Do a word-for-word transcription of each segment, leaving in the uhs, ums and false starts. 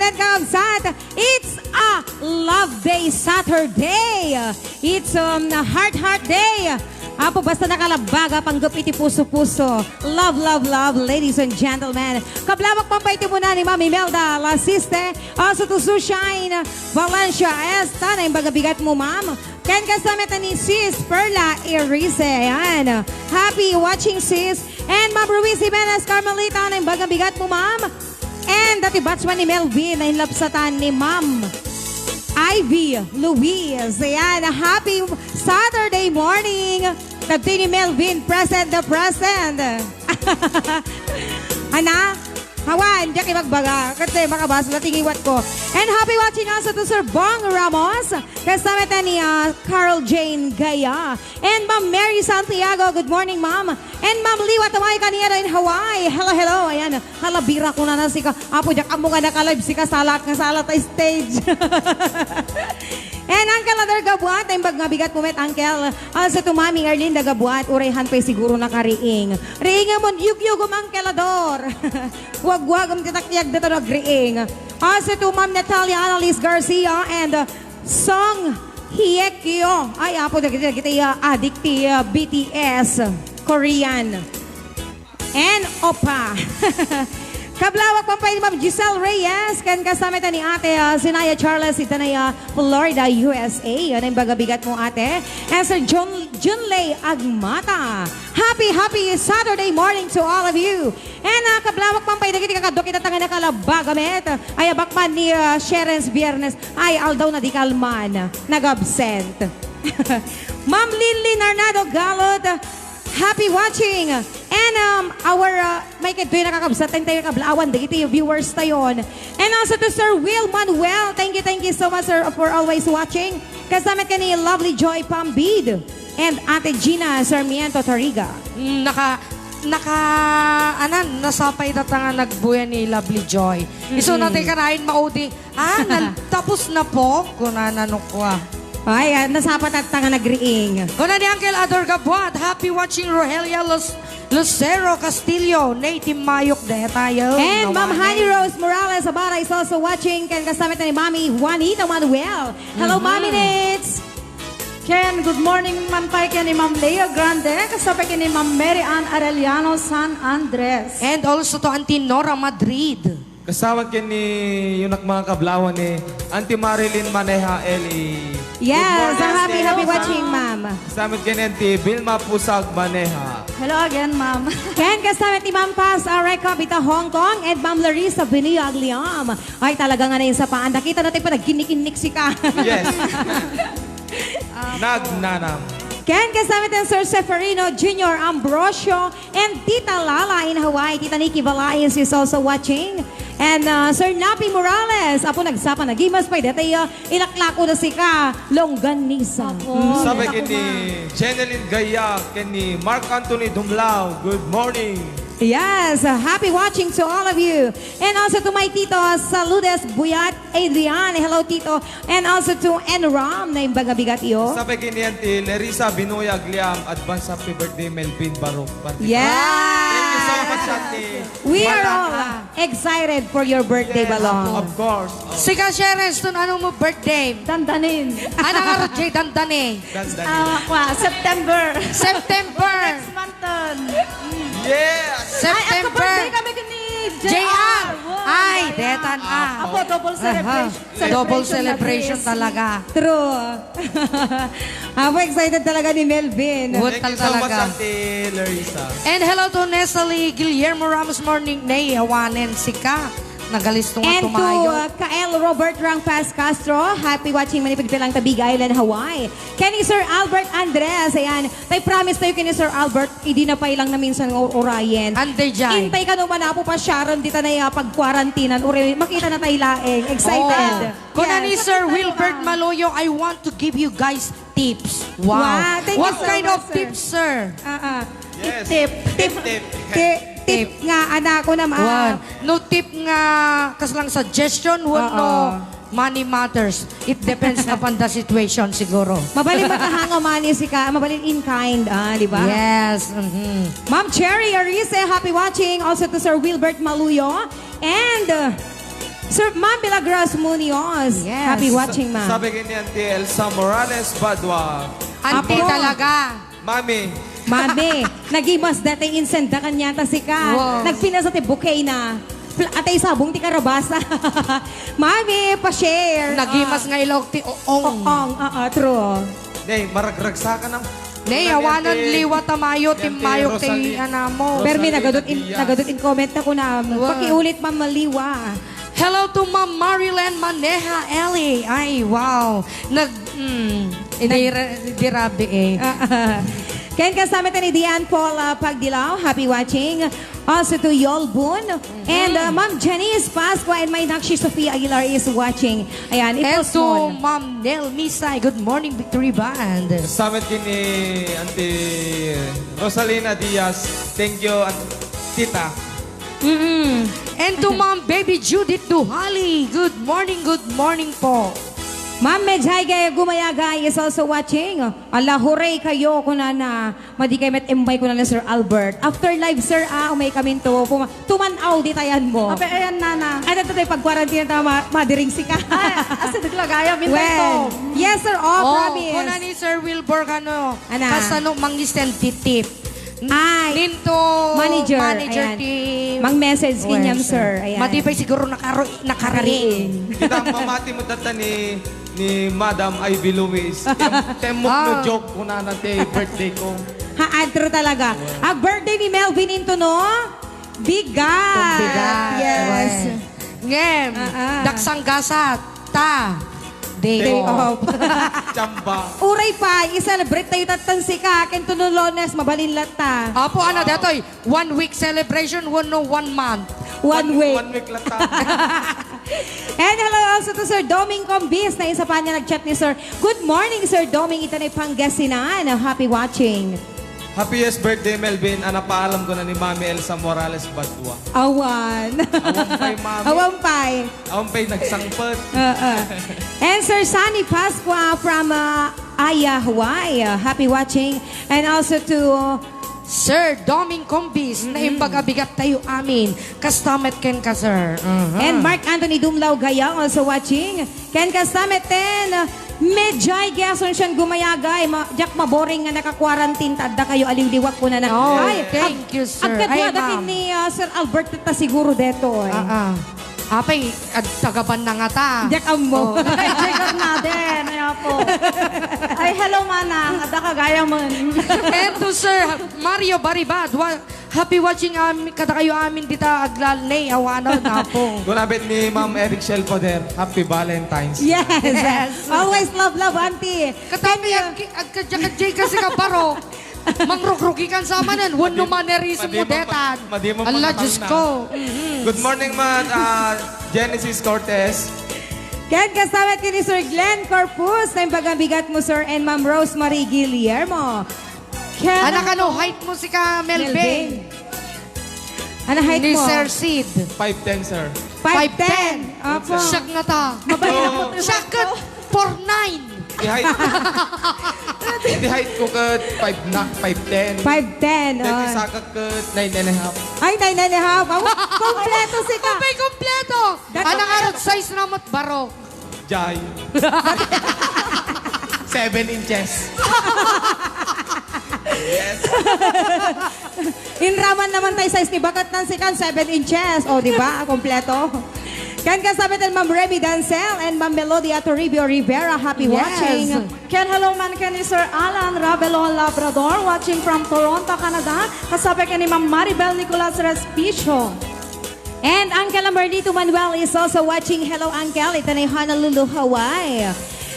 Kakabsat, it's a love day Saturday. It's, um, a heart, heart day. Apo, basta nakalabbaga, panggep iti puso-puso. Love, love, love, ladies and gentlemen. Kablawak pay iti umuna ni Ma'am Imelda Lasiste, also to Sushine Valencia. Esta, naimbag a bigat mo, ma'am. Ken kasama ta ni Sis Perla Irise. Ayan. Happy watching, sis. And Ma'am Ruiz Jimenez Carmelita, naimbag a bigat mo, ma'am. And dati batchman ni Melvin, na inlapsatan ni Ma'am Ivy Louise. Ayan, happy Saturday morning. Kadto ni Melvin, present the present. Ana? Hawan, diak ibagbaga. Kasi makabasa na tingiwat ko. And happy watching also to Sir Bong Ramos. Kasama ta ni, ah, Carl Jane Gaya. And Ma'am Mary Santiago, good morning, Ma'am. And Ma'am Liwa Tamay Kaniero in Hawaii. Hello, hello. Ayan, halabira ko na na sika. Apo, diak ammo nga naka-live sika, salat nga salat a stage. And Uncle Ador Gabuat, naimbag nga bigat mo met, Uncle. Also to Mami Erlinda Gabuat, uray han pay siguro nakariing. Riing mo, yugyugom, Uncle Ador. Wagwagom ti takyag dito nagriing. Also to Ma'am Natalia Annalise Garcia and, uh, Song Hye Kyo. Ay, apo, dagiti, dagiti, ah, adik ti, ah, B T S, Korean. And oppa. Kablawak pay ni Ma'am Giselle Reyes, ken kasama ta ni Ate, ah, Sinaya Charles, ita na, ah, Florida, U S A. Ano yung bagabigat mo, Ate? And Sir Jun, Junley Agmata. Happy, happy Saturday morning to all of you. And, ah, kablawak pay dagiti kakadua ita nga nakalabba, gamet. Ay, abak man ni, ah, Sherens Biernes. Ay, aldaw na di kalman. Nag-absent. Ma'am Lily Narnado Galot, happy watching. And, um, our, uh, may kadtoy nakakabsat, and tayo kablaawan, dagiti viewers tayon. And also to Sir Will Manuel, thank you, thank you so much, sir, for always watching. Kasama ka ni Lovely Joy Pambid and Ate Gina Sarmiento Tariga. Mm, naka, naka, anan, nasapay ta nga nagbuya ni Lovely Joy. Isu Mm-mm. natay karain maudi. Ah, nan-, tapos na po? Kunana no kwa. Ay, ah, nasapa tatta nga nagriing. Kuna ni Uncle Ador Gabuat, happy watching Rogelia Los-, Lucero Castillo, native Mayok detayo. And Ma'am Honey Rose Morales Abara is also watching. Ken kasama ta ni Mami Juanita Manuel. Hello, Mhm. Mami Nits! Ken, good morning man pay ken ni Ma'am Leo Grande, kasama ken ni Ma'am Mary Ann Arellano San Andres. And also to Auntie Nora Madrid. Kasama ken ni, yung mga kablawan ni Auntie Marilyn Maneha Eli. Yes, Good morning, a happy, Auntie. Happy watching, ma'am. Kasama ken ni Auntie Vilma Pusag Maneha. Hello again, ma'am. Ken kasama ni Ma'am Paz Areca Bita Hong Kong and Ma'am Larissa Benio Agliam. Ay, talaga nga na yung sapaan. Nakita natin pa, nagkinik-kinik si ka. Yes. Nagnanam. Ken kasama ni Sir Seferino Junior Ambrosio and Tita Lala in Hawaii. Tita Nikki Valaes is also watching. And, uh, Sir Napi Morales, apo nagsapa, nagimas pay detayo, ilaklako na sika, longganisa. Apo. Mm. Sabay Ako ken ni nga. Jeneline Gaya, ken ni Mark Anthony Dumlao. Good morning. Yes, uh, happy watching to all of you. And also to my tito, Saludes Buyat Adrian. Hello, tito. And also to Enram, na imbag a bigat iyo. Sabay ken ni Auntie Larissa Binoy Agliam, advance happy birthday, Melvin Barok. Party Yes! Thank you so much, Auntie. We are Madam, all, ah, uh, excited for your birthday, Yes, Balong. Of course. Oh. Sika, Sherens, tun ano mo birthday? Dandanin. Ana nga, Roger, Dandanin. Dandanin. Ah, kwa, September. September. Next month, ton. Yes! Ay, September. Ako birthday kami ni J R. J R. Wow, Ay, J R. detan, ah. Ako, double Aha. celebration. Double Celebration celebration na talaga. True. Ako, excited talaga ni Melvin. Wood Thank you so much, talaga. Ate Larissa. And hello to Nestle Guillermo Ramos, morning, nay, awanen sika. Nagalisto nga And to, tumayo. uh, Kael Robert Rangpas Castro, happy watching manipud lang ta Big Island, Hawaii. Kenny Sir Albert Andres, ayan. Tay promise tayo kini Sir Albert, idi na pay lang na minsan nga ur-, urayen. Ande jay. Intay ka no manapo pa Sharon, di ta na, ah, pagkwarantinan, uray makita na tay laeng. Excited. Oh. Kuna ni Yes. Sir Makita Wilbert na. Maloyo, "I want to give you guys tips." Wow. Wow, thank you What so kind much, of sir. tips, sir? Ah, ah. Yes. Tip. Tip, tip. Ti-, tip nga, anak ko na, ma- Wan. No tip nga, kaslang suggestion, wan Oo. no money matters. It depends upon the situation, siguro. Mabalin ba ta hango money sika? Mabalin in kind, ah, di ba? Yes. Mhm. Ma'am Cherry Arise, happy watching. Also to Sir Wilbert Maluyo. And, uh, Sir, Ma'am Milagros Munoz. Yes. Happy watching, ma'am. Sabi kanian ti Elsa Morales Badua. Apo. Auntie talaga. Mami. Mami, nagimas dati insenda kaniata sika. Wow. Nagpinasa ti bouquet na. Pl-, atay sabong ti karabasa. Mami, pa-share. Nagimas nga ilawag ti oong. Oong, oo, true. Nay, maragragsaka na. Nay, awanan liwa ta mayo, ti mayo ti anamo. Permi, nagadut in, nagadut in comment na kunam. Wow. Pakiulit, Ma'am Maliwa. Hello to Ma'am Marilyn Maneha Ellie. Ay, wow. Nag, mm, hindi ra-, di rabi eh. Ah, ah. Ken kasama ta ni Diane Paula Pagdilaw. Happy watching. Also to Yol Boon. And, uh, Ma'am Janice Pascua and my Nakshi Sofia Aguilar is watching. Ayan, and to Ma'am Nel Misay, good morning, Victory Band. Samet kini Auntie Rosalina Diaz. Thank you, Aunt Tita. Mm-mm. And to Ma'am Baby Judith Duhali, good morning, good morning po. Ma'am Medjay Gaya Gumayaga is also watching. Ala, hooray kayo, kunana. Madi kay met imbay ko na ni Sir Albert. After live, sir, ah, umay kaminto. Puma-, tuman-aw, di tayan mo. Ape, ayan, nana. Ano to, tayo pag-quarantine ta ma-, madiring sika? Ay, asideg la gayam, intay to. Yes, sir. Oh, promise. Kuna ni Sir Wilbur, kano, kasano mangisend ti tip? Ay, ninto manager, manager ayan. Ti mang-message kaniam, sir. Ayan. Madi pay siguro nakaro-, nakariing. Nakariing. Kita mamati mo tata ni ni Madam Ivy Luis. Tem-, temmok no joke, kunana ti birthday ko. Ha, adro talaga. Ag birthday ni Melvin into, no? Bigat. Bigat. Yes. Ngem, daksang gasat, ta. Day off. Chamba. Uray pa, i-celebrate tayo tattan sika. Ken to no Lunes, mabalin latta. Apo, ano, datoy? One week celebration, wenno one month? One week. One week latta. And hello also to Sir Doming Combis, na isa pa niya nag-chat ni Sir. Good morning, Sir Doming, ita ni Pangasinan. Happy watching. Happiest birthday, Melvin. Ana, paalam ko na ni Mami Elsa Morales Badua. Awan. Awan pay, Mami. Awan pay. Awan pay nagsangpet. Oo. And Sir Sunny Pascua from, uh, Aya, Hawaii. Uh, happy watching. And also to Sir Doming Combis, naimbag a bigat tayo amin. Kasta met kenka, sir. And Mark Anthony Dumlao Gayang also watching. Ken kasta met ten, Medjay Gason siyan gumayagay. Ma-, diak maboring nga naka-quarantine, ta adda kayo aliwliwak ko na na. Oh, ay, thank you, sir. Agkadua dakin ni, ah, Sir Albert ta siguro detoy. Ah, ah. Apay, ag-, tagaban na nga ta. Diak ammo. Oh. Ay, Jay Garnaden, ay, apo. Ay, hello, manang. Adda ka gayam. And to Sir Mario Baribad, wa-, happy watching am-, kada kayo amin dita aglalnay, awanan, apo. Kunabit ni Ma'am Eric Shell Poder, happy Valentine's. Yes. Yes. Always love, love, auntie. Katabi, ag-, ag-, ag-, ag-, kasi ka baro. Mangrugrugi kan sa manen, wenno mannerism mo detan. Madi mo Ala, Diyos ko. Good morning, Ma'am, ah, Genesis Cortez. Ken kasama kini Sir Glenn Corpus, na yung pagkabigat mo, sir, and Ma'am Rosemary Guillermo. Ken Anak, ano, height mo si ka, Melvin? Melvin. Ano height mo? Ni Sir Sid. Five ten, sir. Five ten. Apo. Siak nga ta. Mabait ako, Siak kat four nine. Ti height. Ti height ko kat five na, five ten. Five ten, Then ti oh. Saka kat nine and a half. Ay, nine and a half. Awa, kompleto si ka. Abay, kompleto. Dati Ana nga ron, size na mo't baro. Jay. Seven inches. Yes. Inraman naman tayo size ni Bagat Nancy kan seven inches. O, di ba? Kompleto. Ken kasabit and Ma'am Remy Dancel and Ma'am Melodia Toribio Rivera. Happy Yes. watching. Ken hello man ken ni Sir Alan Rabelon Labrador, watching from Toronto, Canada. Kasabit ken ni Ma'am Maribel Nicolas Respicio. And Uncle Amarlito Manuel is also watching. Hello, Uncle. Ita na Honolulu, Hawaii.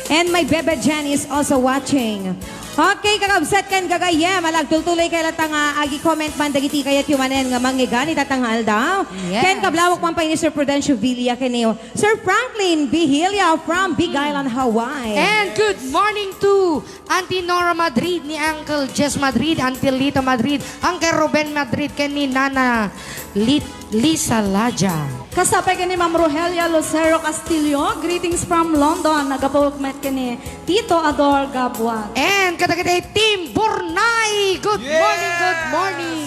And my Bebe Jen is also watching. Okay, kakabsat ken gagayyem, alagtultuloy kay latta nga agi-comment man dagiti kayatyo manen nga mangngegani tatta nga aldaw. Yes. Ken kablawak man pay ni Sir Prudencio Villa ken ni Sir Franklin Vigilio from Big Island, Hawaii. And good morning to Auntie Nora Madrid, ni Uncle Jess Madrid, Auntie Lita Madrid, Uncle Ruben Madrid, ken ni Nana Lit-, Lisa Laja. Kasapay ken ni Ma'am Rogelia Lucero Castillo, greetings from London. Nagapawag met ken ni Tito Ador Gabuan. And kadagiti Team Burnay, good morning, good morning.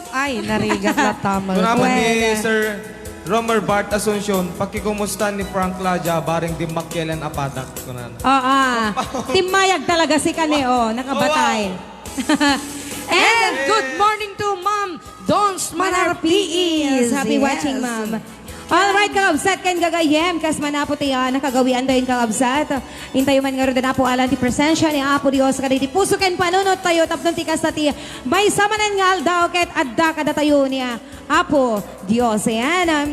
Ay, narigat latta met. Kuna man ni Well, Sir Romer Bart Asuncion, pakikumusta ni Frank Claudia, bareng dimmakkel a padak, kunana. Oo. Timmayag talaga si Kani, oh, nakabatay. Wow. And good morning to Ma'am Dons Manar P E. Happy Yes. watching, ma'am. All right, kakabsat ken gagayyem, kas manapo ti, ah, nakagawian dayon, kakabsat. Intayo man ngarud a napualan ti presensia ni Apo Dios kadagiti puso ken panunot tayo tapno ti kasta ti maysa manen nga aldaw ket adda kadatayo ni, ah, Apo Dios. Ayan, ah.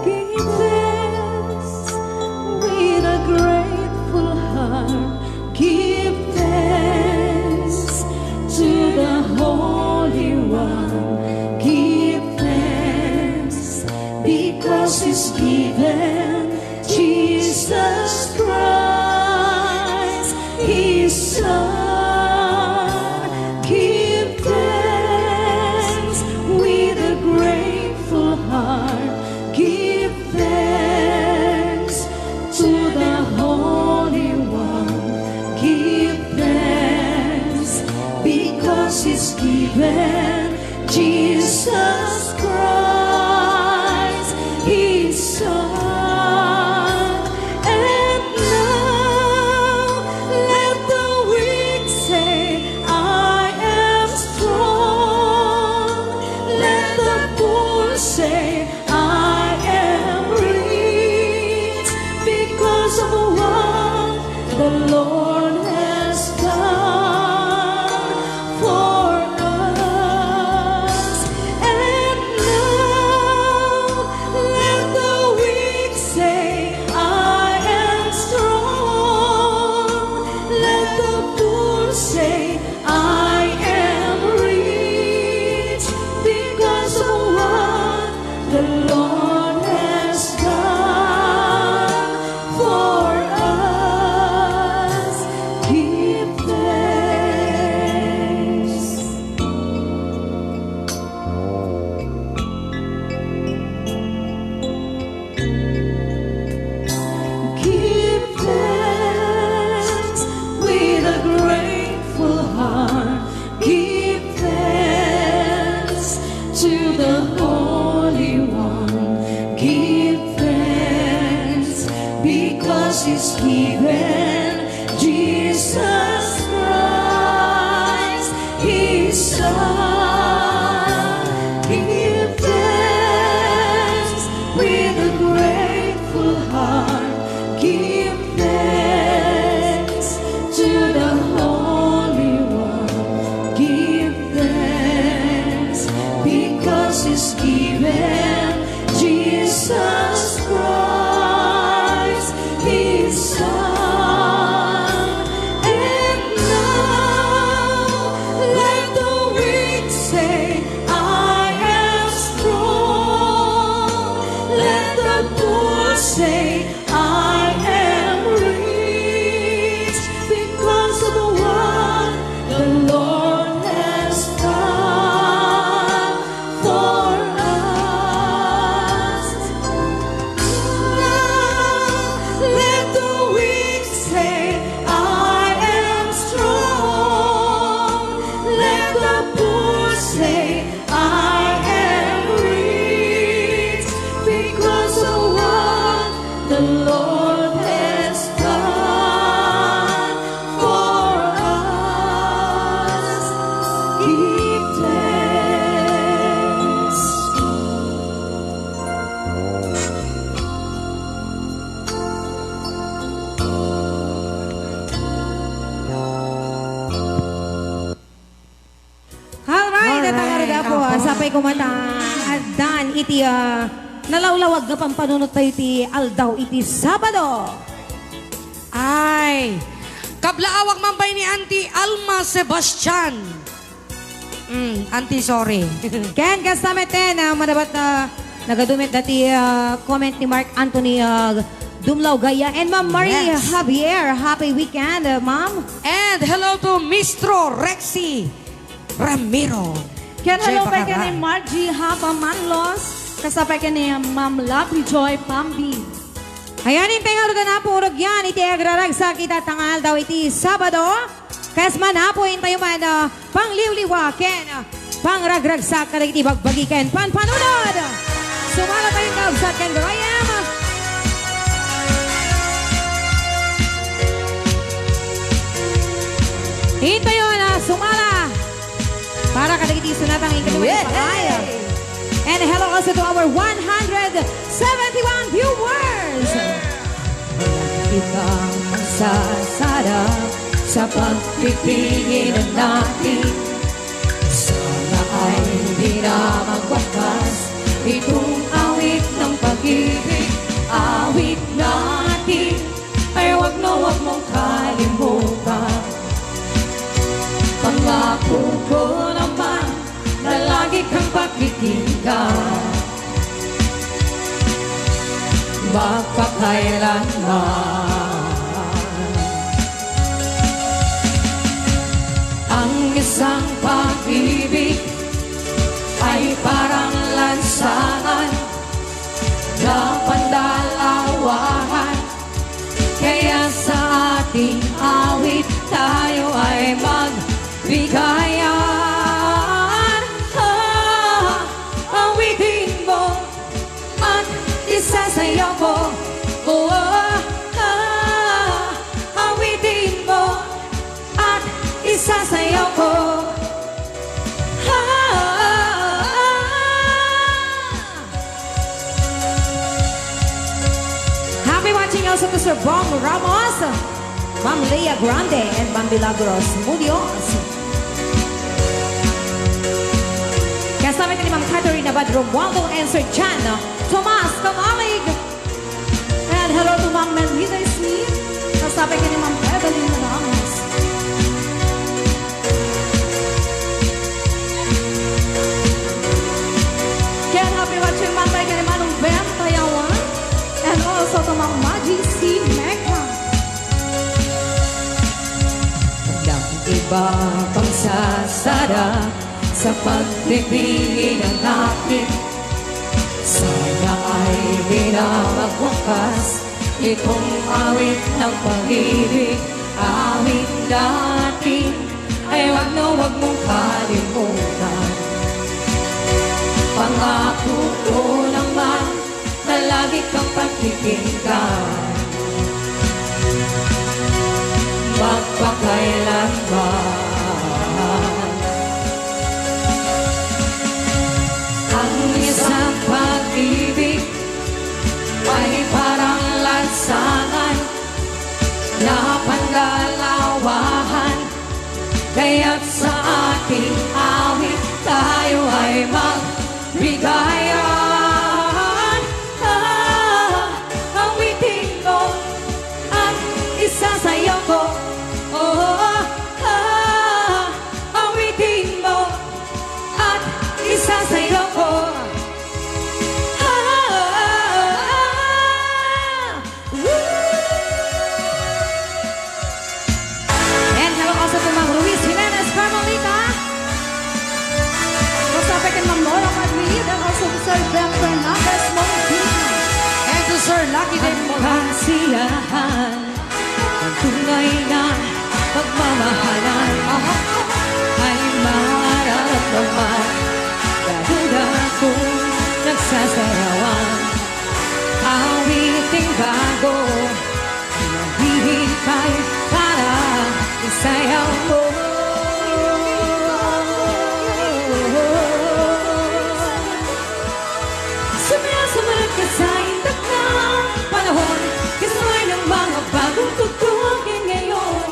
Give thanks with a grateful heart. Give thanks to the Holy One. Give thanks because He's given Jesus Christ, His Son. Give thanks with a grateful heart. Give thanks to the Holy One. Give thanks because He's given Jesus Christ, His Son. And now let the weak say, "I am strong." Let the poor say, "I am rich," because of what the Lord has done for us. And now let the weak say, "I am strong." Let the poor say, "I am rich," because of what the Lord has done for us. Give Pay kumata, addan iti, ah, nalawlawag nga pampanunot tayo iti aldaw iti Sabado. Ay, kablaawak man pay ni Auntie Alma Sebastian. Mm, Auntie, sorry. Ken kasta met ten, ah, manabat, ah, nagadu met dati, ah, comment ni Mark Anthony, ah, Dumlao Gaya and Ma'am Marie Yes. Javier. Happy weekend, ah, Ma'am. And hello to Mistro Rexy Ramiro. Ken Joy hello pay ken ni Bacaran. Margie Hapa Manlos, kasta pay ken ni Ma'am Lovely Joy Pambi. Ayan, intay nga ruganapo, rugyan, iti agraragsak ita tangal daw iti Sabado. Kas manapo, intayo man, ah, pangliwliwa, ken, ah, pangragragsak, kadagiti bagbagi, ken panpanunod. Sumala tayo, kaubsat, ken Royem. Intayo na, sumala. Para kadagiti sunatang inkadua Yay! Paay. And hello also to our one hundred seventy-one viewers. Ikang magsasarap sa pagpipilian natin. Sana ay di na magwakas itong awit ng pag-ibig. Awit natin ay wag na wag mong kalimutan. Pangako ko naman na lagi kang pakikinggan. Magpakailanman. Ang isang pag-ibig ay parang lansangan na pandalawahan. Kaya sa ating awit tayo ay magbigayan. Ah, awitin mo at isasayaw ko. Oh, ah, awitin mo at isasayaw ko. Ah, ah, ah, ah. Happy watching also to Sir Bong Ramos, Ma'am Leah Grande, and Ma'am Milagros Munoz. Kasama ni Ma'am Catherine Abad Romualdo and Sir Chan Tomas Kamalig. And hello to Ma'am Melita Smith. Kasama ni Ma'am Evelyn Ramos. Ken happy watching man tayo kay Manong Ben Tayawan and also to Ma'am Maji C. Mecca. Walang iba pang sasarap sa pagpipilian natin. Sana ay di na magwakas itong awit ng pag-ibig, awit natin. Ay wag na wag mong kalimutan. Pangako ko naman na lagi kang pakikinggan. Magpakailanman. Ang isang pag-ibig ay parang lansangan na pandalawahan, kaya't sa ating awit tayo ay magbigayan. Ah, awitin mo at isasayaw ko. Oh, ah, awitin mo at isasayaw ko. Ah, ah, ah, ah. Woo! And hello also to Ma'am Ruiz Jimenez Carmelita. What's up, again, Ma'am Nora Madrid, and also to Sir Ben Fernandez Montina. And to Sir Lucky Day Ang Montana. Kasiyahan, ang tunay na pagmamahalan ay mararamdaman, lalo na kung nagsasayawan. Awiting bago, naghihintay para isayaw mo. Sumayaw-sumayaw ka sa indak ng panahon, kasabay ng mga bagong tugtugin ngayon.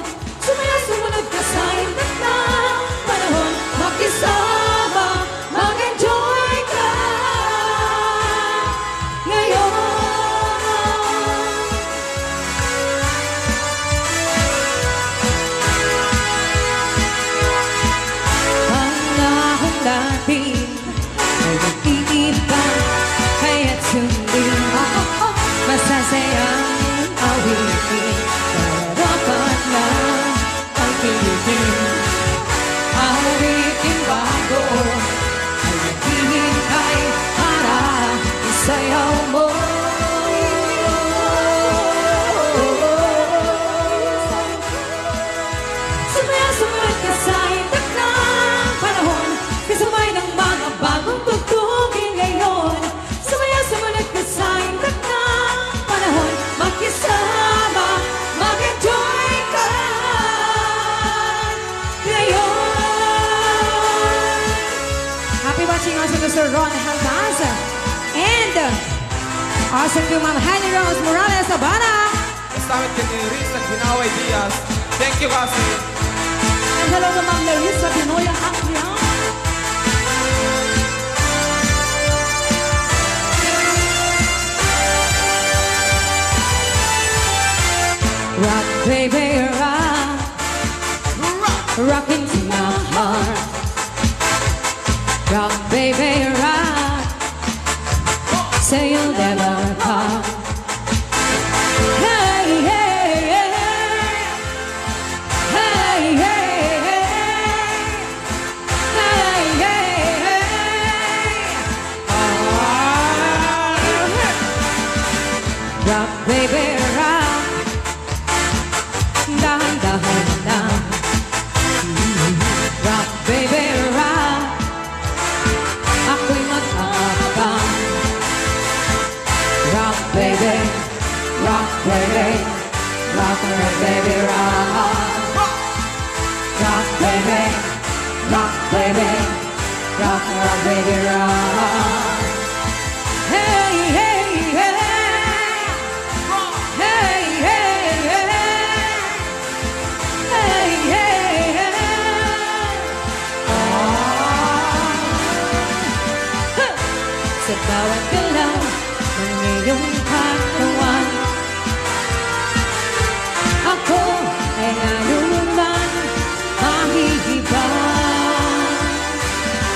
Asek to Ma'am Honey Rose Morales Abana. Kastamit ken ni Risa Ginaway Diaz. Thank you, Kasi. And hello to Ma'am Larissa Binoya Aclian. Rock, baby, rock. Rock into my heart. Rock, baby, rock. Say you'll never part. Hey, hey, hey. Hey, hey, hey. Hey, hey, hey. Ah. Rock, baby, rock. Dahan-dahan lang. Rock, baby, rock. Ako'y mag-aabang. Rock, baby, rock, baby, rock, rock, baby, rock. Rock, baby, rock, baby, rock, rock, baby, rock. Hey, hey, hey. Hey, hey, hey. Hey, hey, hey. Ah. Huh. Sa bawat galaw ng iyong katawan, ako ay lalo nang mahihibang.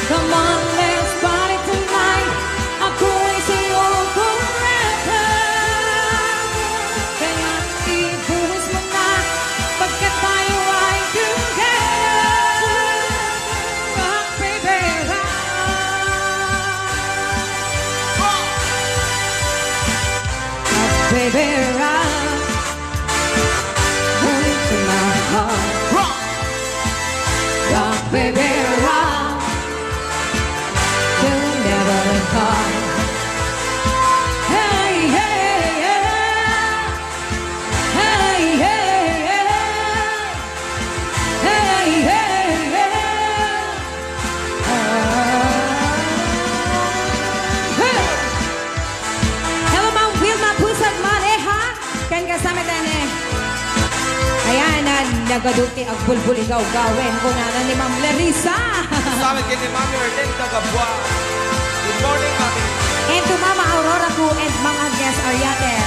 Come on, let's party tonight. Ako ay sa'yo forever. Kaya ibuhos mo na, pagkat tayo ay together. Rock, baby, rock. Rock, baby, rock. Rock into my heart. Rock. Rock, baby, rock. You'll never part. Hey, hey, hey. Hey, hey, hey. Hey, hey, hey. Ah. Hey. Hello, Ma'am Wilma Pusag Mareha. Ken kasama tayo ni, ayan, na nagaduti agbulbul igawgawen. Kunana ni Ma'am Larissa. Kasama ken ni Mami Erlinda Gabua. Good morning, Mami. And to Mama Aurora Cu and Ma'am Agnes Ariate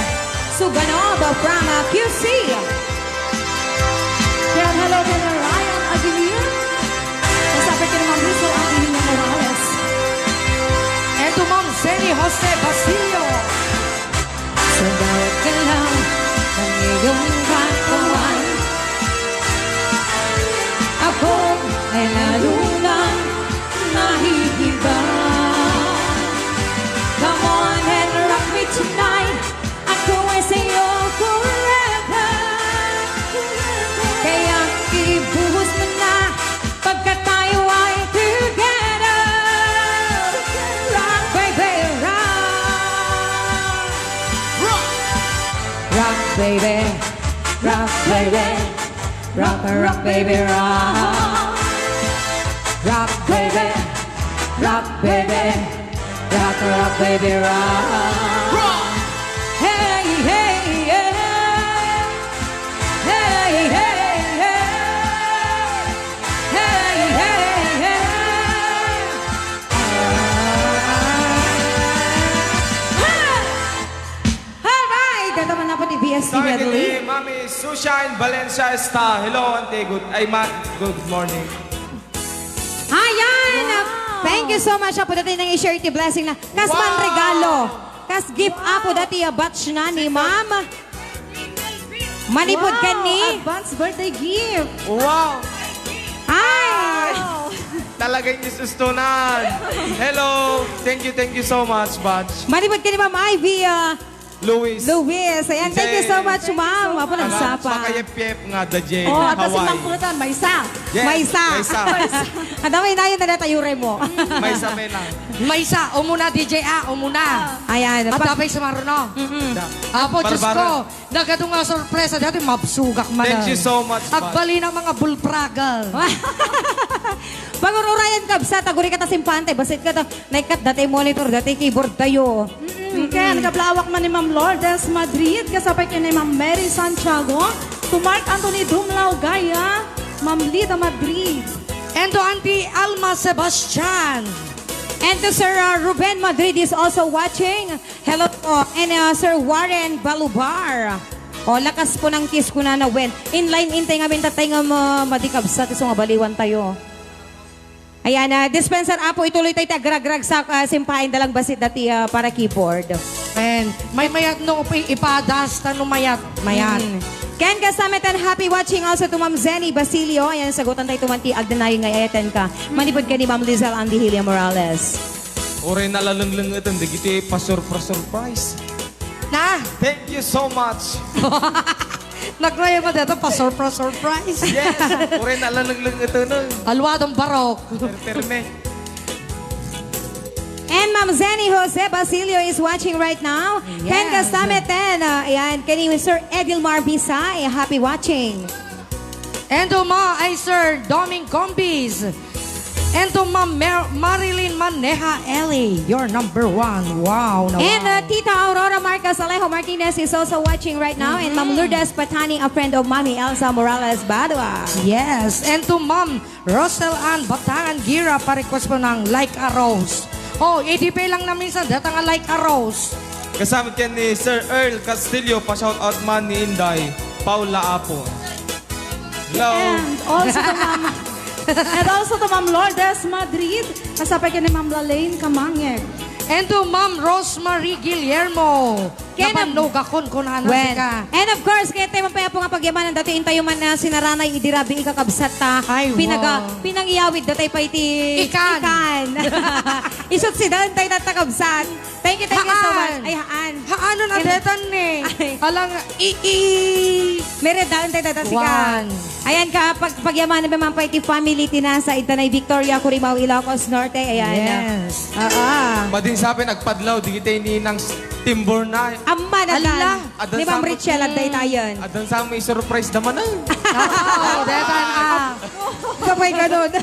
Suganova from, uh, Q C. Kaya hello kay Ryan Aguilar. Kasama ken ni Ma'am Rizal Aguilar Morales. And to Ma'am Zenny Jose Basilio. Sa bawat galaw ng iyong katawan, ako ay lalo nang nahihibang. Come on and rock me tonight. Ako ay sa'yo forever. Kaya ibuhos mo na, pagkat tayo ay together. Rock, baby, rock. Rock. Rock, baby. Rock, baby. Rock, rock, baby, rock. Rock, baby. Rock, baby. Rock, rock, baby, rock. Rock. Hey, hey, hey. Hey, hey, hey. Hey, hey, hey. Ah. Alright, ito man na po ni V S T Target medley. Ni Mami Sushan Valencia Esta. Hello, Ante. Good, ay, Ma, good morning. Ayan! Wow! Thank you so much, Apo. Dati nang i-share ti blessing na. Kas man Wow! Regalo. Kas gift, Wow! Apo, dati a batch na ni Ma'am. Manipod Wow! Ken ni Advance birthday gift. Wow! Ay! Wow! Talagang isustunan. Hello. Thank you, thank you so much, batch. Manipod ken ni Ma'am Ivy, ah, Luis. Luis. Ayan, thank you so Jay. Much, Thank you so ma'am. Apo, much. Nagsapa. Maka-F P F nga, the Jay, Oh, at the Hawaii. Sing Pangpulutan, maysa. Yes, Maysa. Maysa. Maysa. Ang damay na yun, nadata yure mo. Maysa, may lang. Maysa, umuna, D J A, umuna. Ayan. At pag- tapay sa maruno. Mm-mm. Da. Apo, Diyos Barbara. Ko, nagkadto nga sorpresa, dati mabsugak man. Thank you so much, Bal. Agbalin ang mga bulpragal. Pangururayan, kabsat, aguri ka ta simpante, basit ka ta, naikat, dati monitor, dati keyboard tayo. Mm-mm. Ken kablawak man ni Ma'am Lourdes Madrid, kasapay ken ni Ma'am Mary Santiago, to Mark Anthony Dumlao Gaya, Ma'am Lida Madrid. And to Auntie Alma Sebastian. And to Sir, uh, Ruben Madrid is also watching. Hello po. And, uh, Sir Warren Balubar. O, lakas po ng kiss ko na na, Wen. Inline intay ngamin tatay nga ma-, madikabsat, isu nga baliwan tayo. Ayan, ah, dispenser, apo, ituloy tayo ti agragrag sa, ah, simpain da lang basit dati, ah, para keyboard. And may mayat no, ipadas ta no mayat, mayat. Mm. Ken kasama ten, happy watching also to Ma'am Zenny Basilio. Ayan, sagutan tayo tuman ti agdanayon nga ayaten ka. Manipud ken ni Ma'am Lizelle Andy Hilia Morales. Uray nalalenglengetan dagiti pasurpra-surprise. Na? Thank you so much. Naglayo mo dito pa surprise, surprise. Yes. Uray nalalenglengetan. Alwadong barok. Perperme. And Ma'am Zenny Jose Basilio is watching right now. Ken kasama ten, ah, ayan, ken ni Sir Edilmar Bisay, happy watching. And to Ma, ay Sir Doming Combis. And to Ma'am Mer-, Marilyn Maneja Ellie, your number one. Wow, na And, uh, wow. Tita Aurora Marcos Alejo Martinez is also watching right now. And Ma'am Mm-hmm. Lourdes Patani, a friend of Mommy Elsa Morales Badua. Yes, and to Ma'am Rosel Ann Batangan Gira, pa-request po ng Like a Rose. Oh, A D P lang na minsan, data nga Like a Rose. Kasama ken ni Sir Earl Castillo, pa-shout out man ni Inday Paula Apo. Hello. And also to Ma'am, and also to Ma'am Lourdes Madrid, kasapay ken ni Ma'am Lalaine Kamangeg. And to Ma'am Rosemary Guillermo. Ken Nabannog akon, kunana Wen. Sika. And of course, kaya tayo mapayapo nga pagyamanan, dati intayo man na sinaranay, idi rabi ikakabsat ta. Ay, Pinaga-, wow. Pinangiyawid, datay pa iti Ikan. Ikan. Isut si Dan tayo tatakabsat. Thank you, thank you so much. Haan. Ay, haan. Haano na Kaya- detan ni? Ay. Alang i-, i-, Meredaon tayo, tata, sika. Wan. Ayan ka, pag, pagyamanan naman pa iti family, tinasa, itanay Victoria, Curimaw, Ilocos Norte. Ayan. Yes. Oo. Madin sabi, nagpadlaw, di kita ininang s-, timbor na. Amma na Ala. Dan. Adan Ni Ma'am sama- Richelle, adda itayan. Adan sama i-surprise naman, ah. Oo, detan, ah. Sabay ganun.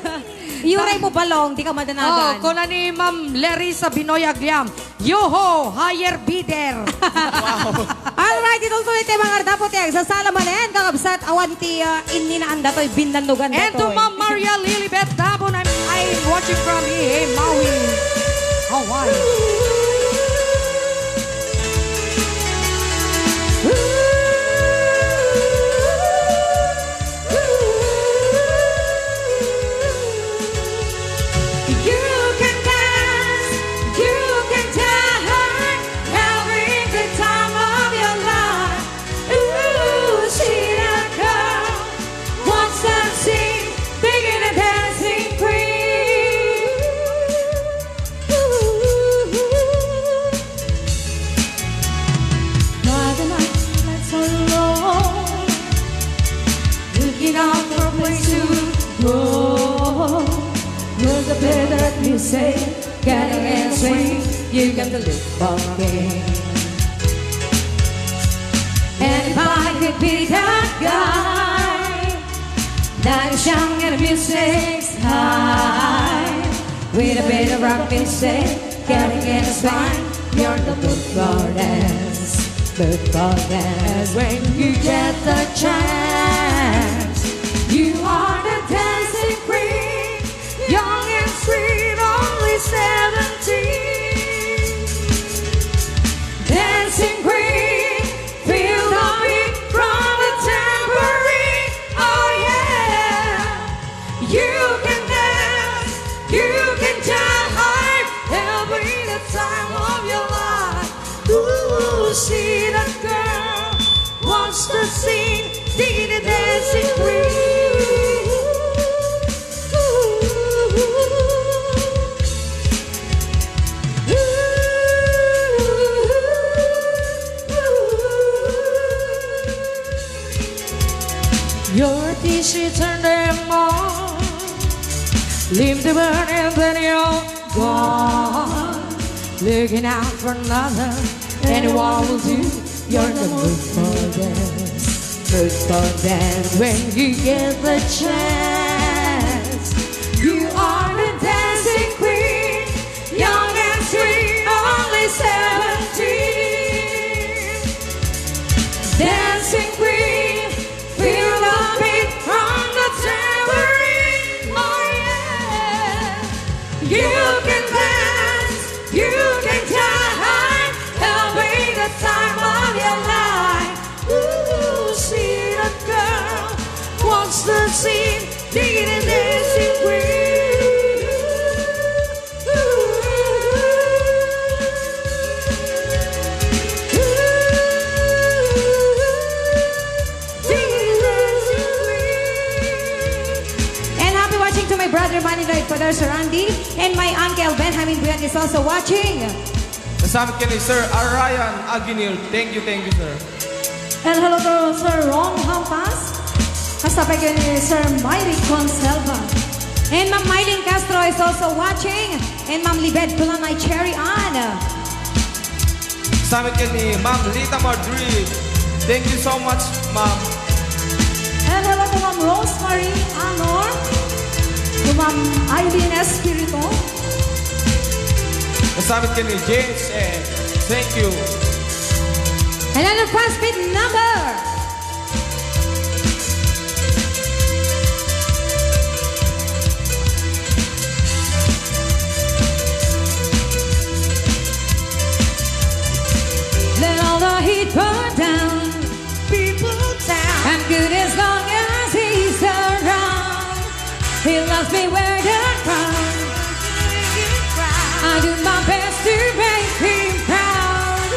Yuray mo balong, di ka madanagan. Oh, kuna ni Ma'am Lerisa Binoy Agliam, "Yoho, higher bidder." Wow. Alright, itong tuloy tayo, mga kardapot, eh. Sasala manen, kakabsat, awan ti, ah, inninaan datoy, binnannugan And to datoy. Ma'am Maria Lilibet Dabon, I'm, I'm watching from here, Maui, Hawaii. You can dance, you can dance, having the time of your life. Ooh, see that girl, wants to see, bigger than dancing queen. Ooh. Not enough, that's alone. Looking out for a place to go. Look the better you say, getting in swing, you got to look for me. And if I could be that guy that is young and music's high, with a bit of rock music, getting in the spine, you're the book goddess, book goddess. When you get the chance, you are the dancing queen, young and sweet, only seventeen. Dancing queen, feel the beat from the tambourine. Oh yeah. You can dance, you can jive, every the time of your life. Ooh, see that girl wants to sing, digging the dancing queen. Your teacher turn them on. Leave the burn and then you're gone. Looking out for another, anyone will do. You're the mood for dance, mood for dance. When you get the chance, you are the dancing queen, young and sweet, only seventeen. My brother Manny Lloyd, Father Sir Randy, and my uncle Benjamin Buyan is also watching. Kasama ken ni Sir Ryan Aguinil. Thank you, thank you, sir. And hello to Sir Ron Hampas. Kasabay ken ni Sir Myrie Conselva. And Ma'am Mylene Castro is also watching. And Ma'am Libed Kulanay Cherry Ann. Kasama ken ni Ma'am Lita Madrid. Thank you so much, ma'am. And hello to Ma'am Rosemary Anor, to Ma'am Eileen Espiritu. Kasama ken ni James, eh, thank you. And then the fast beat number. Let all the heat burn down. People down. I'm good as long as he's around. He loves me where the crown. I do my best to make him proud.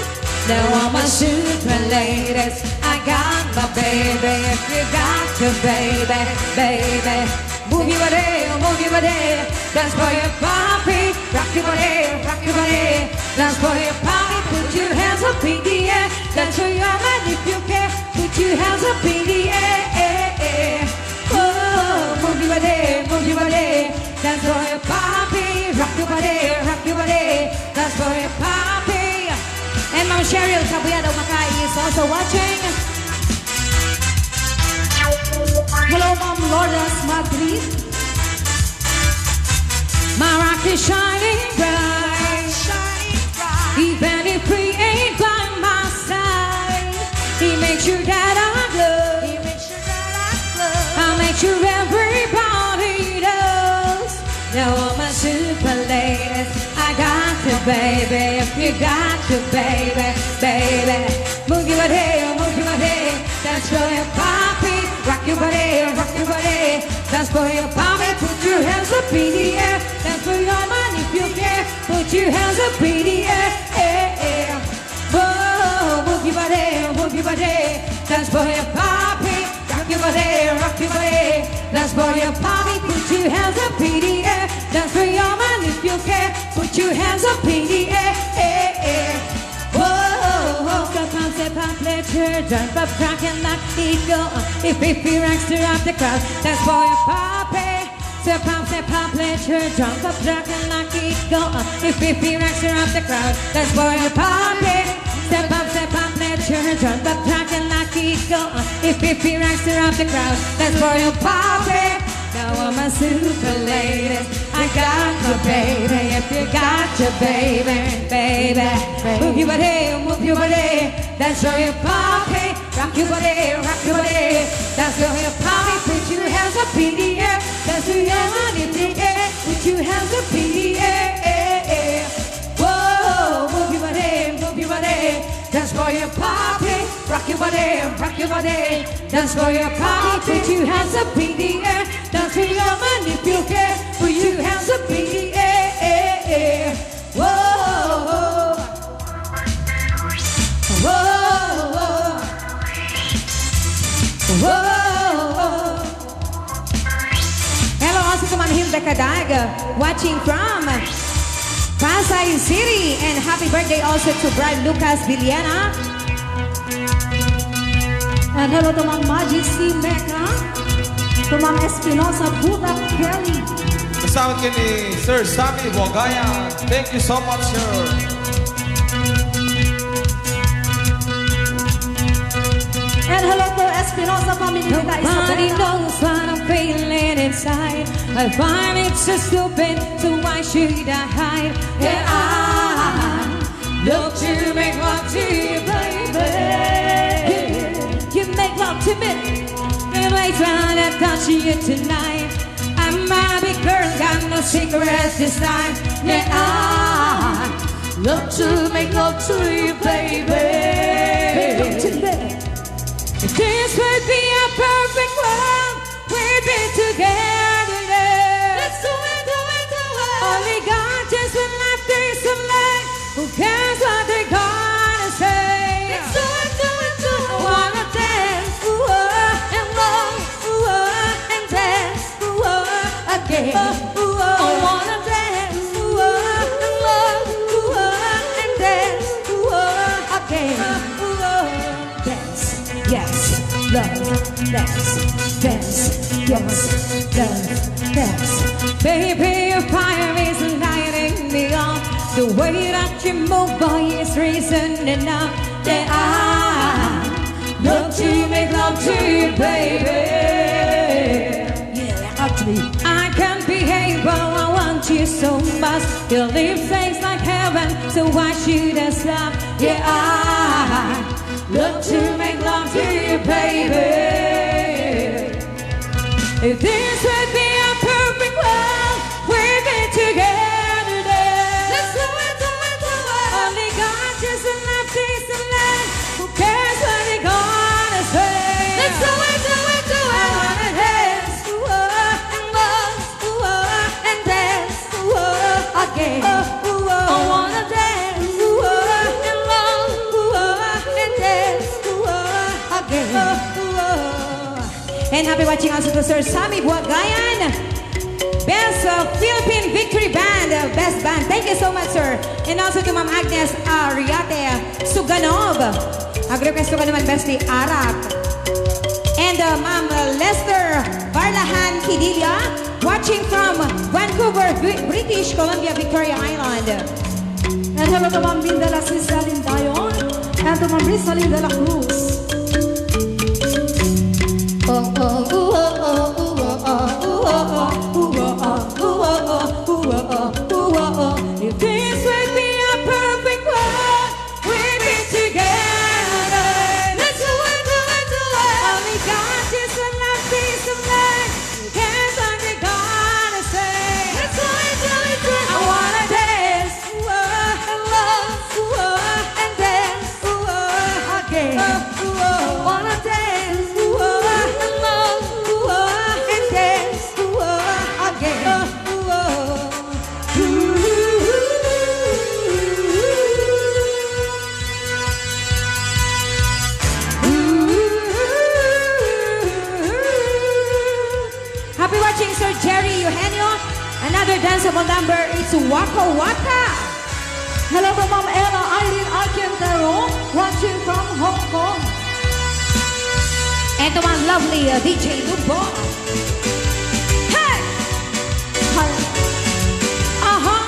Now all my super ladies, I got my baby. If you got your baby, baby, move your body, move your body. Dance for your papi, rock your body, rock your body. Dance for your papi, put your hands up in the air. Dance for your man if you care, put your hands up in the air. Oh, move your body, move your body. Dance for your papi, rock your body, rock your body. Dance for your papi. And Ma'am Cheryl Cabuyado Macay is also watching. Hello, Ma'am Lourdes Madrid. My rock is shining bright. Even if he ain't by my side, he makes sure that I glow. I'll make sure everybody knows. Now all my super ladies, I got you, baby. If you got you, baby, baby, move your body, move your body. Dance for your papi, rock your body, rock your body. Dance for your papi, put your hands up in the air. Dance for your man if you care, put your hands up in the air, air, air. Whoa, move your body, move your body. Dance for your papi. Rock your body, rock your body. Dance for your papi. Put your hands up in the air. Dance for your man if you care. Put your hands up in the air, air, air. Whoa, whoa, whoa. Step up, step up, let your jump up, rock and knock it go. If, if he rocks to rock the crowd, dance for your papi. Step up, step up, let your jump up, rock and knock it go. If, if he rocks to rock the crowd, dance for your papi. Step up, step up, let your jump up, rock and knock it go. If, if he rocks to rock the crowd, dance for your papi. Now all my super ladies, I got my baby. If you got your baby, baby, move your body, move your body, dance for your papi. Rock your body, rock your body. Dance for your papi, put your hands up in the air. Dance for your man if you care. Put your hands up in the air, air, air. Whoa, move your body, move your body. Dance for your papi, rock your body, rock your body. Dance for your papi, put your hands up in the air. Dance for your man if you care. Put your hands up in the air, air, air. Whoa, whoa, whoa. Whoa, whoa. Hello also to Ma'am Hilda Cadag, watching from Pasay City. And happy birthday also to Brad Lucas Villena. And hello to Ma'am Magic C Mecca, to Ma'am Espinosa Butak Kelly. Kasama ken ni Sir Sammy Wagayan. Thank you so much, sir. And hello to Espinosa family, Tita Nobody Isabella. Knows what I'm feeling inside. I find it so stupid, so why should I hide? Yeah, I love to make love to you, baby. You, you make love to me. The way that I touch you tonight. I might be girl, got no secrets this time. Yeah, I love to make love to you, baby. Make love to me. This would be a perfect world. We've been together, yeah. Let's do it, do it, do it. Only God just one life, this one life. Who cares what they're gonna say? Let's do it, do it, do it. I wanna dance, ooh, oh, and roll, ooh, oh, and dance, ooh, oh, again. Dance, dance, dance, dance, dance. Baby, your fire is lighting me up. The way that you move, boy, is reason enough that I love to make love to you, baby. Yeah, actually. I can't behave, but I want you so much. Your lips taste like heaven, so why should I stop? Yeah, I love to make love to you, baby. If this would be a perfect world, we'd be together then. Let's do it, do it, do it. Only God just enough peace and land. Who cares what they gonna say? Let's do it, do it, do it. I wanna dance, ooh, oh, and waltz, ooh, oh, and dance, ooh, oh, again. Ooh, oh. I wanna dance, ooh, oh, and waltz, ooh, oh, and dance, ooh, oh, again. Ooh, oh. And happy watching also to Sir Sammy Buagayan, Best, uh, Philippine Victory Band, uh, Best Band. Thank you so much, sir. And also to Ma'am Agnes Ariate Suganov. Ag-request ko ka naman, Bestie Arak. And, uh, Ma'am, uh, Lester Barlahan Kidilla, watching from Vancouver, Bri-, British Columbia, Victoria Island. And hello to Ma'am Minda Lasisa Lindayon and to Ma'am Rizalin de la Cruz. If this would be a perfect world, we'd be together. Let's do it, do it, do it. Only God is a love, peace of mind. Guess what they gonna say? Let's do it, do it, do it. I wanna dance, ooh, and waltz, ooh, and dance, ooh, again. Ooh, wanna dance, ooh, and waltz, ooh, and dance, ooh, again. Ooh. Happy watching, Sir Jerry Eugenio. Another danceable number, it's Waka Waka. Hello from Ma'am Ella Irene Alcantaro, watching from Hong Kong. And to my lovely, uh, D J Lumbo. Hey! Hi. Uh-huh.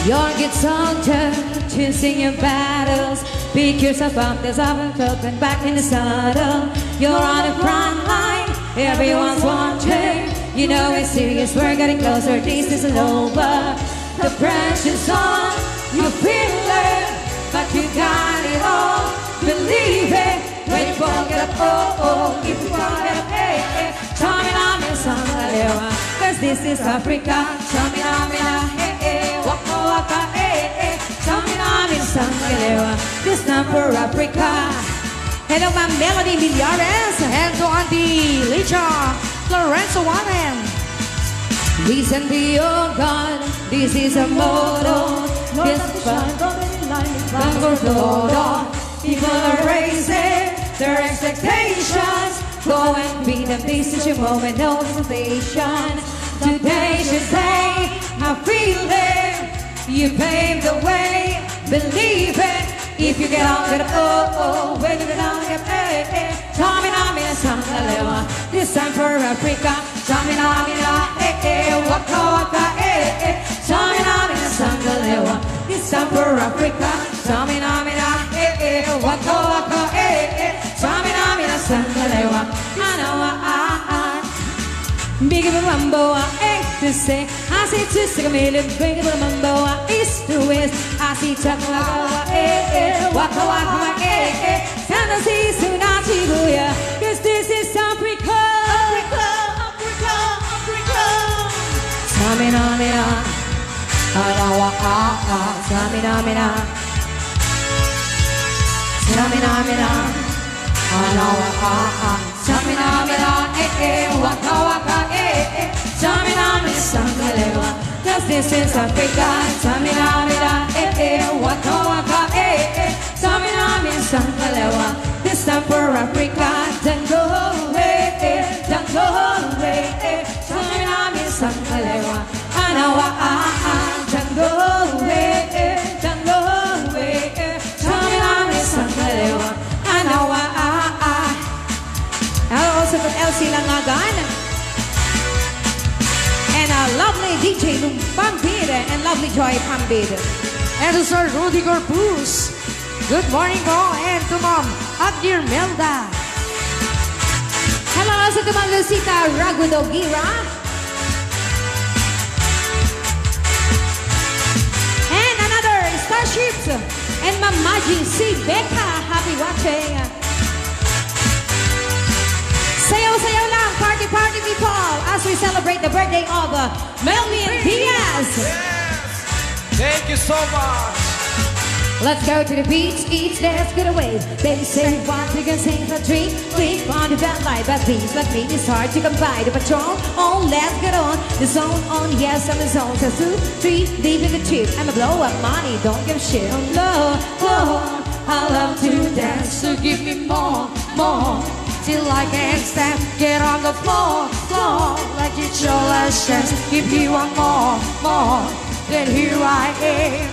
Your guitar turn, choosing your battles. Pick yourself up, there's often felt when back in the saddle. You're on the front line, everyone's watching. You know it's serious, we're getting closer, this isn't over. The pressure's on, you feel it, but you got it all. Believe it, when you forget, oh, oh, if you forget, eh, eh. Chami nami sa kalewa, 'cause this is Africa. Chami nami na, eh, eh, waka, waka, eh, eh. Chami nami sa kalewa, this time for Africa. Hello, Ma'am Melody Millares. And to Auntie Licha Lorenzo Warren. Listen to your God, this is a motto. This is fun. People are raising their expectations. Go and be the, this is your moment, no hesitation. Today is your day, I feel it. You pave the way, believe it. If you get on it, oh, oh, when you get on it, eh, eh. Chami nami na sa kalewa, this time for Africa. Chami nami na, eh, eh, waka, waka, eh, eh. Chami nami na sa kalewa, this time for Africa. Chami nami na, eh, eh, waka, waka, eh, eh. Chami nami na sa kalewa, anawa, ah, ah. Bigi mambo, ah, eh, to say. I say to say, bigi mambo, ah, east to west. I say, chakalawa, eh, eh. Waka, waka, eh, eh. Sana si suna Shibuya. 'Cause this is Africa. Africa, Africa, Africa. Chami nami na. Anawa, ah, ah. Chami nami na. Chami nami na. Anawa, ah, ah. Chami nami na, eh, eh, waka, waka, eh, eh. Chami nami sa kalewa, 'cause this is Africa. Chami nami na, eh, eh, waka, waka, eh, eh. Chami nami sa kalewa, this time for Africa. Don't go away, eh, don't go away, eh. Chami nami sa kalewa, anawa, ah, ah, don't go away, eh, don't go Silangagan. And, uh, lovely D J Lum Pambid and lovely Joy Pambid. And to Sir Rudy Corpus. Good morning po. And to Ma'am Agdir Melda. Hello, sa to Ma'am Lucita Ragudo Gira. And another Starships and Ma'am Maggie C. Becca. Happy watching. Sayaw-sayaw lang, party, party people, as we celebrate the birthday of, uh, Melvin Diaz. Yes! Thank you so much. Let's go to the beach, each day's good away. They say what you can say for drink, drink on the bad life, but please let me start to come by the patrol. Oh, let's get on the zone, on yes, I'm the zone. Says two, three, leaving the trip. I'm a blow up money, don't give a shit. Oh, no, oh, I love to dance, so give me more, more, till I can't stand. Get on the floor, floor, like it's your last chance. If you want more, more, then here I am.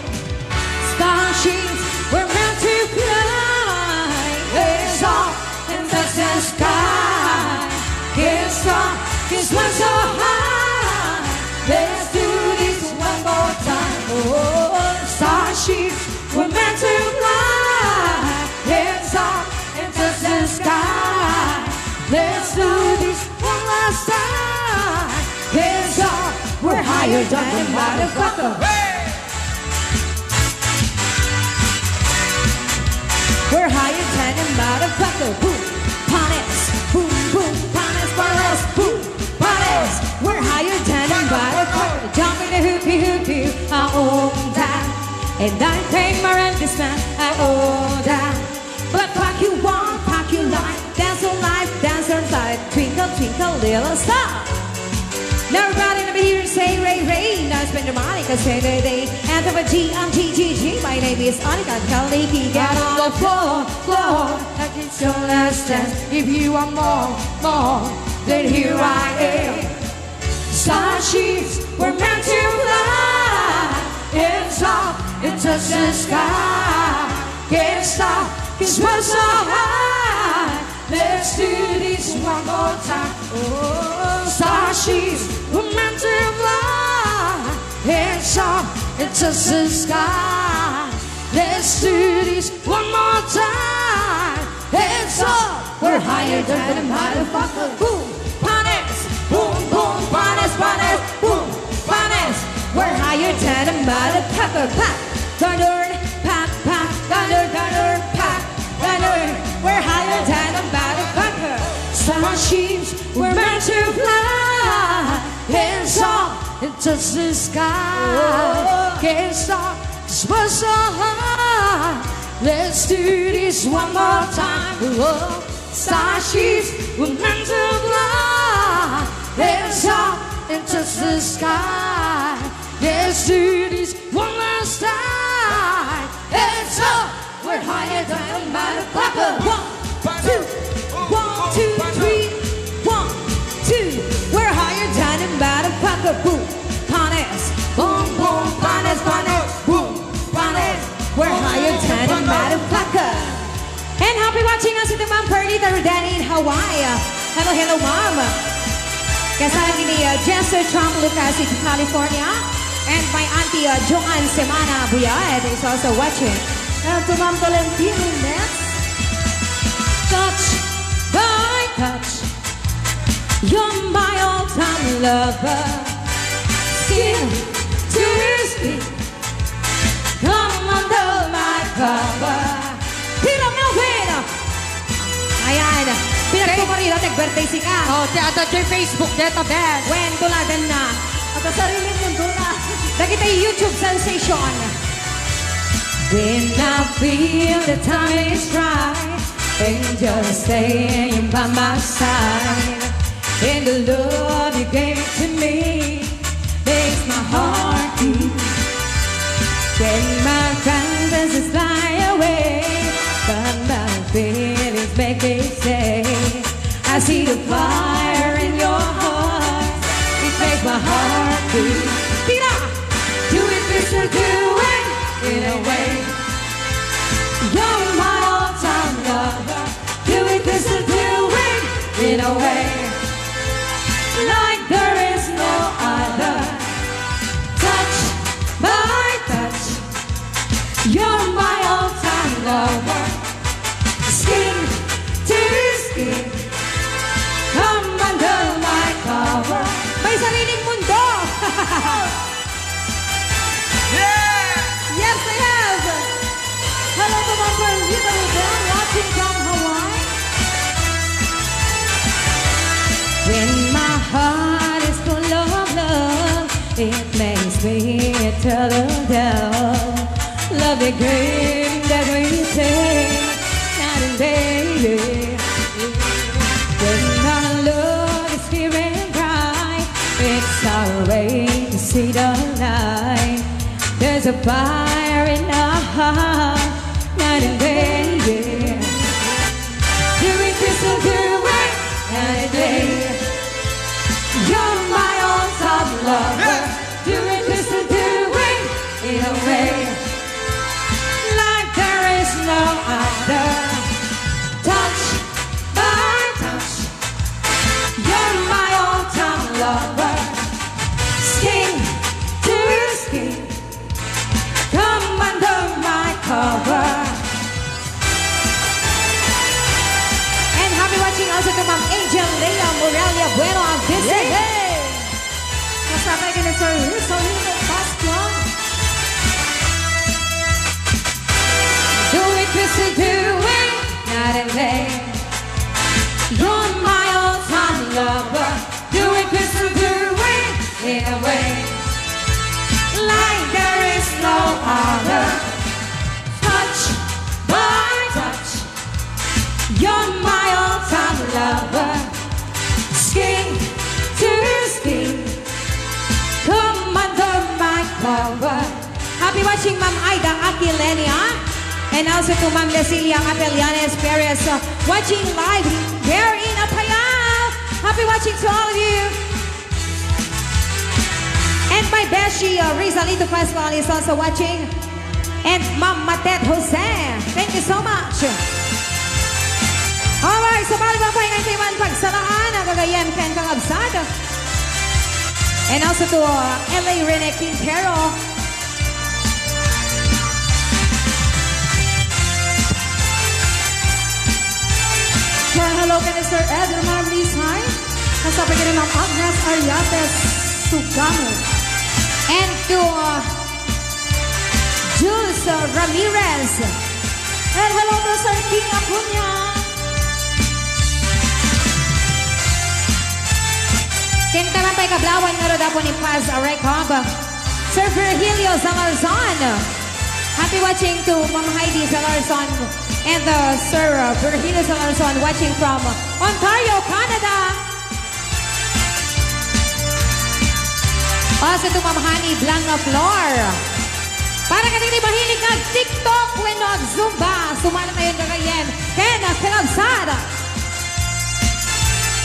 Starships were meant to fly. Hands up and touch the sky. Can't stop, can't swim so high. Let's do this one more time. Oh, Starships were meant to fly. Hands up and touch the sky. Let's do this one last time. Hands up, we're higher than a motherfucker. Hey! We're higher than a motherfucker. Boom, panes, boom, boom, panes, panes, boom, panes. We're higher than a motherfucker. Jump in the hoopy hoopy, I own that. And I pay my rent this man, I own that. But fuck you want, fuck you like. Dance all night, dance all night. Twinkle, twinkle, little star. Now everybody, let me hear you say, "Ray, Ray." Now spend your money, 'cause say, "Day, day." And the G, I'm G, G, G. My name is Anika Kaliki. Get on the floor, floor. Like it's your last chance. If you want more, more, then here I am. Starships were meant to fly. Hands up and touch the sky. Can't stop, 'cause we're so high. Let's do this one more time. Oh, Starships were meant to fly. Hands up and touch the sky. Let's do this one more time. Hands up. We're higher than a motherfucker. Boom, panes. Boom, boom, panes, panes. Boom, panes. We're higher than a motherfucker. Pak, ganun, pak, pak, ganun, ganun, pak, ganun. We're higher than a motherfucker. Starships were meant to fly. Hands up and touch the sky. Can't stop, 'cause we're so high. Let's do this one more time. Whoa. Starships were meant to fly. Hands up and touch the sky. Let's do this one last time. Hands up. We're higher than a motherfucker. One, two, one, two, three. One, two. We're higher than a motherfucker. Boom, panes. Boom, boom, panes, panes. Boom, panes. We're higher than a motherfucker. And happy watching us with the Ma'am Perlita Rodani in Hawaii. Hello, hello, Ma'am. Kasama ni, uh, Jester Trump Lucas in California. And my auntie, uh, Joanne Semana Buyat is also watching. And to Ma'am Tolentino next. Touch by touch, you're my all-time lover. Skin to skin, come under my cover. Tira, Melvin! Ayan. Pinagkumarila, nag-birthday sika. Oh, ti adda diay Facebook database. Wen, tuladen na. At sarili mo, tula. Dagiti YouTube sensation. When I feel the time is right, and you're staying by my side, and the love you gave to me makes my heart beat. When my fantasies fly away, but my feelings make me stay. I see the fire in your heart. It makes my heart beat. Tira! Do it, mister, do it in a way. You're my all-time lover. Do it, mister, do it in a way. Great, the great day, night and day, yeah. When our love is fearing bright, it's our way to see the light. There's a fire in our heart, night and day, yeah. Doing this and doing night and day. You're my all-time lover. Yes. Doing this and doing in a way like there is no other. Touch by touch, you're my all-time lover. Skin to skin, come under my cover. And happy watching also to Ma'am Angel Lea Morelia Bueno of this Yay! Kasabay ni Sir Rizalino Pascual. Do it, Chrissy, do it, night and day. You're my all-time lover. Do it, Chrissy, do it in a way like there is no other. Touch by touch, you're my all-time lover. Skin to skin, come under my cover. Happy watching, Ma'am Aida Aquilenia. And also to Ma'am Cecilia Apellanes Perez, uh, watching live here in Apayao. Happy watching to all of you. And my beshi, uh, Rizalito Pascual is also watching. And Ma'am Matet Jose, thank you so much. Alright, so bali pa pay nga iman pagsalaan, ang gagayan ken kakabsat. And also to, uh, L A Rene Quintero. Ken hello ken Sir Ed Roman Misay. Kasabay ken ni Ma'am Agnes Ariate Sugano. And to, uh, Jules, uh, Ramirez. And hello to Sir King Acuña. Ken taman pay kablawan ngarud apo ni Paz Arecob, Sir Virgilio Salarzon. Happy watching to Ma'am Heidi Salarzon and, uh, Sir, uh, Virgilio Salarzon watching from Ontario, Canada. Also to Ma'am Honey Blanca Flor. Para kadagiti mahilig nga ag-TikTok wenno ag-Zumba, sumala tayo gagayen ken kakabsat.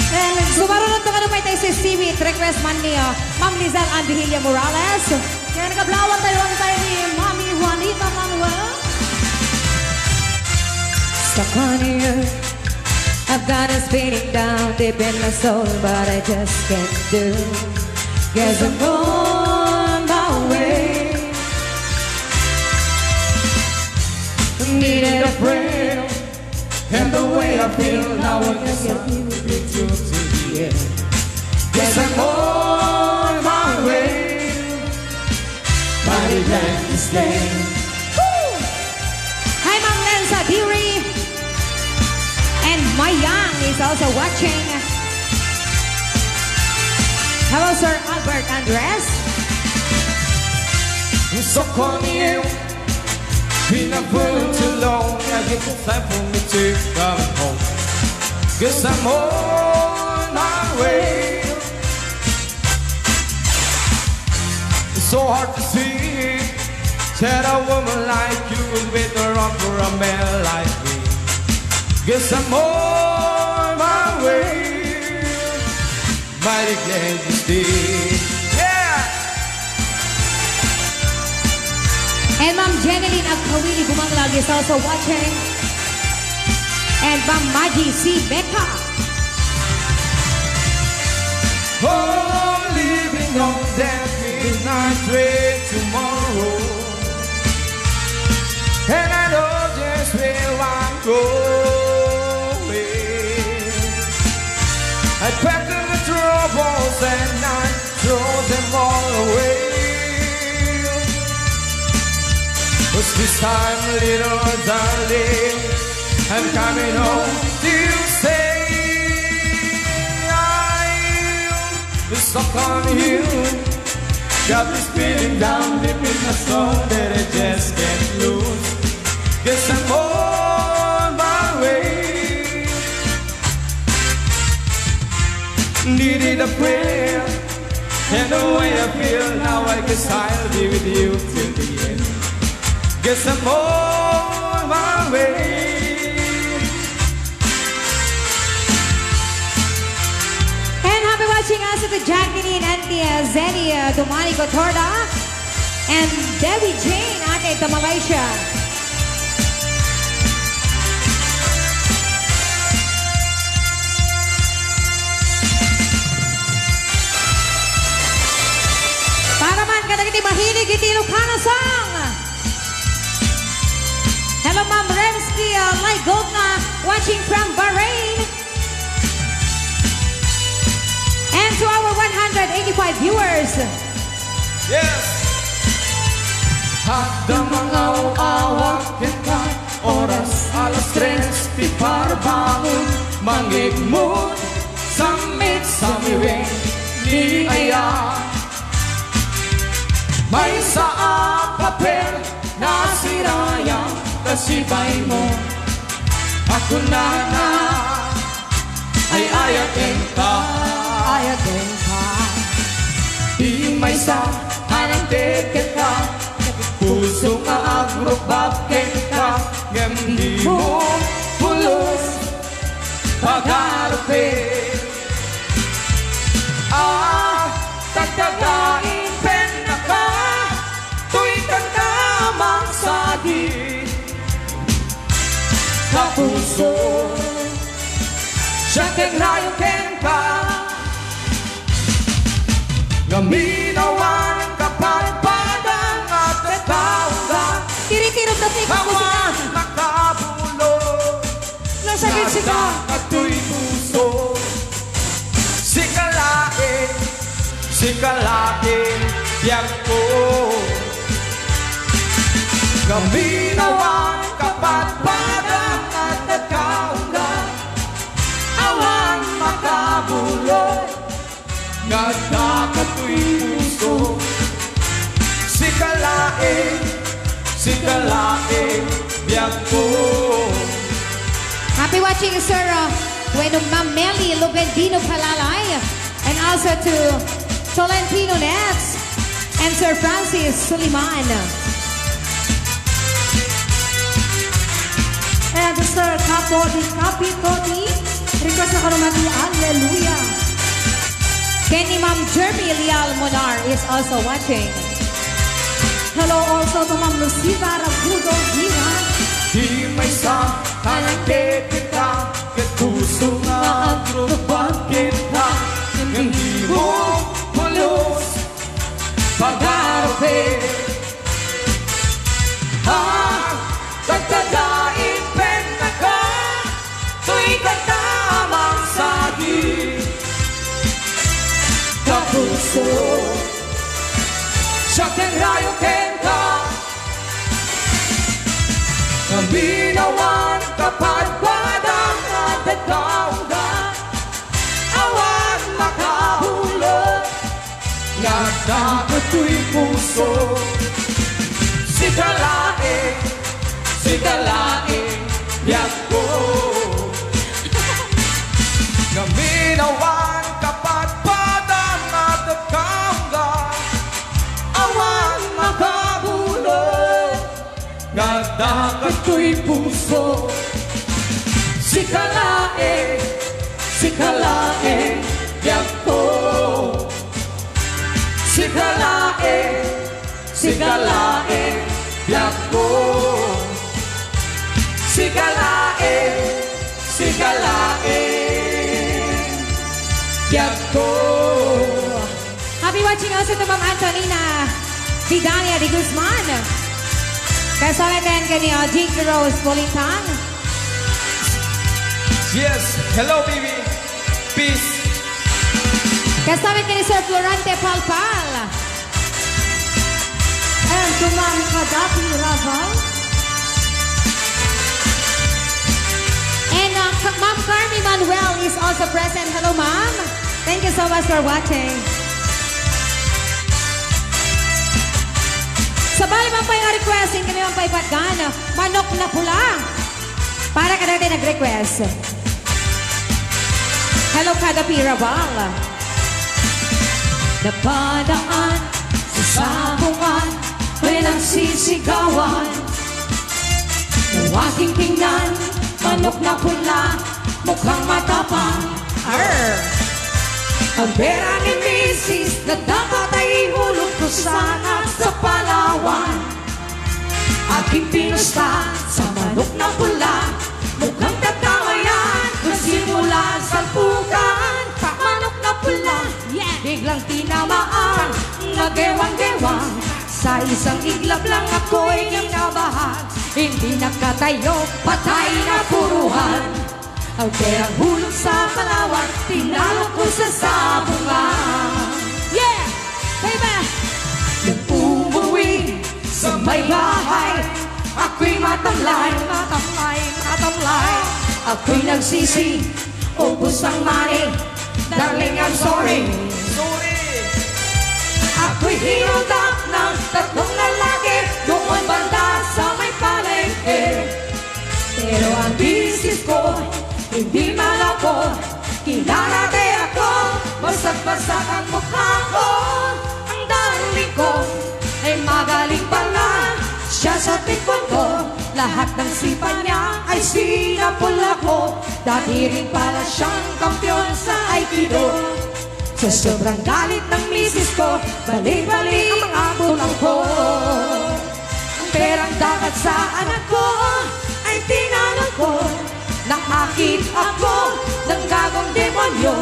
And sumaruno to kano pay tayo si Seaweed. Request man ni, uh, Ma'am Lizelle Ann Vigilla Morales. Ken kablawan tayo, tayo ni Mami Juanita Manuel. Stuck on you. I've got a spinning down deep in my soul, but I just can't do. Guess I'm on my way. Needed a friend, and the way I feel now, I guess I'll be true to the end. Guess I'm on my way. Mighty glad to stay. Woo! Hi, Ma'am Lenza Diri. And Mayang is also watching. Hello, Sir Albert Andres. So call me. Been a fool too long. I guess it's time for me to come home. Guess I'm on my way. It's so hard to see that a woman like you would wait around for a man like me. Guess I'm on my way. Mighty glad you stay. Yeah! And Ma'am Jeneline Agkawili Bumanglag is also watching. And Ma'am Maggie C. Becca. Oh, living on that midnight train tomorrow. And I know just where I'm going. I pack up the troubles and I throw them all away. 'Cause this time, little darling, I'm coming home to stay. I'm stuck on you. Got this feeling down deep in my soul that I just can't lose. Guess I'm on my way. Needed a prayer, and the way I feel now, I guess I'll be with you till the end. Guess I'm on my way. And happy watching also to Jacqueline and the, uh, Zenia, Domani Cotorda, and Debbie Jane, ate, to Malaysia. Para man kadagiti mahilig iti Ilocano song. Hello, Ma'am Remski, uh, Laigotna, watching from Bahrain. And to our one hundred eighty-five viewers. Yes. Adda mangaw-awak kenka, oras alas tres ti parbangon, mangigmut, sammit, samiwen, ni aya. Maysa a papel, nasirayan ta sibaimo. A kunana, ay-ayatenka. Ayatenka. Di maysa a nangted kenka, puso nga agrukbab kenka, ngem dimo pulos pagarupen. Ah, tagtagain pennaka, toy kanta mangsagi. Kapuso, siak ti agrayo kenka. Ngamin awan kapadpadan nga tataoga. Tiri-tiro, tas may awan kapusingan. Makabulo. Nasakit si ka. Nadakatoy puso. Sika laeng, sika laeng, biagko. Ngamin awan kapadpadan nga tataoga. Awan makabulo. Nga adda katoy puso. Sika laeng, sika laeng, biagko. Happy watching, Sir, uh, wenno Ma'am Melly Lubendino Palalay, and also to Tolentino Nets and Sir Francis Suliman. And Sir Capo di Capitoni, request na kano mati, Alleluia. Ken ni Ma'am Jermy Leal Monar is also watching. Hello also to Ma'am Lucita Ragudo Gira. Di maysa a nangted kenka, ket puso nga agrukbab kenka, ngem dimo pulos pagarupen. Ah, tagtagain pennaka, toy kanta mangsagi. Kapuso, siak ti agrayo kenka. Ngamin awan kapadpadan nga tataoga. Awan makabulo. Nga adda katoy puso. Sika laeng, sika laeng, biagko. Ngamin awan kapadpadan nga tataoga. Awan makabulo. Nga adda katoy puso. Sika laeng, sika laeng, biagko. Sika laeng, sika laeng, biagko. Sika laeng, sika laeng, biagko. Happy watching also to Ma'am Antonina Vidania de Guzman. Kasama din kani, uh, Jinky Rose Bolintang. Yes. Hello, baby. Peace. Kasama kani Sir Florante Palpal. And to Ma'am Kadapi Raval. And, uh, Ka-, Ma'am Carmi Manuel is also present. Hello, Ma'am. Thank you so much for watching. Sabali man pay nga request, inkami man pay patgan, Manok na Pula. Para kadagiti nag-request. Hello, kada Pirabal. Napadaan sa sabungan, may nagsisigawan. Nawaking tingnan, manok na pula, mukhang matapang. Arr! Ang pera ni misis na dapat ay ihulog ko sana sa Palawan. Aking pinusta sa manok na pula, mukhang tatamayan, kung simula sa pukan. Manok na pula, yeah! Biglang tinamaan, nagewang-gewang. Sa isang iglap lang ako'y kinabahan. Hindi nakatayo, patay na puruhan. Ang perang hulog sa Palawan, tinalo ko sa sabungan. Yeah! Baby! Nang umuwi sa may bahay, ako'y matamlay, matamlay, matamlay. Ako'y nagsisi, ubos ang money. Darling, I'm sorry. Sorry. Ako'y hinuldak ng tatlong lalaki doon banda sa may palengke. Pero ang misis ko, hindi maloko. Kilala de ako, basag-basag ang mukha ko. Ang darling ko ay magaling pala. Siya sa taekwondo, lahat ng sipa niya ay sinapul ako. Dati rin pala siyang kampiyon sa Aikido. Sa sobrang galit ng misis ko, bali-bali ang mga tulang ko. Ang perang dapat sa anak ko ay tinalo ko. Naakit ako ng gagong demonyo,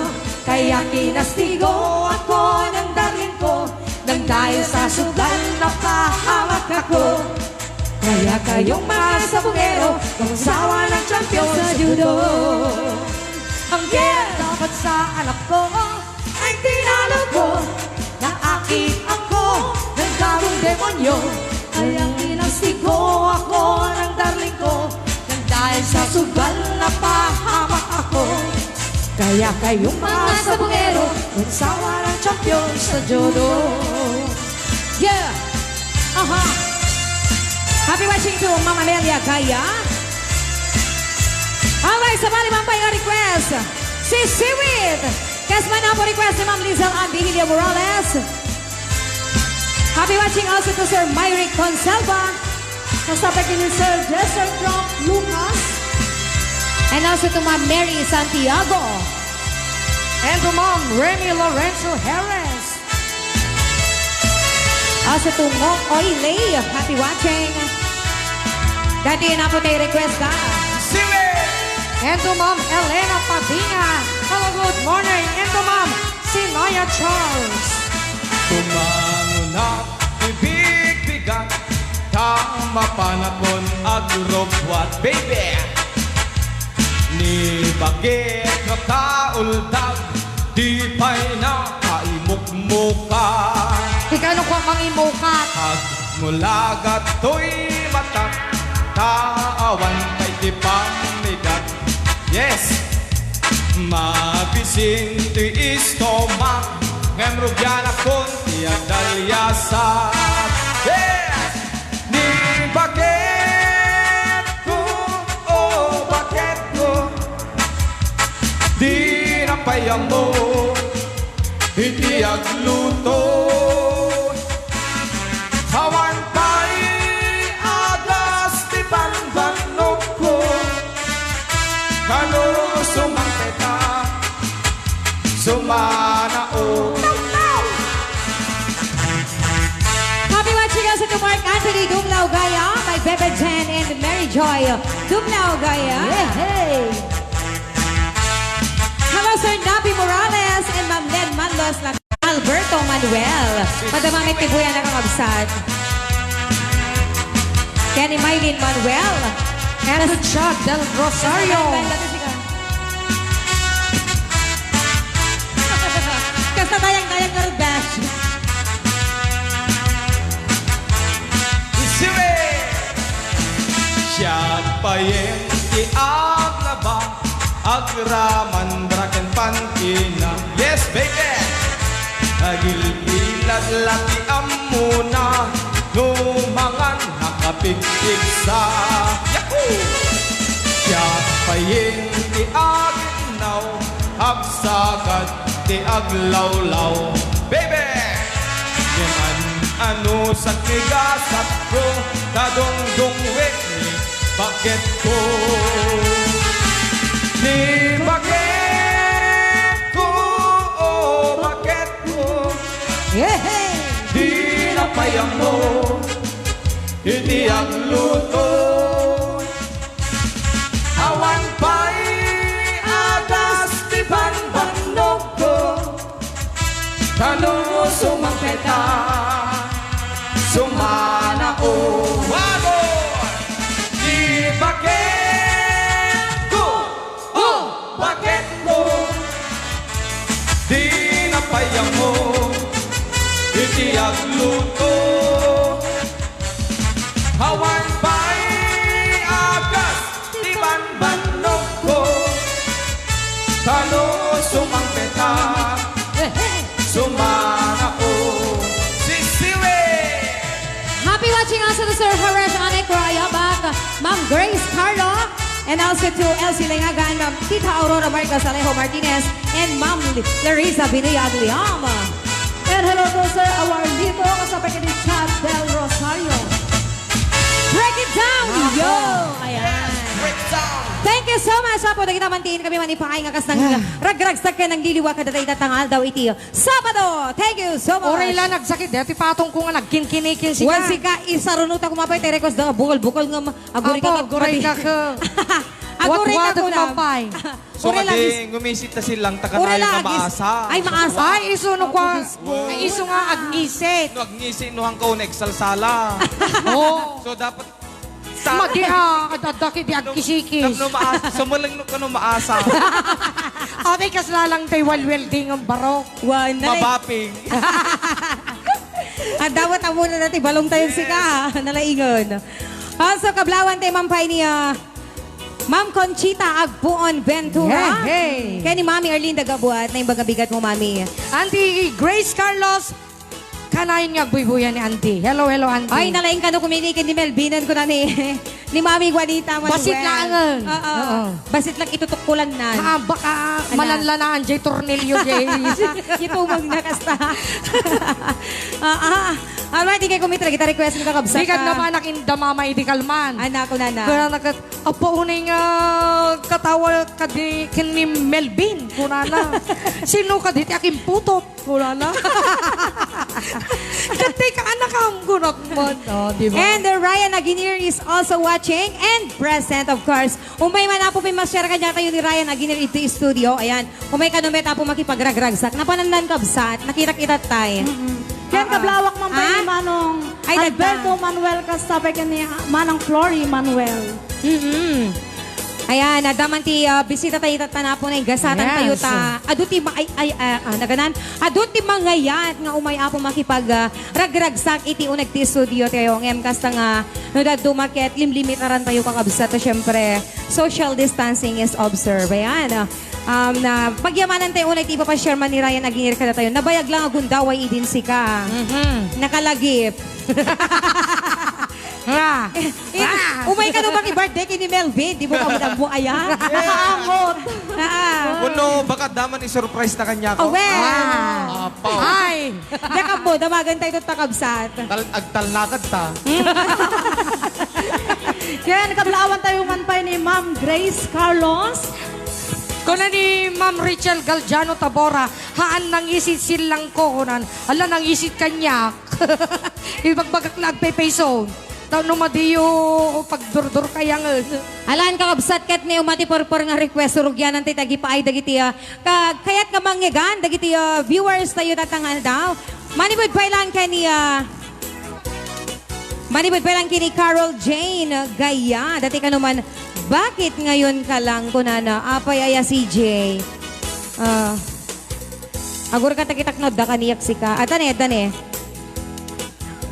kaya kinastigo ako ng darling ko. Nang dahil sa sugal, napahamak ako. Kaya kayong mga sabungero, kung sawa ng champion sa judo. Ang perang dapat sa anak ko ay tinalo ko. Naakit ako ng gagong demonyo, kaya kinastigo ako ng darling ko. Nang dahil sa sugal, napahamak ako. Kaya kayong mga sabungero, kung sawa ng champion sa judo. Yeah! Aha! Happy watching to Ma'am Amelia Gaya. Alright, sabali man pay nga request, si Seaweed. Kasman po request ni Ma'am Lizelle Ann Vigilio Morales. Happy watching also to Sir Myrick Conselva. Kasama ni Sir Jester Trump Lucas. And also to Ma'am Mary Santiago. And to Ma'am Remy Lorenzo Harris. Also to Ngong Oy Lay, happy watching. Dati na po tayo request ka. Siwe! And to Ma'am Elena Padinga. Hello, good morning. And to Ma'am Sinaya Charles. Tumanguna, ibigbigat, tama panakon agrobwat, baby. Ni bakit makauldag, di pay na kaimukmukan. Ikano ko mangimukat? Agmulagat to'y mata, taawan pay ti pamigat. Yes! Mabisin ti istomak, ngem rugianakon ti agdaliasat. Yes! Ni baketko, o baketko, di na pay ammo iti agluto. Awan pay agas ti panbannogko. Kano sumangpeta, sumanao. Happy watching also to Mark Anthony Dumlao Gaya, by Bebe Jen and Mary Joy Dumlao Gaya. Yeah, hey. Hello, Sir Nabi Morales and Ma'am Len Manlos. Alberto Manuel. Madama met ti buya nakakabsat. Kenny Mylene Manuel. And to Chad Del Rosario. Kasta dayang-dayang nga rubes. Siwe! Siak payen ti aglaba, agraman bra ken pantina. Yes, baby! Agilgilad la ti ammona, no Igsa, yahoo! Siak payen ti aginnaw, agsagat ti aglawlaw. Baby! Ngem an-, anusat ni gasatko, kadungdungwek ni baketko. Ni baketko, o baketko, Yehey! Di napayammo iti agluto. Awan pay agas ti banbannogko. Tano sumangpeta, sumana o wago. Di baketko, o baketko. Di napayammo iti agluto. Awan pay agas ti banbannogko. Tano sumangpeta, sumana o sisiwe. Happy watching also to Sir Haresh Anek Rayabak, Ma'am Grace Carlo, and also to Elsie Lengagan, Ma'am Tita Aurora Marcos Alejo Martinez, and Ma'am Li-, Larissa Binoy Agliama. And hello to Sir Awarlito, kasabay ka ni Chad Del Rosario. Break it down, yo! Ayan. Break it down. Thank you so much, apo. Dagita man tiin kami manipaay nga kas nang ragragsak ken nangliliwa kadata ita nga aldaw iti Sabado. Thank you so much. Uray la nagsakit, dati patong ko nga nagkinkinikin sika. Wen sika, isaruno ta kumapay, ti request da, bukol-bukol nga ma-, aguri ka Apo, ka aguri ka ka. Aguri ka Watwat kunam. Kumapay. So, Uray la, kadi, is- ngumisit ta silang, ta Uray kanayon la, nga agis-, maasa. Ay, maasa. Ay, isu no Apo, kwa, Diyos ko. Ay, isu nga agnisit. No, agnisit, no, hangkaw na igsalsala. Oh. So, dapat Madi, ah, ad-, adda ki di agkisikis. Tapno maasa, sumuleng no kano maasa. Abay, kas lalang tay walwel di nga barok. Wan, nalay- Mabaping. At dapat amo na dati, balong tayo sika, nalaingon. Also, kablawan tayo, Ma'am Pay ni, ah, Ma'am Conchita Agpuon Ventura. Yeah, hey. Kaya ni Mami Arlinda Gabuat, na yung baga bigat mo, Mami. Auntie Grace Carlos, Kanayon nga agbuybuya ni Auntie. Hello, hello, Auntie. Ay, nalaing kano kumini ken ni Melvin, kuna ni, ni Mami Juanita Manuel. Basit laangen. Oo. Oo. Basit lang itutukkulan na. Ah, baka Ala. Malanlanaan jay tornilyo, jay. Itumong na kasta. Ah, ah. Alright, di kay kumitra, kita request ni kakabsat. Di ka naman anak inda mama idi kalman. Anak ko na na. Kaya nakat-, apo unay nga katawa kadi ken ni Melvin, kunana. Sino kadi ti akin putot? Wala na. Katay ka, anak, ang gunot mo. Oh, di ba? And, uh, Ryan Aguinir is also watching and present, of course. Umay man apo, may ma-share kanya tayo ni Ryan Aguinir iti studio. Ayan. Umay ka no met apo makipagragragsak. Napanandan kabsat. Nakita-kita tayo. Mm-mm. Yan, Ah, ah. Kablawak man pa Ah? ni Manong Ay, Alberto nagda- Manuel, kasabay ka ni Manang Flory Manuel. Mm-mm. Ayan, adda man ti, ah, bisita tayo tatta na apo na igasatan Yes. tayo ta. Adu ti ma-, ay, ay, ah, ah, naganan. Adu ti mangayat nga umay apo makipag, ah, ragragsak iti uneg ti studio tayo. Ngem kasta nga, no daduma ket limlimitaran tayo kakabsat. Ta syempre, social distancing is observed. Ayan, ah, um, na pagyamanan tayo unay ti ipapashare man ni Ryan Aguinir kada tayo. Nabayag lang agundaway idin sika. Mhm. Nakalagip. Nga. Eh, eh, Ah! umay ka naman i-birthday kay ni Melvin. Di mo kami nagbuaya. Angot. Ah. Kuno, baka daman i-surprise na kanya ko. Oh, well. Ah. Apo. Ay! Yakap mo, damagan tayo itong takabsat. Tal-, agtalnakad ta. Yan, kablaawan tayo man pa ni Ma'am Grace Carlos. Kuna ni Ma'am Rachel Galdiano Tabora, haan nang isit silangko, kunan. Ala, nang isit kanya. Ibagbagak la agpaypayson. Tao no madiyo pagdurdurkayangen. Alan, kakabsat ket ni umati purpur nga request, surugyanan ti tagipaay dagiti, ah, ka-, kayat nga mangngeggan dagiti, ah, viewers tayo tatangal daw. Manipud pay lang kani, ah, manipud pay lang kini Carol Jane Gaya. Dati ka naman, "Bakit ngayon ka lang?" kunana. Apay aya C J. Ah, Agurka ta kitakno, da kaniak sika. Atan eh, atan eh.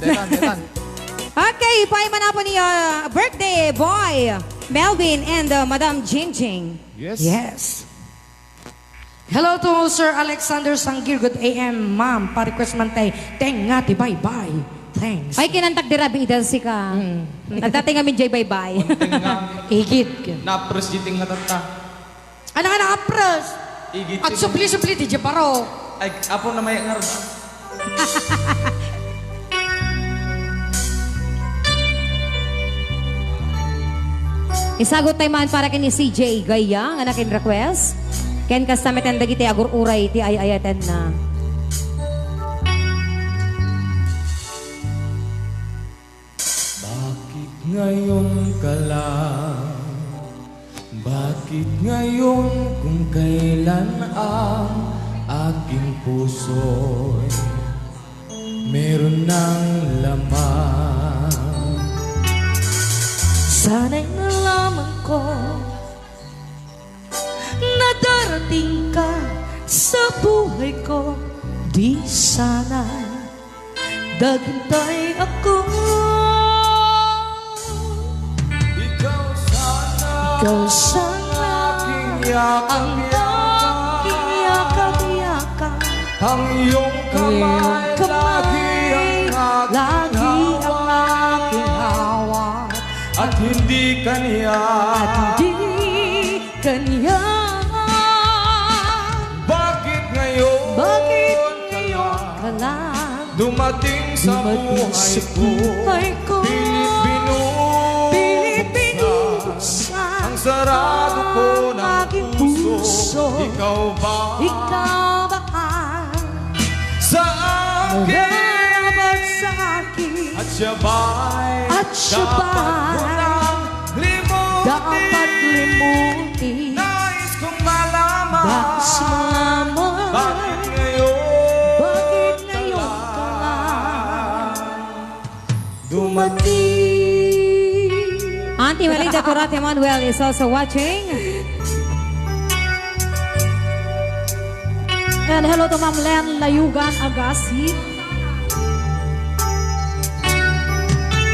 Detan, detan. Okay, paiman na po ni, uh, birthday boy, Melvin and, uh, Madam Jingjing. Yes. Yes. Hello to Sir Alexander Sangir. Good A M, ma'am. Pa-request man tay, Tenga ti Baybay. Thanks. Ay, kinantak di rabi idan sika. Mm. Nagdating amin jay baybay. Igid. Napres diting nga tatta. Ano nga naapres? Igid. At supli-supli ti jay baro. Ay, apo na may ngar-, Isagut tayo man para kini C J Gaya nga nakin request. Ken kasta met dagiti agur-uray ti ay-ayatenna. Bakit ngayon ka lang? Bakit ngayon kung kailan ang aking puso'y meron ng laman? Sana'y nalaman ko na darating ka sa buhay ko. Di sana naghintay ako. Ikaw sana, ikaw sana, aking yakap-yakap, aking yakap-yakap, ang iyong kamay, iyong kamay, lagi ang aking, lagi ang hawak, aking hawak. At hindi kaniya, at hindi kaniya. Bakit ngayon, bakit ngayon ka lang dumating sa, dumating sa buhay ko? Buhay ko. Pilit binubuksan, pilit binubuksan ang sarado ko ng aking puso. Puso. Ikaw ba, ikaw ba ang sa akin, narapat sa akin? At siya ba'y, at siya ba'y dapat ko nang limutin? Dapat limutin. Nais kong malaman, nais kong malaman, bakit ngayon, bakit ngayon ka lang, ka lang dumating? Auntie Melinda Corate Manuel is also watching. And hello to Ma'am Len Layugan Agassi.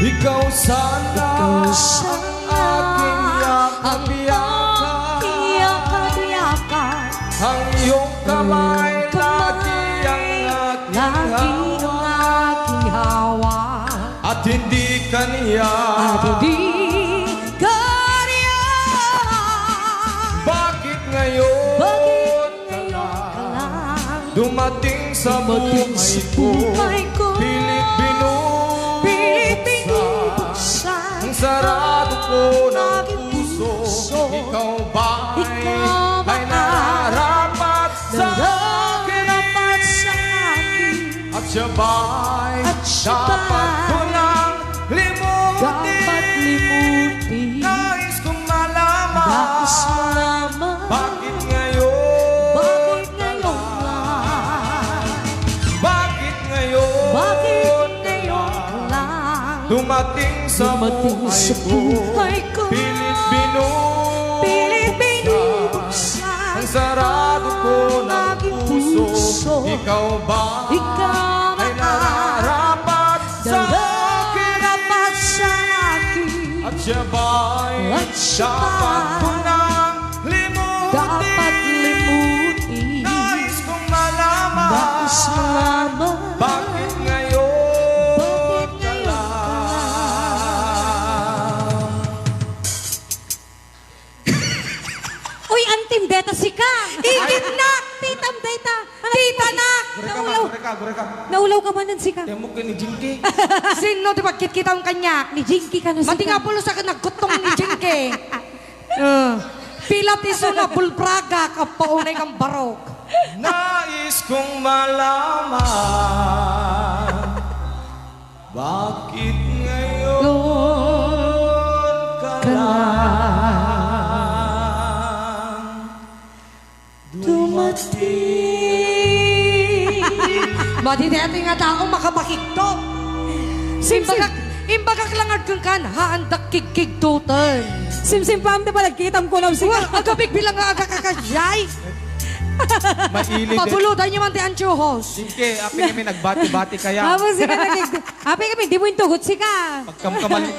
Ikaw sana, ikaw sana ang aking yakap-yakap, ang aking yakap-yakap. Ang iyong kamay, iyong kamay, lagi ang aking, lagi ang hawak, aking hawak. At hindi kaniya, at hindi kaniya. Bakit ngayon, bakit ngayon ka lang, ka lang dumating sa, dumating sa buhay ko, buhay ko? Pilit binubuksan, pilit binubuksan ang sarado ko ng aking puso. Puso. Ikaw ba, ikaw ba ay nararapat sa akin? Nararapat sa akin. At siya ba'y, at siya ba'y dapat ko nang limutin? Dapat limutin. Nais kong malaman, nais kong malaman, bakit ngayon, bakit ngayon ka lang? Bakit ngayon, bakit ngayon ka lang dumating sa, dumating sa buhay ko? Buhay ko. Pilit binubuksan, pilit binubuksan ang sarado ko ng aking puso. Puso. Ikaw ba, ikaw ba ay nararapat sa akin? Nararapat sa akin. At siya ba'y, at siya ba'y dapat ko nang limutin? Dapat limutin. Nais kong malaman, nais kong malaman, bakit ngayon, bakit ngayon ka lang, ka lang? Uy, antim, beta sika. Igid na! Titam, beta. Tita na! Gureka, ma, naulaw, gureka, gureka. Naulaw ka man nun, sika. Temok ka ni Jinky. Sino ti pagkitkitam kaniak? Ni Jinky ka, no, sika. Mati nga pulos a nagkuttong ni Jinky. Eh, pila ti isu na bulbraga, kapaunay kang barok. Nais kong malaman, bakit ngayon ka lang dumating? Madi daytoy nga tao makapakigtot. Simsim. Imbagak, imbagak lang agkan kan, haandak kigkigtoten. Simsim, paam ti panagkitam ko na, sika. Well, agabig bilang nga agakakajay. Mailid. Pabulodan niyo man ti antiojos. Jinky, apay kami nagbati-bati kaya. Apo, sika nagig-, apay kami, di mo intugot, sika. Pagkamkamal.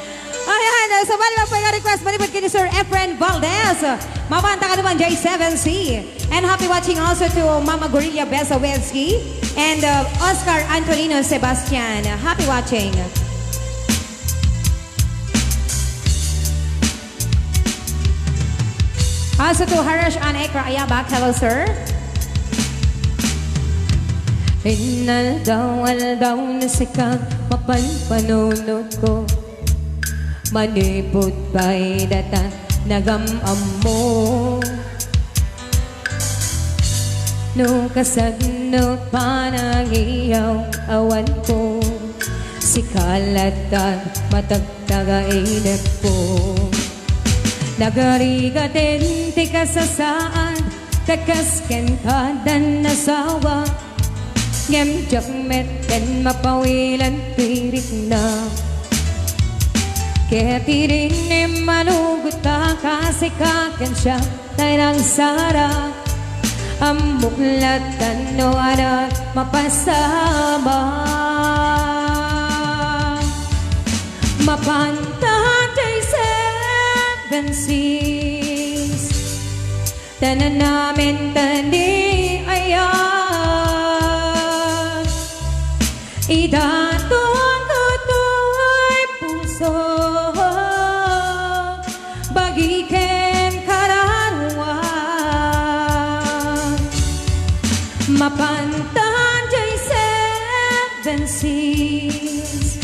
Ayan, uh, so, bali, maupay nga request, manipud ken ni Sir Efren Valdez. Mapanta kano man diay seven C. And happy watching also to Mama Gorilla Besaweski and, uh, Oscar Antonino Sebastian. Happy watching. Also to Harash Anek Raayabak. Hello, sir. Inaldaw-aldaw na sika, mapanpanunotko. Manipud pay data nagam-ammo. No kasano panangiyaw awan ko, sika latta matagtagainepko. Nagarigaten ti kasasaad, ta kas kenka dan nasawa, ngem diak metten mapawilan ti rikna. Ket idin immanugotak a sika ken siak tay nagsarag, ammok latta no adda mapasama. Mapanta diay seven seas, ta nanamen ta ni ayat. Idaton toy puso, bagi ken kararuan. Mapantan diay seven seas,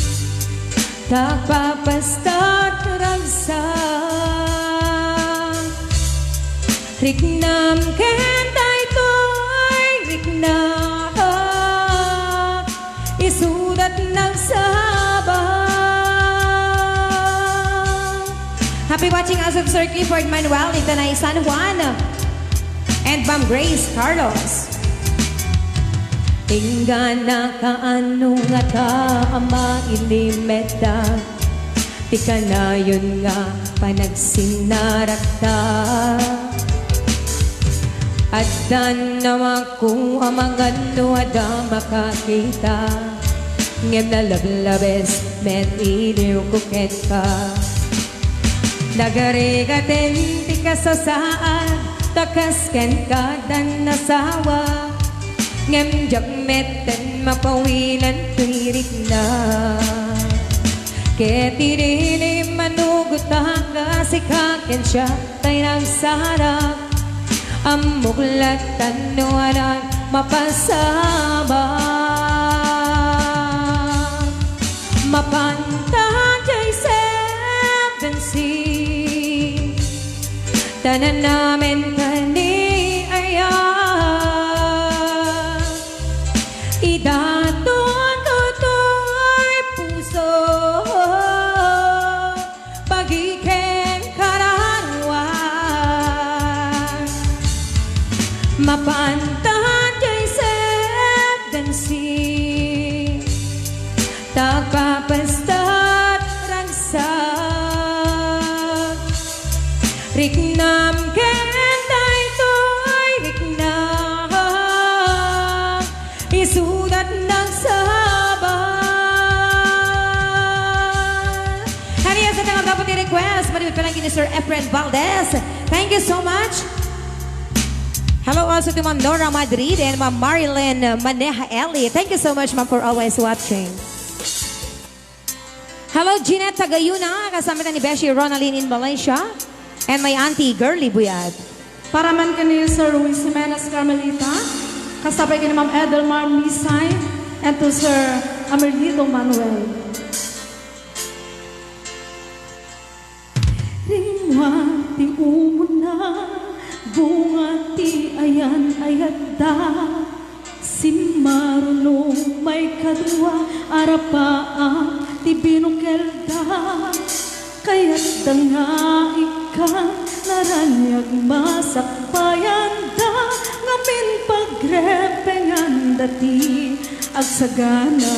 ta agpapastat ragsak. Riknam ken daytoy riknak, isudat nagsaba. Happy watching also to Sir Clifford Manuel, Itanay, San Juan, and Ma'am Grace Carlos. Inggana kaano ngata a mailimetan ti kanayon nga panagsinarakta. Addan amanko a mangano adda makakita, ngem nalablabes met iliwko kenka. Nagarigaten ti kasasaad, ta kas kenka dan nasawa, ngem diak metten mapawilan ti rikna. Ket idi immanugotak a sika ken siak tay nagsarag, ammok latta no adda mapasama. Mapanta diay seven seas, ta nanamen ta ni ayat. Idaton toy puso, bagi ken kararuan. Mapanta diay seven seas, ta agpapastat ragsak. Riknam ken daytoy riknak, isudat nagsaba. Kanias, sa tanggap dapat ni request, manipud pay laeng ken ni Sir Efren Valdez. Thank you so much. Hello also to Ma'am Nora Madrid and Ma'am Marilyn Maneja Eli. Thank you so much, ma'am, for always watching. Hello, Jeanette Tagayuna, kasama ta ni Beshi Ronaldin in Malaysia, and my auntie, Girly Buyad. Para man ken ni Sir Ruiz Jimenez Carmelita, kasapay ken ni Ma'am Edelmar Misay, and to Sir Amerlito Manuel. Rimmuar ti umuna, bunga ti ayan-ayatda. Simmaruno maikadua, arapaak ti binukelda. Kayatda nga ikkan naraniag masakbayanda, ngamin pagrepenganda ti agsagana.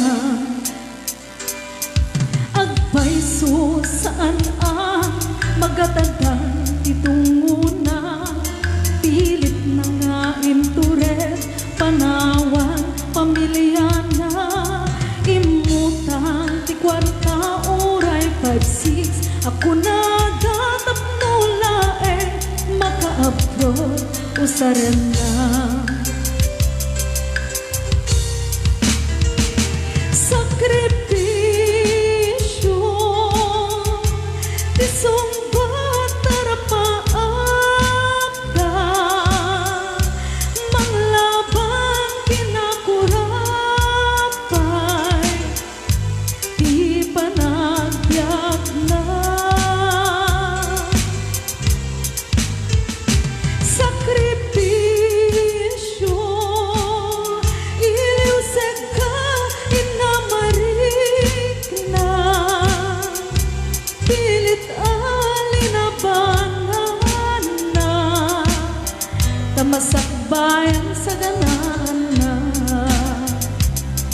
Agpayso saan a magatagan ti tungona. Pilitna nga intured panawan pamiliana. Immutang ti kuarta uray five six Kunada tapno laeng makaabroad, usarenna. Sakripisio ti sungbat a rapaapda, manglaban kinakurapay ti panagbiagna. Sakripisio, iliwsek ka, inamarikna, pilit a linabananna, ta masakbayan saganaanna.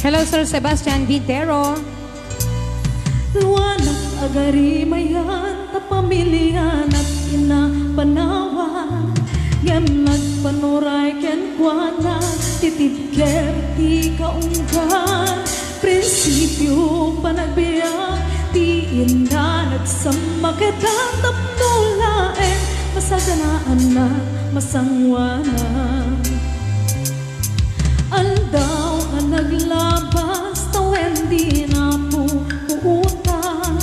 Hello, Sir Sebastian Vintero. Luanak agarimayan, ta pamilianak inapanawan, ngem nagpanuray kenkuana ti tibker ti kaunggan. Prinsipio panagbiag ti inna, nagsammakeda tapno laeng masaganaanna, masanguana. Aldaw a naglabas, tawen di napupuotan.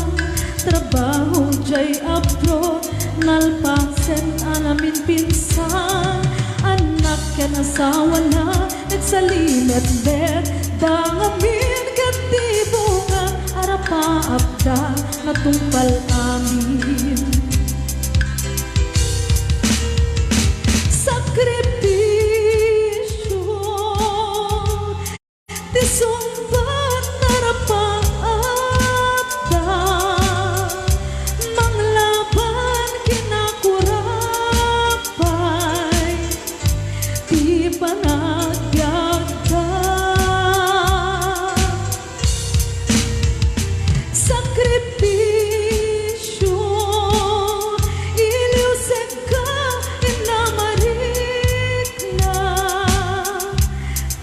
Trabaho jay abroad, nalpasen a naminpinsan. Annak ken asawana, nagsalimetmet da ngamin, ket ti bunga a rapaapda natungpal amin. Sakripisio ti sungbat a rapaapda, manglaban kinakurapay ti panagbiagda. Sakripisio, iliwsek ka, inamarikna,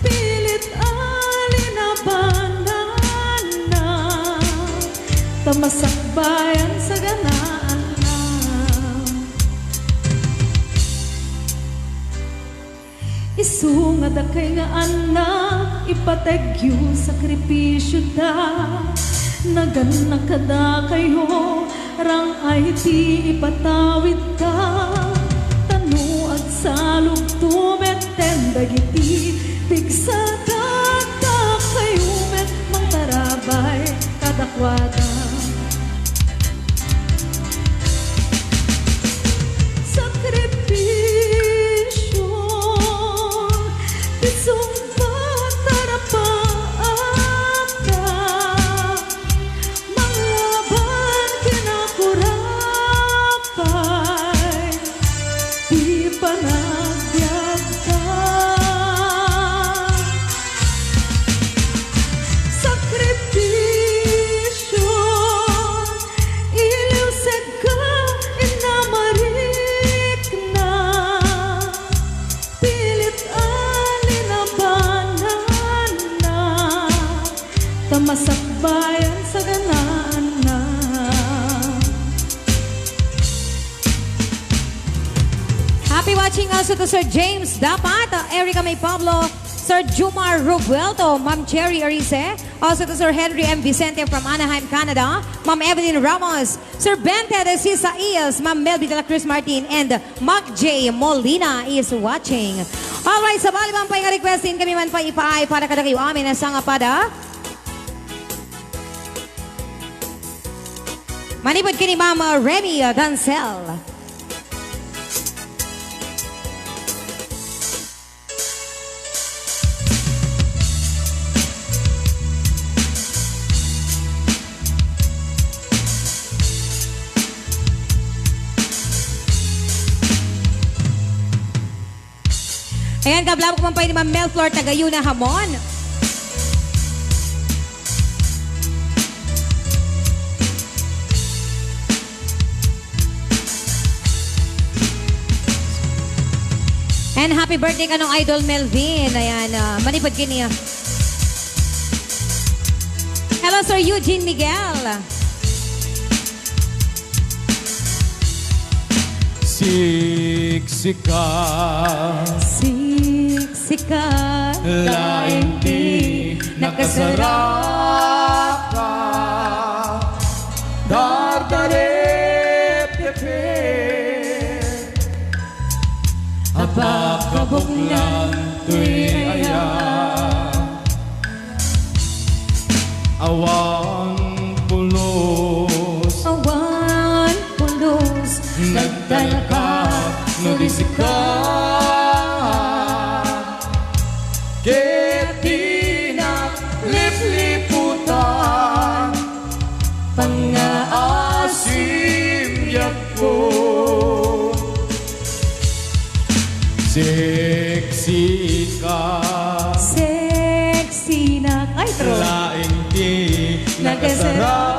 pilit a linabananna, ta masakbayan saganaanna. Isu nga dakay nga annak, ipategyo sakripisioda. Nagannak kadakayo, rang-ay ti ipatawidda. Ta no agsalubto metten dagiti pigsada, dakayo met mangtarabay kadakuada. Sakripisio ti sungbat a rapaapda, manglaban kinakurapay ti panagbiagda. Sakripisio, iliwsek ka, inamarikna, pilit a linabananna, ta masakbayan saganaanna. Happy watching also to Sir James Dapat, Erica May Pablo, Sir Jumar Robuelto, Ma'am Cherry Arice, also to Sir Henry M Vicente from Anaheim, Canada, Ma'am Evelyn Ramos, Sir Bente de Sisaias, Ma'am Melby de la Cruz Martin, and Mac J Molina is watching. Alright, sabali man pay nga request, inkami man pay ipaay para kadakayo amin a sangapada. Manipud ken ni Ma'am Remy Dancel. Ayan, kablabok man pay ni Ma'am Mel Flor Tagayuna Hamon. And happy birthday kanong Idol Melvin. Ayan, ah, manipud kini. Hello, Sir Eugene Miguel. Siksika. Siksika. Laeng ti nakasaraka. Dardarep-depet. Apakabuklan toy aya. Awan pulos. Awan pulos. Nagtalka no di sika. Ket dinak lipliputan. Pangngaasim biagko. Sexy ka. Sexy nak. Ay, true. Laeng ti nakasaraka.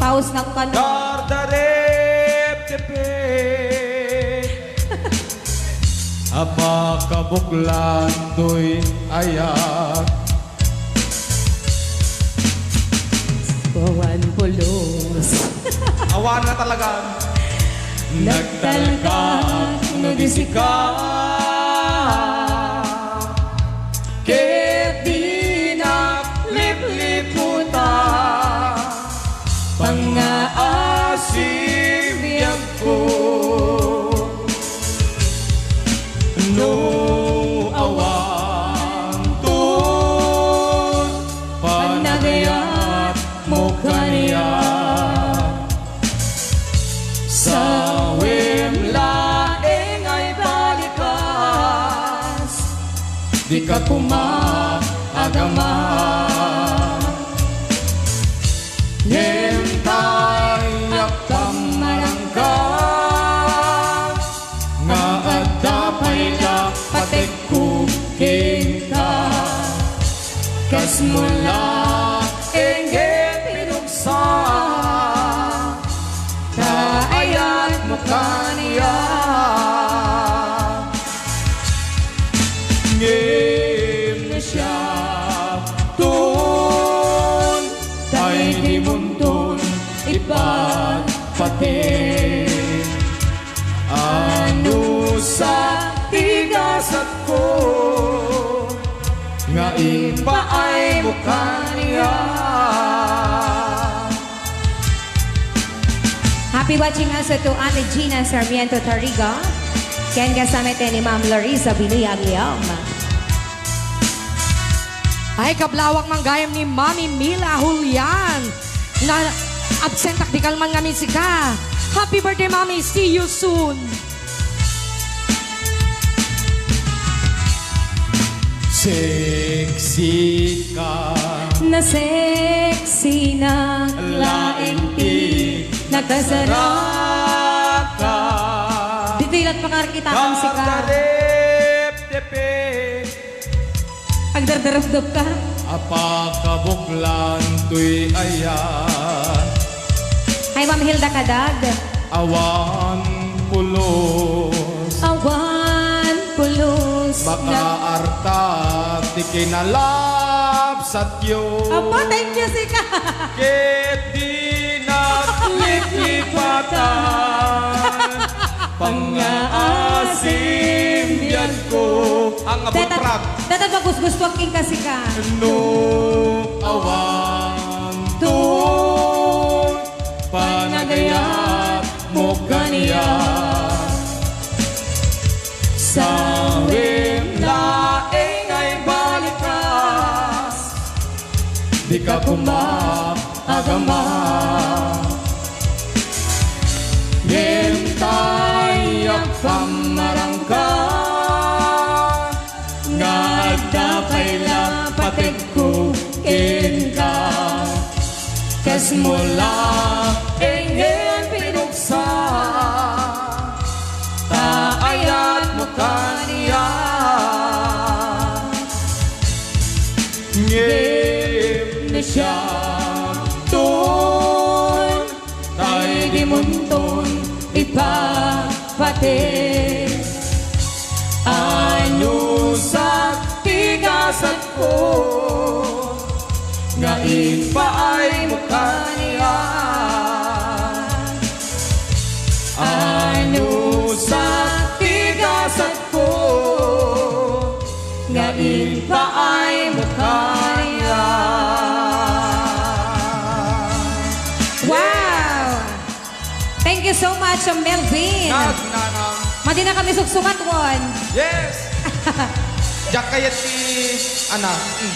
Paus nak pa, no? Dardarep-depet. Apakabuklan toy aya. Awan pulos. Awan na talaga. Nagtalka no di sika. Ket dinak lipliputan. Pangngaasim biagko. No awan ton panagayat mo kaniak, sawem laeng ay balikas, dika koma agama. Ngem tay agpamarangka, nga adda pay la pategko kenka. Kasmo laeng pinuksa, ta ayatmo kaniak. Ngem no siak ton, tay dimonton ipatpateg. Anusak ti gasatko nga impaaymo kaniak. Happy watching also to Ate Gina Sarmiento Tariga. Ken kasama iti ni Ma'am Larissa Binuya Agliam. Ay, kablawak man gayam ni Mami Mila Julian. Na absent ak di kalman ngamin sika. Happy birthday, Mami. See you soon. Sexy ka. Na sexy na. Laeng ti nakasaraka. Ditoy lat pakar kita ang sika. Agdardarupdup ka. Apakabuklan toy aya. Hi, Ma'am Hilda Kadag. Awan pulos. Awan pulos. Makaarta ti kinalabsatyo. Apo, thank you, sika. Ket dinak liplipatan. Pangngaasim biagko. Ang Data, abulprat. Data, magusgustuak king kasika. No awan ton panagayat mo kaniak. Sawem laeng ay balikas. Dika koma agama. Ngem tay agpamarangka, nga adda pay la pategko kenka. Kasmo laeng pinuksa, ta ayatmo kaniak. Ngem no siak ton, tay dimonton ipatpateg. Anusak ti gasatko nga impaaymo kaniak. Ay, mukha niya. Wow! Thank you so much, Melvin. Nagnanang. Madi na kami suksumat, Won. Yes! Diak kayat ni Ana. Mm,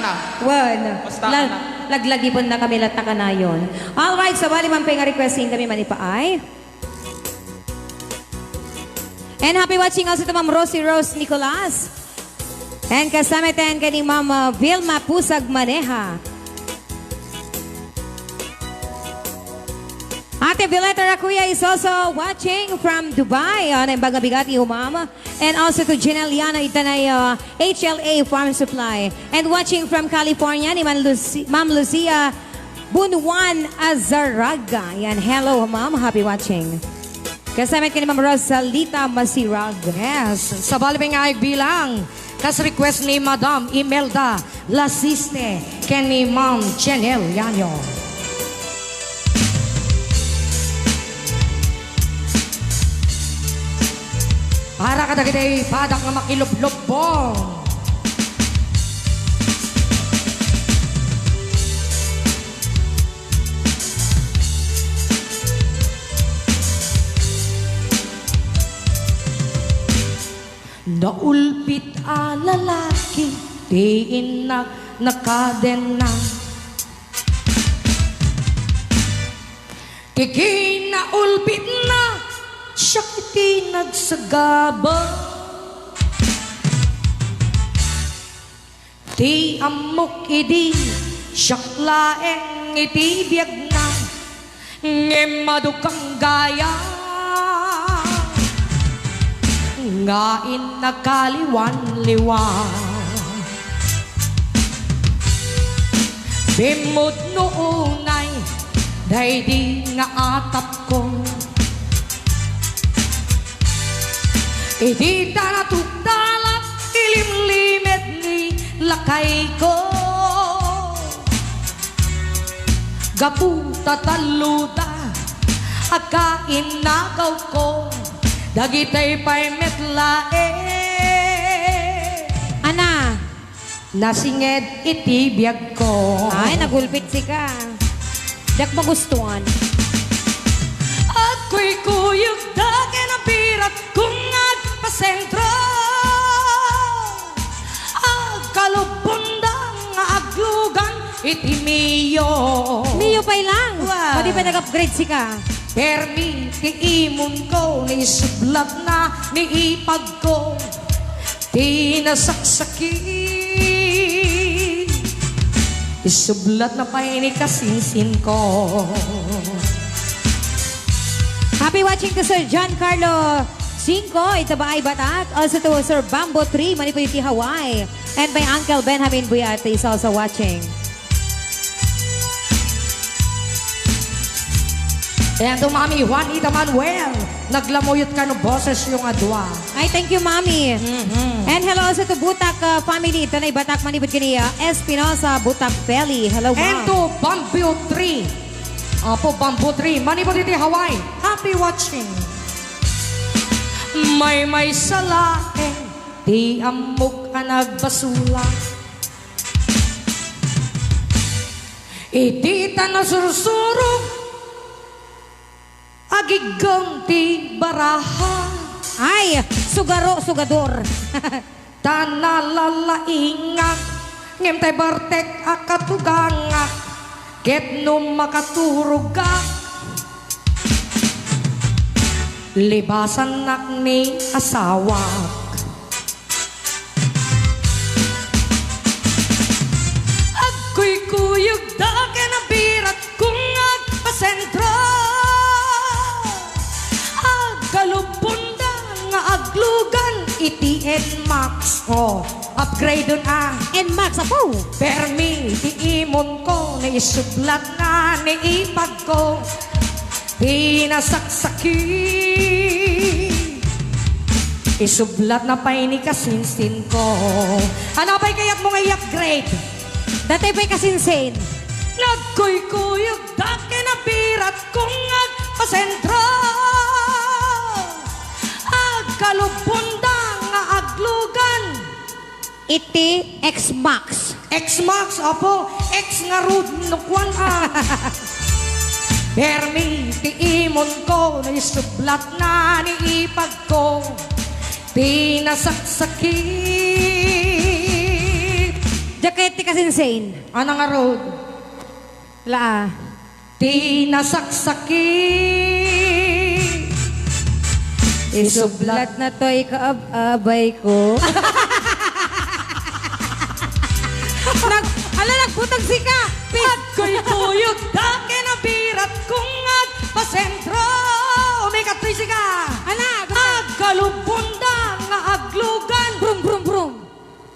Ana. Won. Basta La-, Ana. Laglagipon na kami latta kanayon. Alright, sabali man pay nga requesting kami manipaay. And happy watching also to Ma'am Rosie Rose Nicolas. And kasama tayo kay ni Ma'am, uh, Vilma Pusag Maneha. Ate Violeta Racuya is also watching from Dubai. Ano yung baga bigati ho, Ma'am? And also to Janelle Yana Itanay, uh, H L A Farm Supply. And watching from California ni Ma'am Luci-, Ma'am Lucia Bunwan Azaraga. Yan. Hello, Ma'am. Happy watching. Kasama kay ni Ma'am Rosalita Masirag. Yes. Sabali pay nga agbilang. Kas request ni Madam Imelda Lasiste ken ni Ma'am Janelle Yanyo. Para kadagiti padak nga makilublubbong. Naulpit a lalaki ti innak nakadenna. Ti kinaulpitna, siak ti nagsagaba. Ti ammok idi siak laeng iti biagna, ngem adu kang gayam nga innak a liwan-liwan. Bimmudno unay daydi nga atapko. Idi ta natugtalak, ilimlimed ni lakayko. Gapu ta tallo da a kainnakawko, dagitoy pay met laeng. Ana. Nasinged iti biagko. Ay, nagulpit sika. Diak magustuhan. Agkuykuyogda ken nabiratko nga agpasentro. Agkalubbonda nga aglugan iti Mio. Mio pay lang. Wow. Pwede pa nag-upgrade sika. Permi ti imonko, ni isublatna ni ipagko. Ti nasaksakit, isublatna pay ni kasinsinko. Happy watching to Sir John Carlo Cinco, ita Baay Batak. Also to Sir Bamboo Tree, manipud iti Hawaii. And my Uncle Benjamin Buyarte is also watching. Ayan to, Mami Juanita Manuel. Naglamuyot kano boses yung adwa. Ay, thank you, Mami. Mhm. And hello also to Butak, uh, family. Ito na ibatak manipud kini, uh, Espinosa, Butak Belly. Hello, Ma'am. And to Bamboo Tree. Apo, Bamboo Tree. Manipud iti Hawaii. Happy watching. May may salaen. Ti ammok a nagbasula. Iti ta nasursurog, agiggem ti baraha. Ay, sugaro, sugador. Ta nalalaingak, ngem tay bartek a katugangak, ket no makaturogak, libasannak ni asawak. Agkuykuyogda ken nabiratko nga agpasentro. Agkalubbonda nga aglugan iti Nmax. Oh, upgradeon a. Nmax, apo. Permi ti imonko, ni isublatna ni ipagko. Ti nasaksakit, isublatna pay ni kasinsinko. Ano pay kayatmo nga i-upgrade? Datoy pay kasinsin. Nagkuykuyogda ken nabiratko nga agpasentro. Agkalubbonda nga aglugan. Iti X-Max. X-Max, apo. X ngarud no kuan, a. Permi ti imonko no isublatna ni ipagko ti nasaksakit. Jacket ti kasinsin. Ana ngarud? La. Ti nasaksakit. Isublatna toy kaab-abay ko. Nag-, ala, nagbutang sika. Pis- Agkuykuyoda ken nabirat kong agpasentro. Umikat toy sika. Ala, agkalubonda nga aglugan. Brum, brum, brum.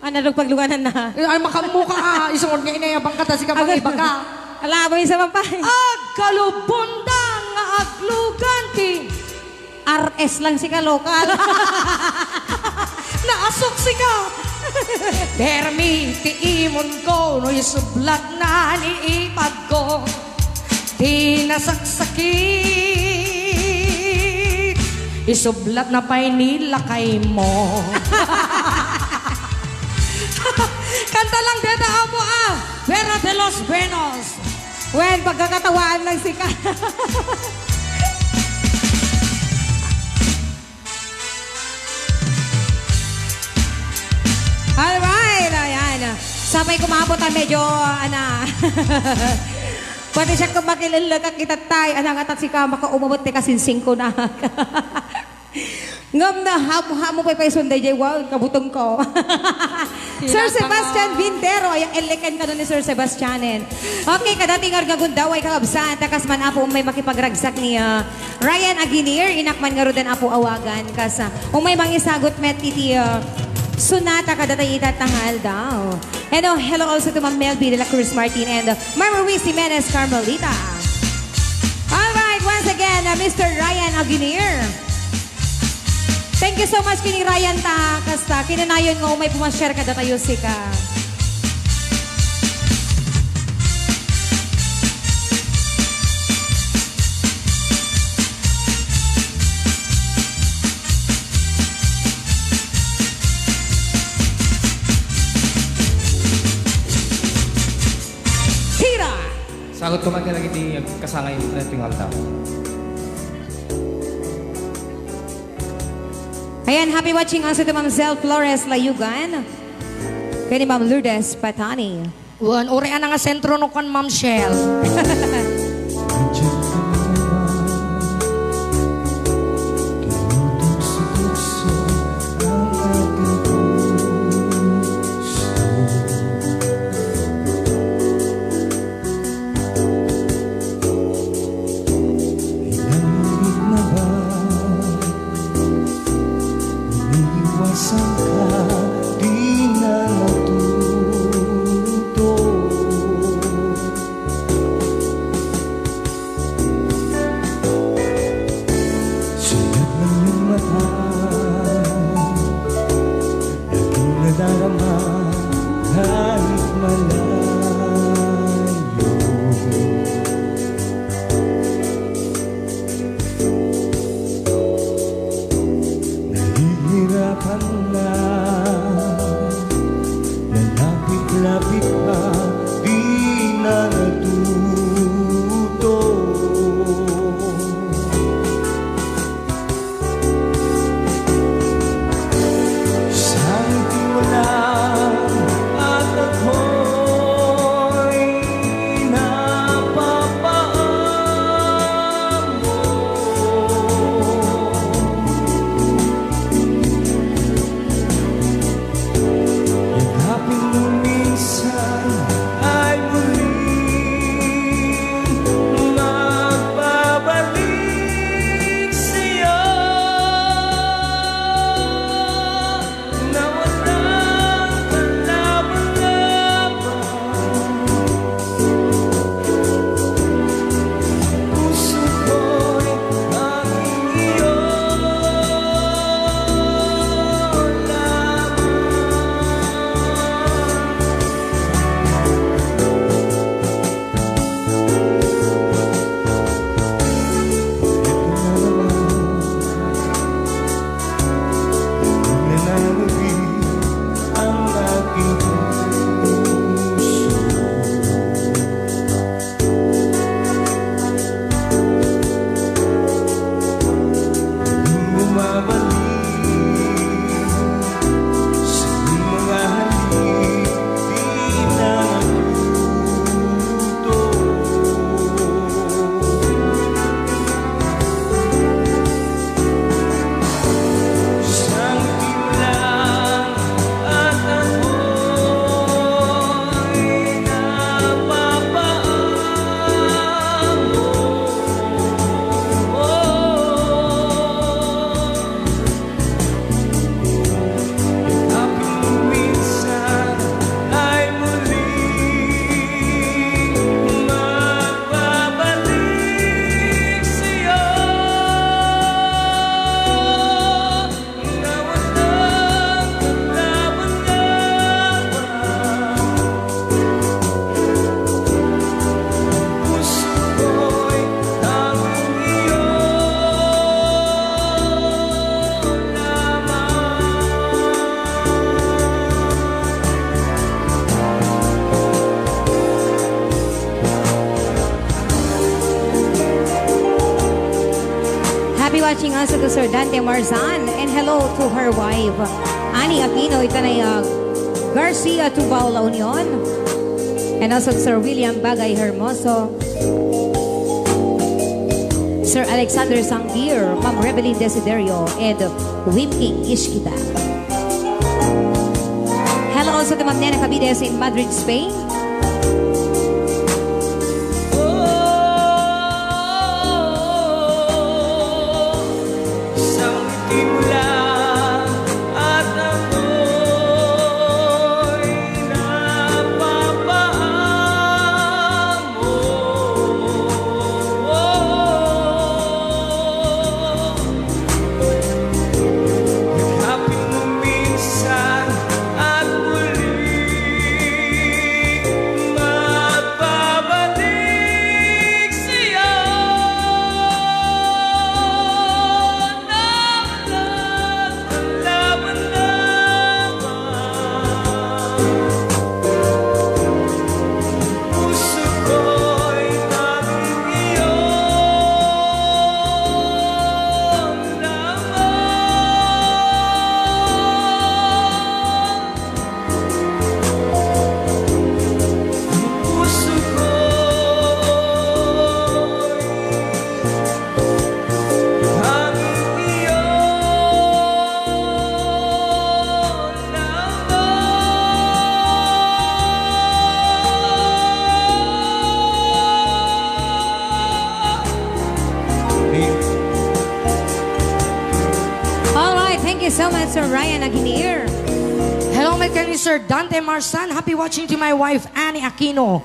Ano, nagpagluganan na? Eh, ay, makammo ka, ah. Isunod nga inayabang ka, ta sika pang iba ka. Ala, aboy sa pampay. Agkalubonda nga aglugan ti R S lang sika, lokal. Naasok sika. Permi ti imonko no isublatna ni ipagko ti nasaksakit. Isublatna pay ni lakaymo. Kanta lang deta, apo, a. Fuera de los buenos. Wen, pagkakatawaan lang sika. Alright, ayan. Sapay ko, apo, ta medyo, ana. Pati siak makilala ka kita, tay. Ana nga, ta sika makaumabot ti kasinsin ko na. Ngem nahamham mo pay pay sunday jay, wow, kabuteng ko. Sir Sebastian Vintero, ay, eleken ka ni Sir Sebastianen. Okay, kadati nga gundaway kakabsat, ta kas man, apo, may makipagragsak ni, ah, Ryan Aguinir, inak man ngaruden, apo, awagan, kas, ah, umay mangisagot met iti, ah, sonata kadatayo ita nga aldaw. And, oh, hello also to Ma'am Melby de la Cruz Martin and, uh, Ma'am Ruiz Jimenez Carmelita. All right, once again, uh, Mister Ryan Aguinir. Thank you so much, kini Ryan, ta, kasta, kinanayon nga umay pumasyar kadatayo sika. Tira! Sagot ko man kadagiti kasangay iti nga aldaw. Ayan, happy watching also to Ma'am Zel Flores Layugan. Kay ni Ma'am Lourdes Patani. Wen, uray a nga sentro no kan Ma'am Shell. Iniwasan ka, di na matuto. Suyat ng iyong mata, aking nadarama kahit malayo. Nahihirapan na Watching also to Sir Dante Marzan, and hello to her wife, Annie Aquino, itanay, uh, Garcia Tubao La Union, and also to Sir William Bagay Hermoso, Sir Alexander Sanggir, Ma'am Rebelin Desiderio, and Wimking Ishkita. Hello also to Ma'am Nena Cabides in Madrid, Spain. All right, thank you so much, Sir Ryan Aguirre. Hello, met ken ni Sir Dante Marsan. Happy watching to my wife, Annie Aquino.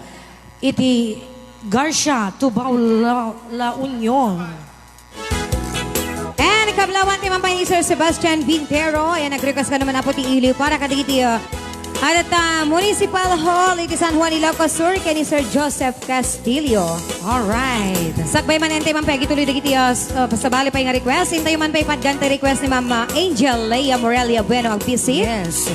Iti Garcia, Tubao, La, La Union. And kablawan ti mampay ni Sir Sebastian Vintero. Ayan, nag-request kano man, Apo, ti iliw para kadagiti, uh, adda ta Municipal Hall iti San Juan, Ilocos Sur, ken ni Sir Joseph Castillo. Alright. Sakbay man, ente, mampay agituloy dagiti, uh, s-, uh, sabali pay nga request. Intayo man pay paddan ti request ni Ma'am, uh, Angel Lea Morelia Bueno Agbisi. Yes.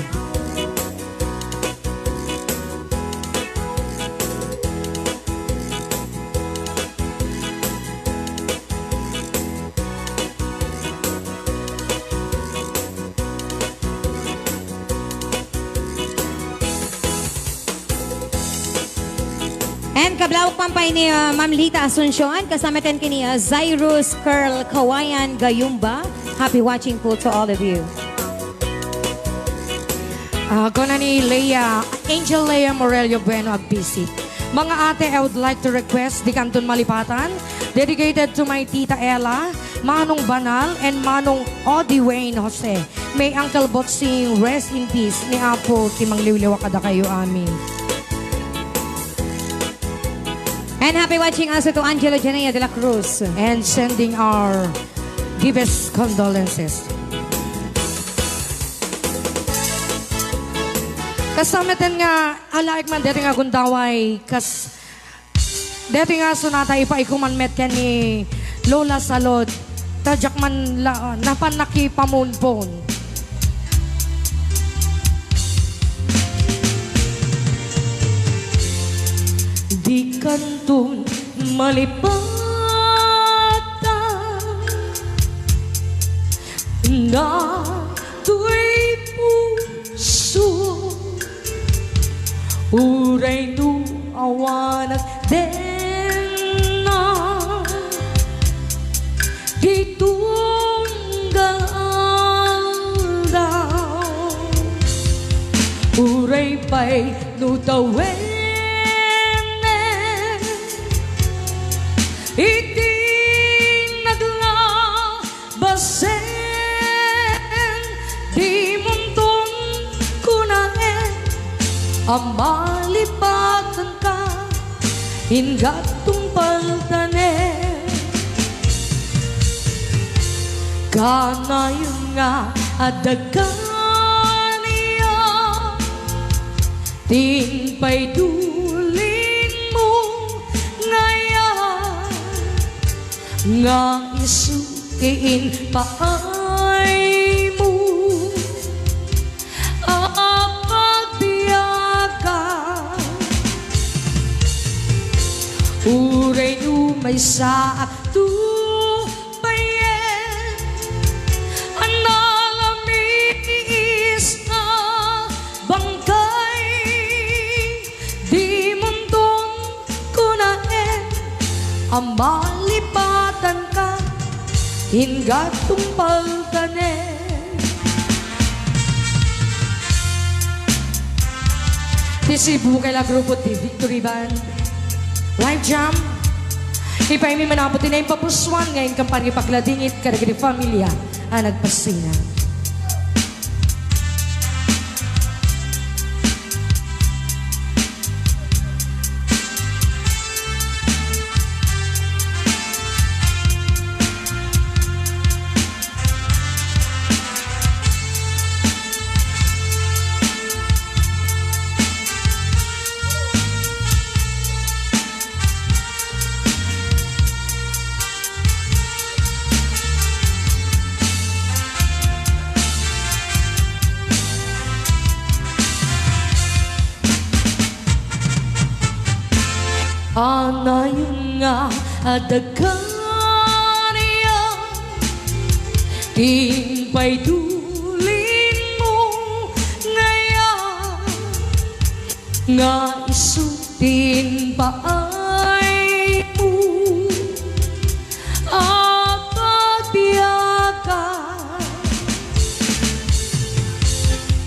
And kablawak man pay ni, uh, Ma'am Lita Asuncion, kasama ten ken ni, uh, Zairus Curl Kawayan Gayumba. Happy watching po to all of you. Ah, kuna ni Lea, Angel Lea Morello Bueno Agbisi. Mga ate, I would like to request, Di Kanton Malipatan, dedicated to my Tita Ella, Manong Banal, and Manong Odi Wayne Jose. May Uncle Botsing, rest in peace, ni Apo ti mangliwliwa kadakayo amin. And happy watching also to Angelo Janea de la Cruz. And sending our deepest condolences. Kasama ten nga, alaek man deti nga gundaway, kas, deti nga sonata, ipaay ko man met ken ni Lola Salud, ta diak man la, napan nakipamunpon. Di kanton malipatan, datoy puso, uray no awanak denna, di tunggal aldaw, uray pay no tawennen iti naglabasen, dimonton kunaen a malipatanka, inggat tungpaltanen. Kanayon nga adda kaniak, tin pay tulin mo ngayan, nga isu ti impaay mo a pagbiagan. Uray no maysaak to bayen, a malipatanka, ingga tungpaltanen. Ti Cebu ket la grupo ti Victory Band. Live jam. Ipaymi manapot ti naimpapusuan nga inkan pannakipagladingit kadagiti familia a nagpassina. Anayon nga adda kaniak ti impay tulingmo, ngaya nga isu ti impaaymo a pagbiagan.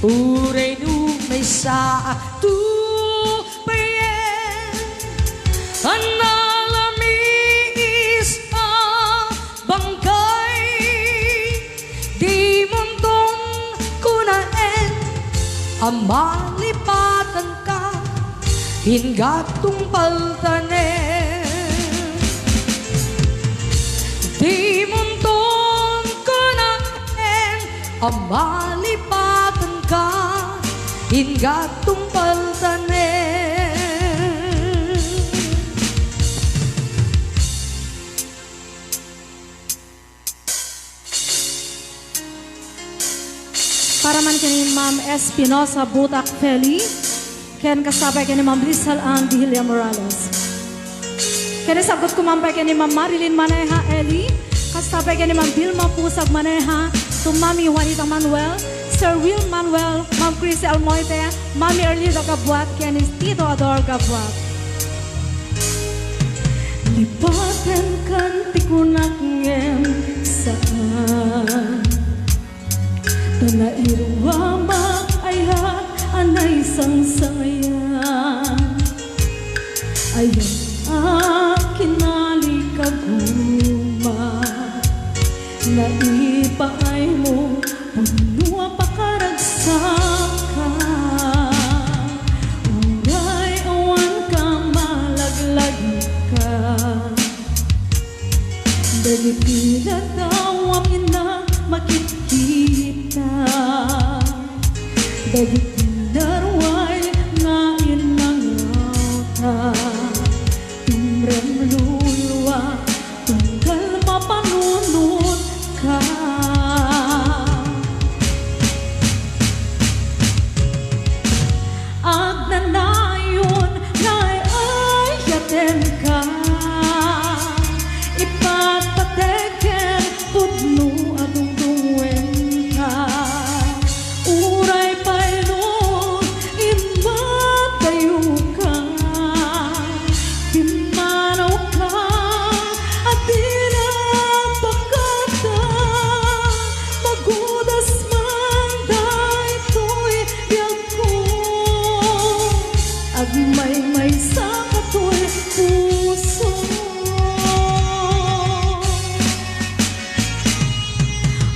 Uray no maysa a tupayen a nalamiis a bangkay, dimonton kunaen a malipatanka, ingga tungpaltanen. Dimonton kunaen a malipatanka, ingga tungpaltanen. Para man ken ni Ma'am Espinosa Butak Feli, ken kasta pay ken ni Ma'am Lizelle Ann Vigilla Morales. Ken isagutko man pay ken ni Ma'am Marilyn Maneja Eli, kasta pay ken ni Ma'am Vilma Pusag Maneja, to Mami Juanita Manuel, Sir Will Manuel, Ma'am Chrissy Almoite, Mami Erlinda Gabuat, ken ni Tito Ador Gabuat. Lipatenkan ti kunak ngem saan. Ta nairuamak ayat a naisangsangayan. Ayat a kinalikaguma. Naipaaymo pudno a pakaragsakka. Uray awanka malaglagipka. Dagiti ladawam innak makitkita. Dagiti naruay nga innangawta. Tumrem luluwa, tunggal mapanunotka. Agnanayon nga ay-ayatenka, ipatpateg ken pudno a dungdungngoenka. Uray pay no immadayoka, pimmanawka a di nagpakada, magudas man daytoy biag ko, agmaymaysa katoy puso.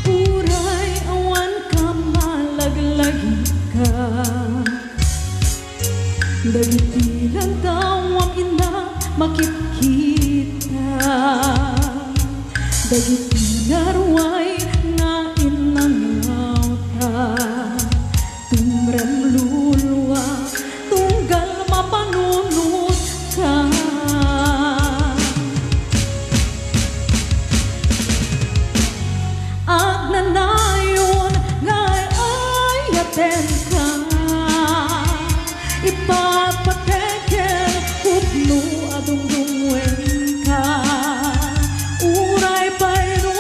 Uray awanka malaglagipka. Dagiti landawam innak makitkita. Dagiti naruay nga innangawta. Tumrem luluwa, tunggal mapanunotka. Agnanayon nga ay-ayatenka, ipatpateg ken pudno a dungdungngoenka. Uray pay no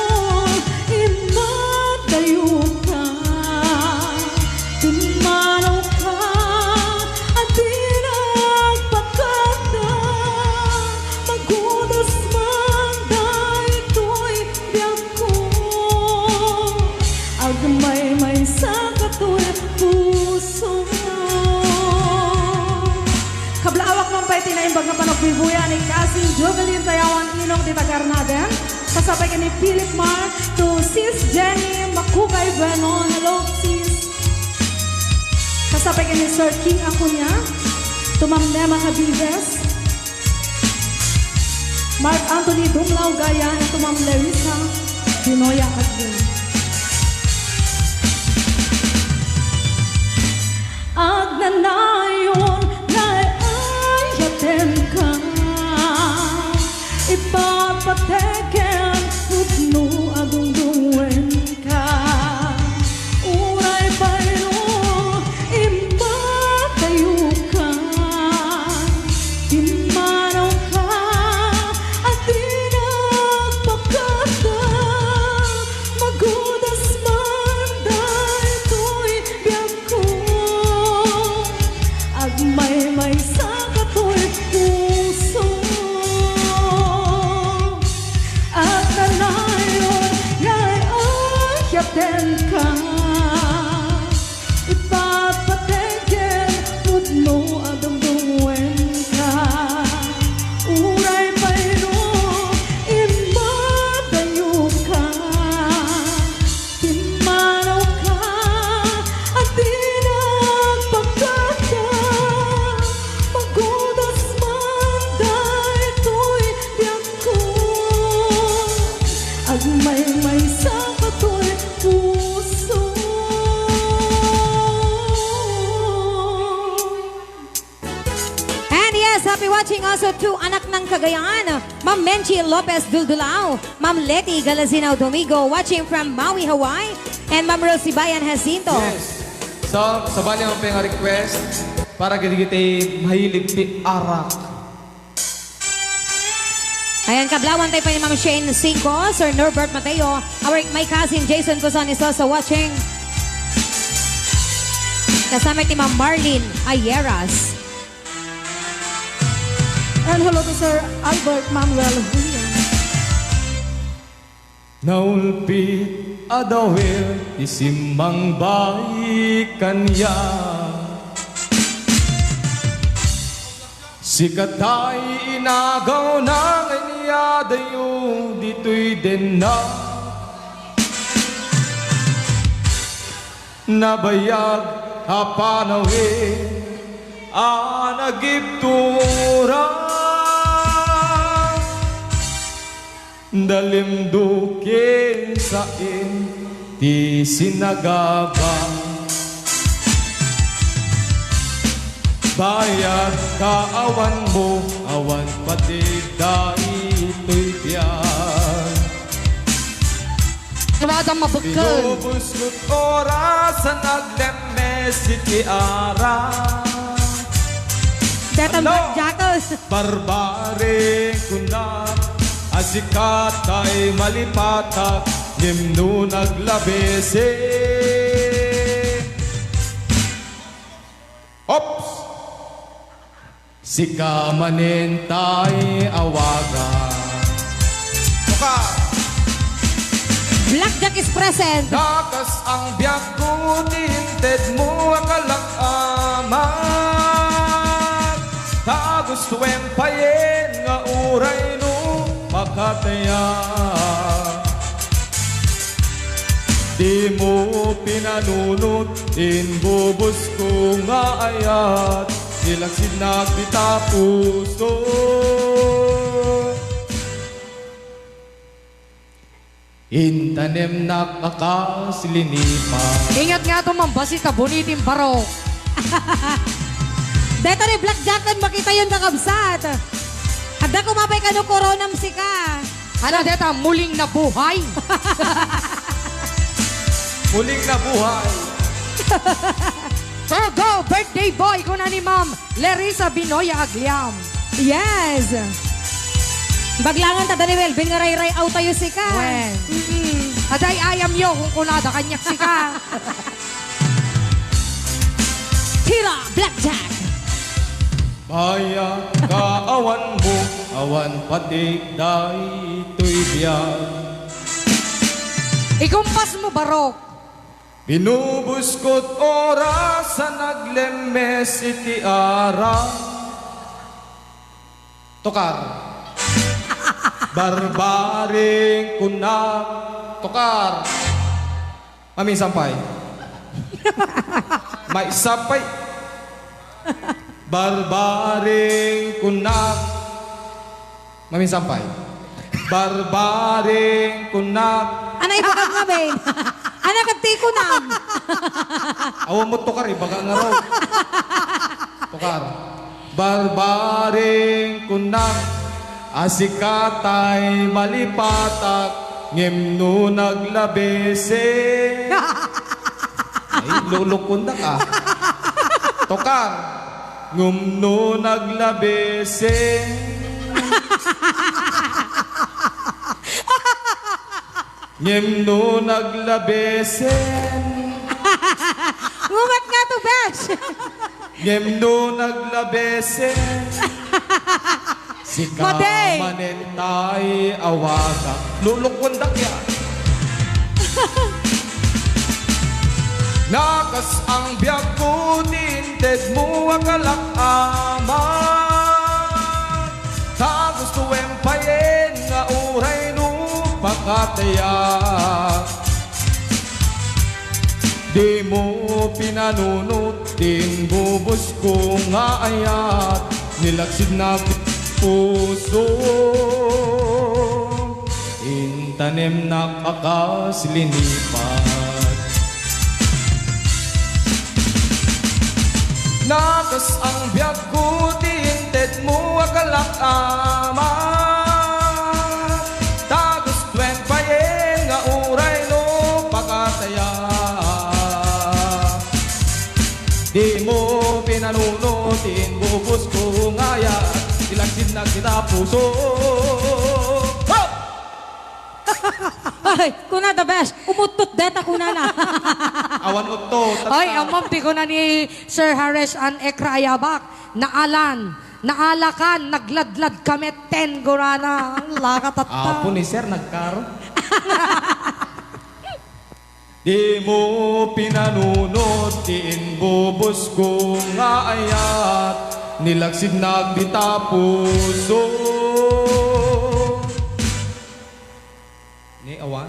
Maysa katoy puso. Kablaawak man pay ti naimbag nga panagbibuya ni Cousin Jovelyn Tayawan Inong dita Garnaden. Kasapay ken ni Philip Mark to Sis Jenny Makugay Benon. Hello, sis. Kasapay ken ni Sir King Acuña to Ma'am Nema Cabides. Mark Anthony Dumlao Gaya, ito Ma'am Larissa Dinoya Agdin. Agnanayon nga ay-ayatenka, ipatpategen pudno a dungdungenka. Uray pay no imbatayoka, pimmanawka, a di nagpakada, magudas man daytoy biagko. Agmaymaysa katoy puso. Agnanayon nga ay-ayatenka, ipatpategen pudno a dungdungenka. Uray pay no imbatayoka, pimmanawka, a di nagpakada, magudas man daytoy biagko. Agmaymaysa katoy puso. And yes, happy watching also to Anak ng Cagayan, Ma'am Menchi Lopez Duldulao, Ma'am Leti Galazinao Domingo, watching from Maui, Hawaii, and Ma'am Rosie Bayan Jacinto. Yes. So, sabali man pay nga request para kadagiti mahilig ti arak. Ayan, kablawan tayo pa ni Ma'am Shane Cinco, Sir Norbert Mateo, our, my cousin Jason Cuson is also watching. Kasama ti Ma'am Marlene Ayeras. And hello to Sir Albert Manuel Julian. Naulpit a dawil ti simmangbayi kaniak. Sika tay inagawna nga inyadayo ditoy denna. Nabayag a panawid a nagibtura. Dalimdo ken saen ti sinagaba. Bayag ka awanmo, awan pateg daytoy biag. Wala dang mabukkel. Binubusngot oras a naglemmes iti arak. Detang Ano? Black Jackals. Barbare kuna a sika tay malipatak, ngem no naglabes, eh. Ops! Sika manen tay awagan. Suka! Black Jack is present. Dakas ang biag ko, ti intedmo a kalak-aman. Ta gustoem payen nga uray no makatayak. Dimo pinanunot, inbubos ko nga ayat, ilaksidnak dita puso. Intanemnak a kas linipa. Ingat nga to, Ma'am, basi ta bunitim barok. Deta ni Black Jack, makitayon, kakabsat. Adda kumapay kano koronam sika. Ano deta, muling nabuhay? Muling nabuhay. So, go, birthday boy, kuna ni Ma'am Larissa Binoya Agliam. Yes. Baglangan ta, Dani Melvin, nga rayray-aw tayo sika. Wen. Mm-mm. Aday ayam yo, kung kunada, kaniak sika. Tira, Black Jack. Bayag ka awanmo, awan pateg daytoy biag. Igumpas mo, barok. Pinubuskot oras a naglemmes iti ara. Tokar. Barbaring kunak. Tokar. Maminsan pay. Maysa pay. Barbaring kunak. Maminsan pay. Barbaring kunak. Anay, bakam nga, Ben. Anak, agti kunam. Awan mo tokar, ibaga nga raw. Tokar. Barbaring kunak. A sika tay malipatak, ngem no naglabesen. Ay, lulukon da ka. Tokar. Ngem no naglabesen. Ngem no naglabesen. Ngumat nga to, besh. Ngem no naglabesen. Sika Matay! Manen tay awagak. Lulukon da kaya. Nakas ang biag ko, ti inted mo a kalak-aman. Ta gusto em payen nga uray no pakatayak. Di mo pinanunot din bubos ko nga ayat, nilaksid na puso. Intanem na kakas linipat. Nakas ang biag ko, ti inted mo a kalak-aman. Tagus twen payen nga uray no pakataya. Di mo pinanunot ti inbubos ko nga ayat, ilagsid na kita puso. Ho! Ay, kuna the best. Umuttot deta kunana. Awan uttot. Oy, ammom ti kuna ni Sir Haresh an Ekra Ayabak. Naalan, naalakan, nagladlad kami ten kunana. Lakatatta. Apo ni Sir, nagkaro. Di mo pinanunot ti inbubos ko nga ayat, nilaksid na dita puso. Ni awan?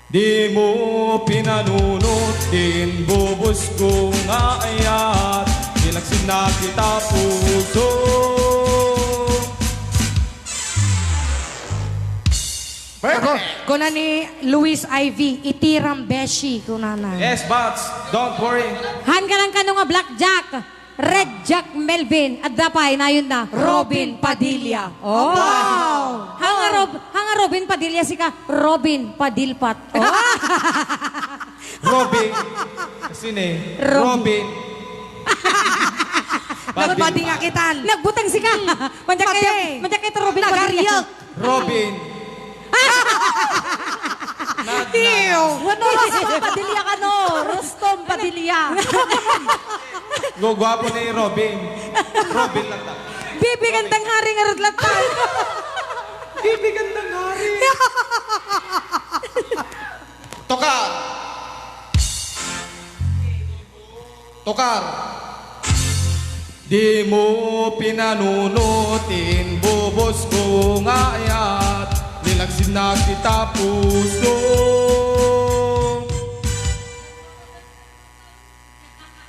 Di mo pinanunot ti inbubos ko nga ayat, nilaksid na dita puso. Perfect! Ako, kuna ni Luis Ivy, itiram beshi, kunana. Yes, Bats, don't worry. Han ka lang kano nga Black Jack, Red Jack Melvin, adda pay, nayon na, Robin Padilla. Oh! Wow! Hanga Rob-, hanga Robin Padilla, sika, Robin Padilpat. Oh! Robin. Sino eh? Robin. Robin. Nagpadi nga kitan. Nagbutang sika. Mandiak kayo, Pati. Mandiak kayo, Robin Padilla. Nagariyak. Robin. Nag-, Tiyo. Ano, Rustom Padilla ka, no? Rustom Padilla. Gugwapo ni Robin. Robin lang ta. Bibi gandang hari nga rudlat tayo. Bibi gandang hari. Tokar. Tokar. Di mo pinanunot ti inbubos ko nga ayat, nilaksid na dita puso.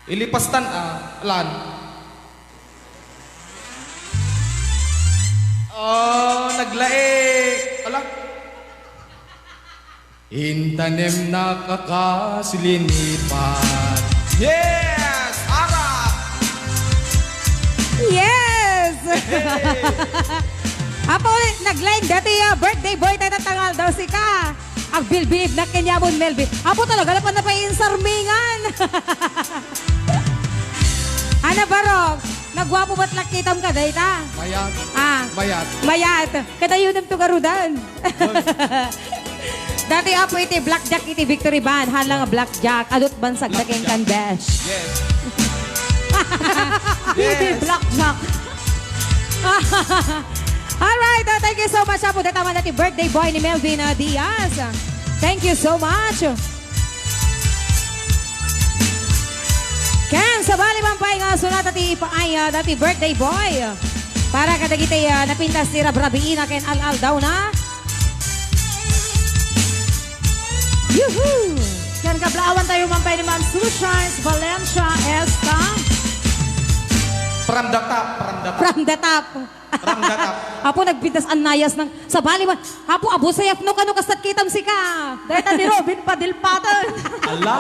Ilipastan a, lan. Oh, naglaik. Ala. Intanem na kakas linipat. Yes! Ara! Yes! Hey! Apo, naglaing dati, ah, birthday boy tayo, tatangal daw sika. Agbilbilib na kenyamon, Melvin. Apo talaga, napan na pa insarmingan. Ana, Barok, nagwapo ba't nakitam ka, dayta? Mayat. Ah. Mayat. Mayat. Kadayonem to garudan. Dati apo iti Black Jack iti Victory Band. Hala nga Black Jack. Adut bansag da kenkan, besh. Yes. Yes. Black Jack. Alright, uh, thank you so much, apo. Dataman na ti birthday boy ni Melvin, uh, Diaz. Thank you so much. Paayad, happy birthday, boy! Para kadagiti, ah, napintas ti rabrabiina ken al-aldawna. Yuhu! Ken kablaawan tayo man pay ni Ma'am Sushines Valencia Esta. From the top, from the top. From the top. From the top. Apo, nagpintas annayas ng sabali man. Apo, Abu Sayyaf, no, kano kastat kitam sika? Dayta ni Robin Padilpatan. Ala?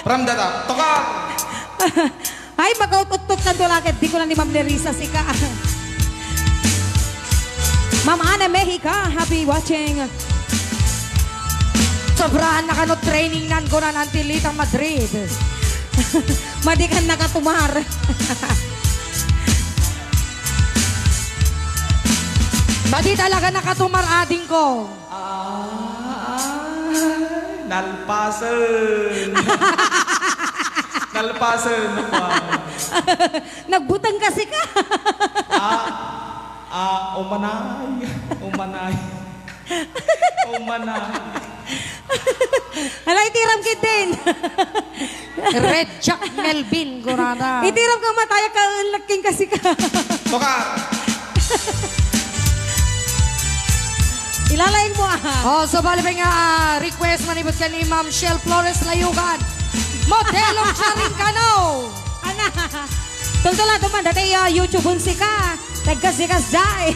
From the top. Tukar! Ay, magaut-uttot kan tulaket. Di ko na ni Ma'am Nerissa sika. Ma'am Ana Mexica, happy watching. Sobrahan na kano training nan kunan Antilita Madrid. Madi kan nakatumar. Madi talaga nakatumar, ading ko. Ah, ay, nalpasen. Nalpasen, nakuha. Nagbutang kasi ka. Ah, ah, umanay. Umanay. Umanay. Ala, itiram kit din. Red Jack Melvin, gurada. Itiram ka mataya ka, laking kasi ka. Tukar. Ilalain mo, ah. Oh, so bali pa nga, ah, request manipod ka ni Ma'am Shell Flores Layugan. Modelong Charing Cano. Ana. Tultula, duman, dati, ah, YouTube unsi ka. Tagkasikas, jay.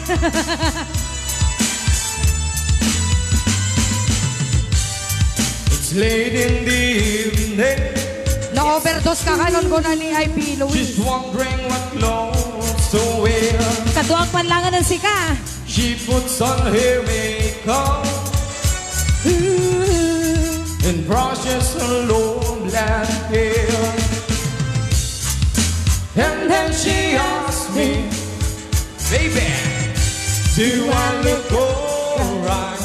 It's late in the evening. Na-overdose ka kanon, guna ni I P Luis. She's wondering what clothes to wear. Kaduak panlangan ng sika. She puts on her makeup and brushes her long black hair. And then she asks me, "Baby, do I look alright?"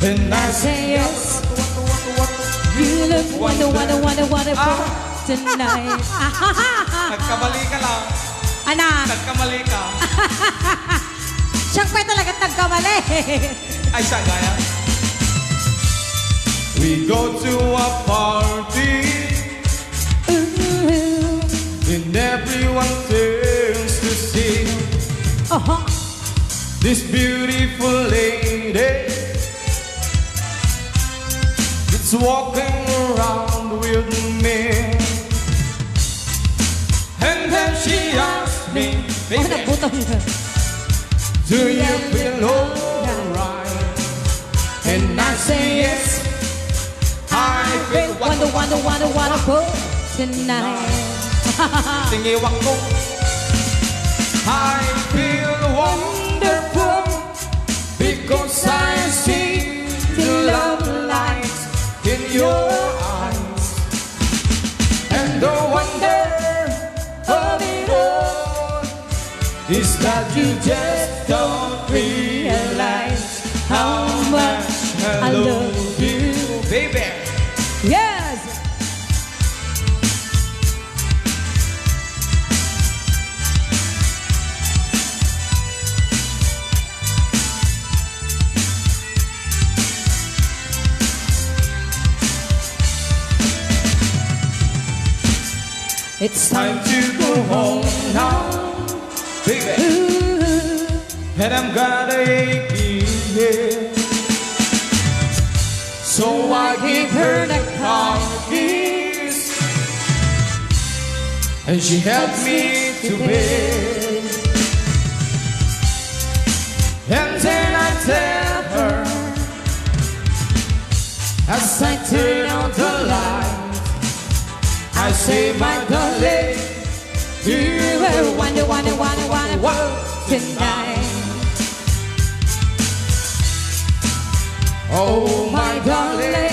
And I say, "Yes, you look wonder, wonder, wonder, wonderful tonight." Nagkamali ka lang. Ana. Nagkamali ka. Siya pa talaga nagkamali. Ay, siya gaya. We go to a party and everyone turns to see. Aha. This beautiful lady is walking around with me. And then she asked me, "Baby, oh, nagbutang na, do you feel alright?" And I say, "Yes, I feel wonder, wonder, wonder, wonderful tonight." Tingiwang ko. "I feel wonderful because I see the love light in your eyes. And the wonder of it all is that you just don't realize how much I love you, baby." Yes! It's time to go home now, baby. Ooh. And I'm got a aching head. So I give her the car keys, and she helps me to bed. And then I tell her, as I turn on the light, I say, "My darling, you are wonder, wonder, wonder, wonderful tonight." Oh, my darling,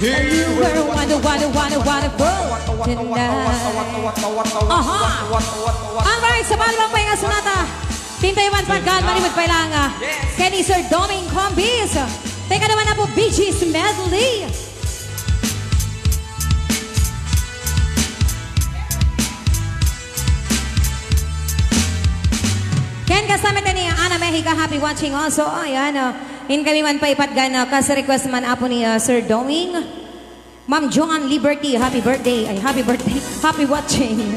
you are wonder, wonder, wonder, wonderful tonight. Aha. Alright, sa palibang pa yung asunata. Pintay man pagkan, manimod pa ilanga. Yes. Kenny Sir Doming Combis. Teka naman na po, Bee Gees Medley. Ken kasama ni Ana Mexica, happy watching also. Ayan, ah. Inkami man paipatgan, ah, kas request man apo ni, ah, Sir Doming. Ma'am Joan Liberty, happy birthday. Ay, happy birthday. Happy watching.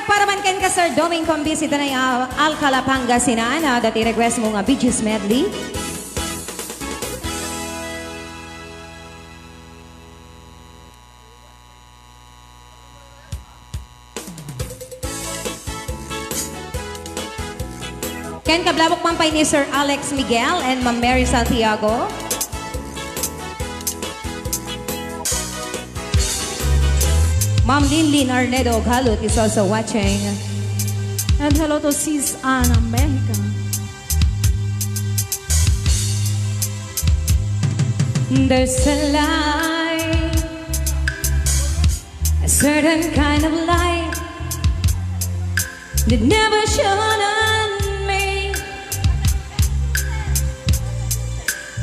Para man kenka, Sir Doming Combis, ita na ya Alcala, Pangasinan, ah, dati request mo nga Bee Gees medley. Ken kablabok man pay ni Sir Alex Miguel and Ma'am Mary Santiago. Ma'am Linlin Arnedo Galut is also watching. And hello to Sis Ana Mexica. There's a light, a certain kind of light that never shone on me.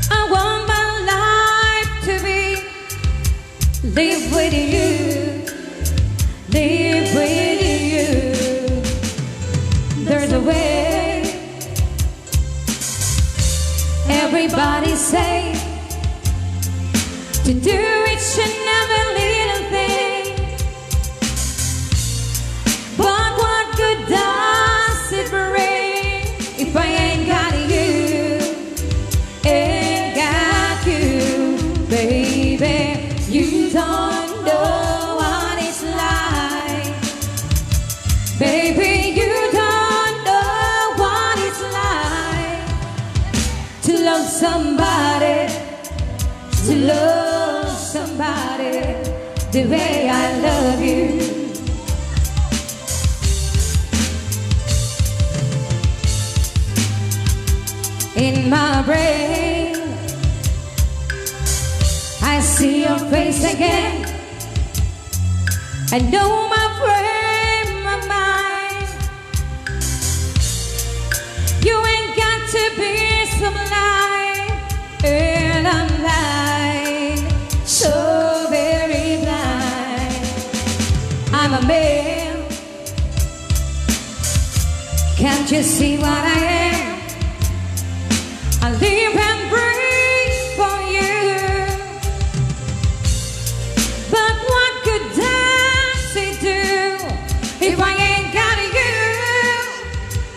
I want my life to be live with you, live with you. There's a way. Everybody say to do each and every little thing. But what good does it bring if I ain't got you? Ain't got you, baby. You don't know what it's like. Baby, you don't know what it's like to love somebody, to love somebody the way I love you. In my brain, I see your face again. I know my frame of mind. You ain't got to be some light, and I'm blind, so very blind. I'm a man. Can't you see what I am? I live and breathe for you. But what good does it do if I ain't got you?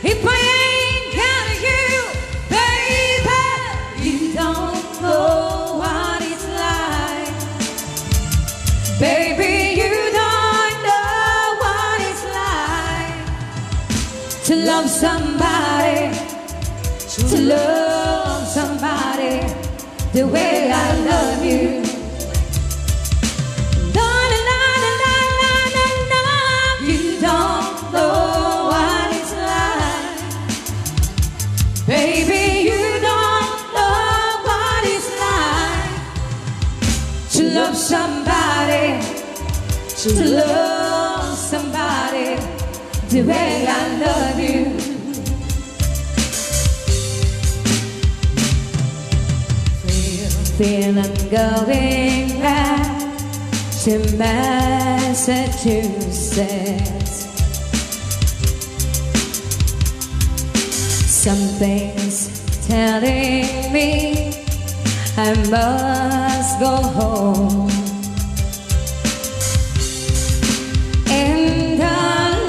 If I ain't got you, baby, you don't know what it's like. Baby, you don't know what it's like to love somebody, to love somebody the way I love you. La, la, la, la, la, la, la, la. You don't know what it's like. Baby, you don't know what it's like to love somebody, to love somebody the way I love you. Feel, feel I'm going back to Massachusetts. Something's telling me I must go home. And the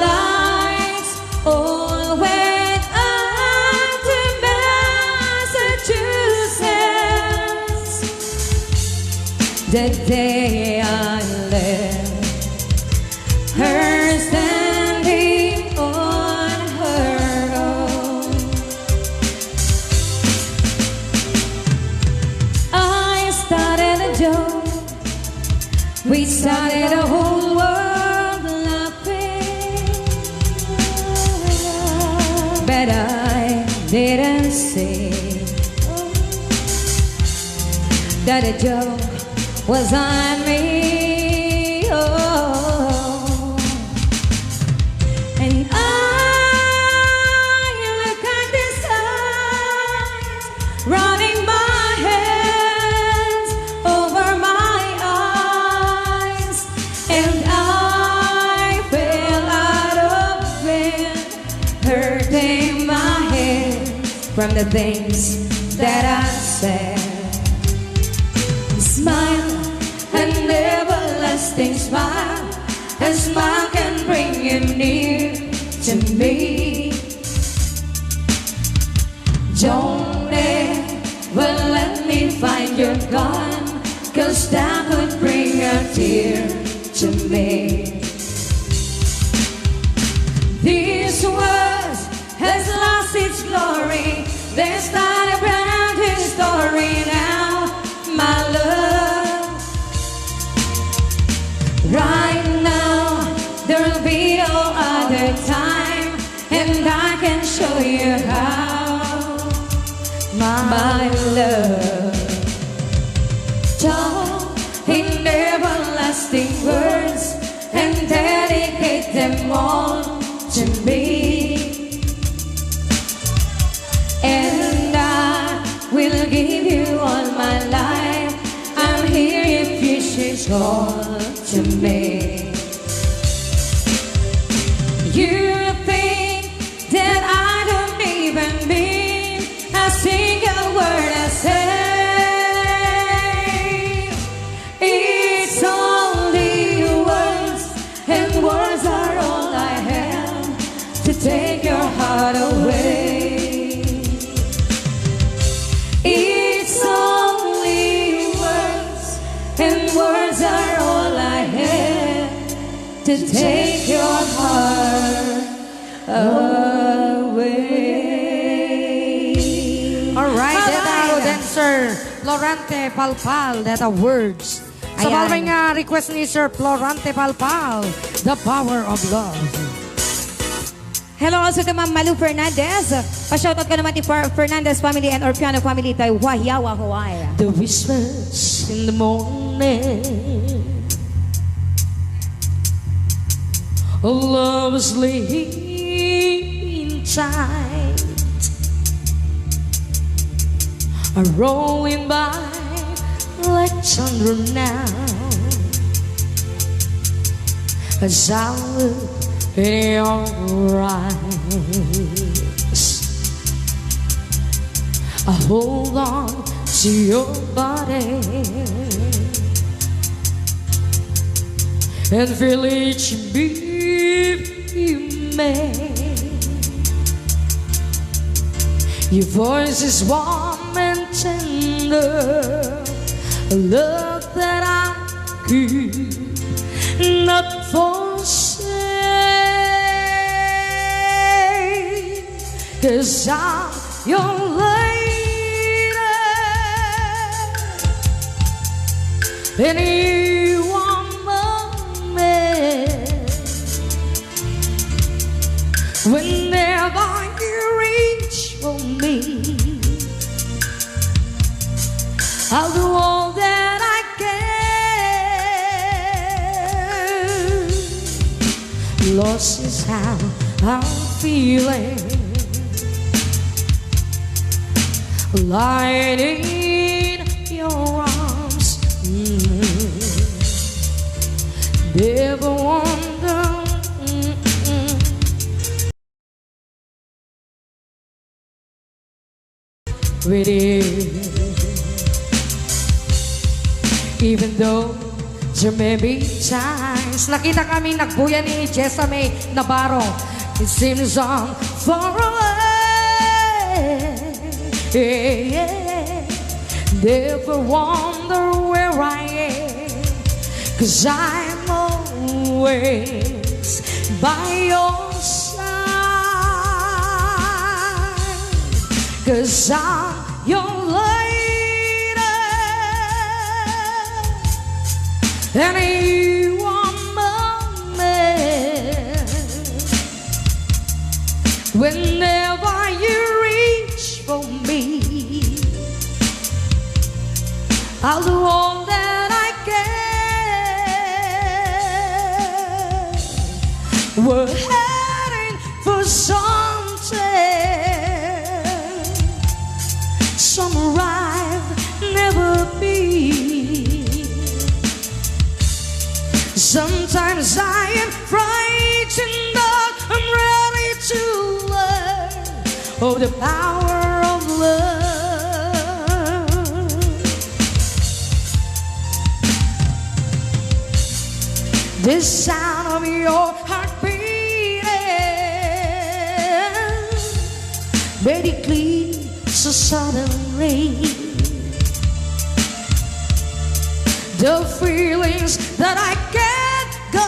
lights all went out in Massachusetts the day I left her standing on her own. I started a joke. We started a whole world laughing. But I didn't see that a joke was on me. Oh. And I look at the stars, running my hands over my eyes, and I fell out of bed, hurting my head from the things that I said. Smile, an everlasting smile. A smile can bring you near. to me. Don't ever let me find you're gone, 'cause that would bring a tear to me. This world has lost its glory. There's not a brand new story now, my love. Right now, there'll be no other time, and I can show you how, my love. Talk in everlasting words and dedicate them all to me. And I will give you all my life. I'm here if you should call to me. You think that I don't even mean a single word I say. It's only words, and words are all I have to take your heart away. It's only words, and words are all I have to take your heart away. Alright, deta Alright. Aro dancer, Florante Palpal, deta words. Sa Ayan. Balbay nga request ni Sir Florante Palpal, The Power of Love. Hello also to Ma'am Malu Fernandez. Pa-shoutout ko naman ti Fer-, Fernandez family and Orpiano family tayo, Wahiawa, Hawaii. The whispers in the morning. Love is sleeping tight. Are rolling by like thunder now. As I look in your eyes, I hold on to your body and feel each beat you make. Your voice is warm and tender, a love that I could not forsake. 'Cause I'm your lady, and you are my man. Whenever you reach for me, I'll do all that I can. Lost is how I'm feeling. Lying in your arms. Mm. Never wonder, mm-mm, with you. Even though there may be times, nakita kami nagbuya ni Jessa May Navarro. It seems I'm far away. Yeah, yeah. Never wonder where I am, 'cause I'm always by your side. 'Cause I'm your lady, and you are my man. Whenever you reach for me, I'll do all that I can. We're heading for something somewhere I've never been. Sometimes I am frightened, but I'm ready to learn of the power of love. The sound of your heart beating. Made it clean so suddenly. The feelings that I can't go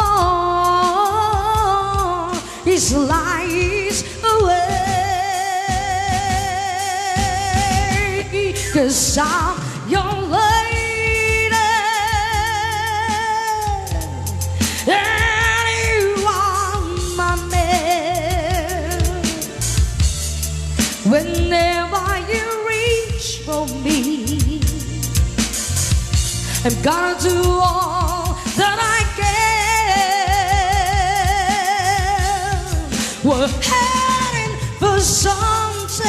on is lies away. 'Cause I'm your lady, and you are my man. Whenever you reach for me, I'm gonna do all that I can. We're heading for something,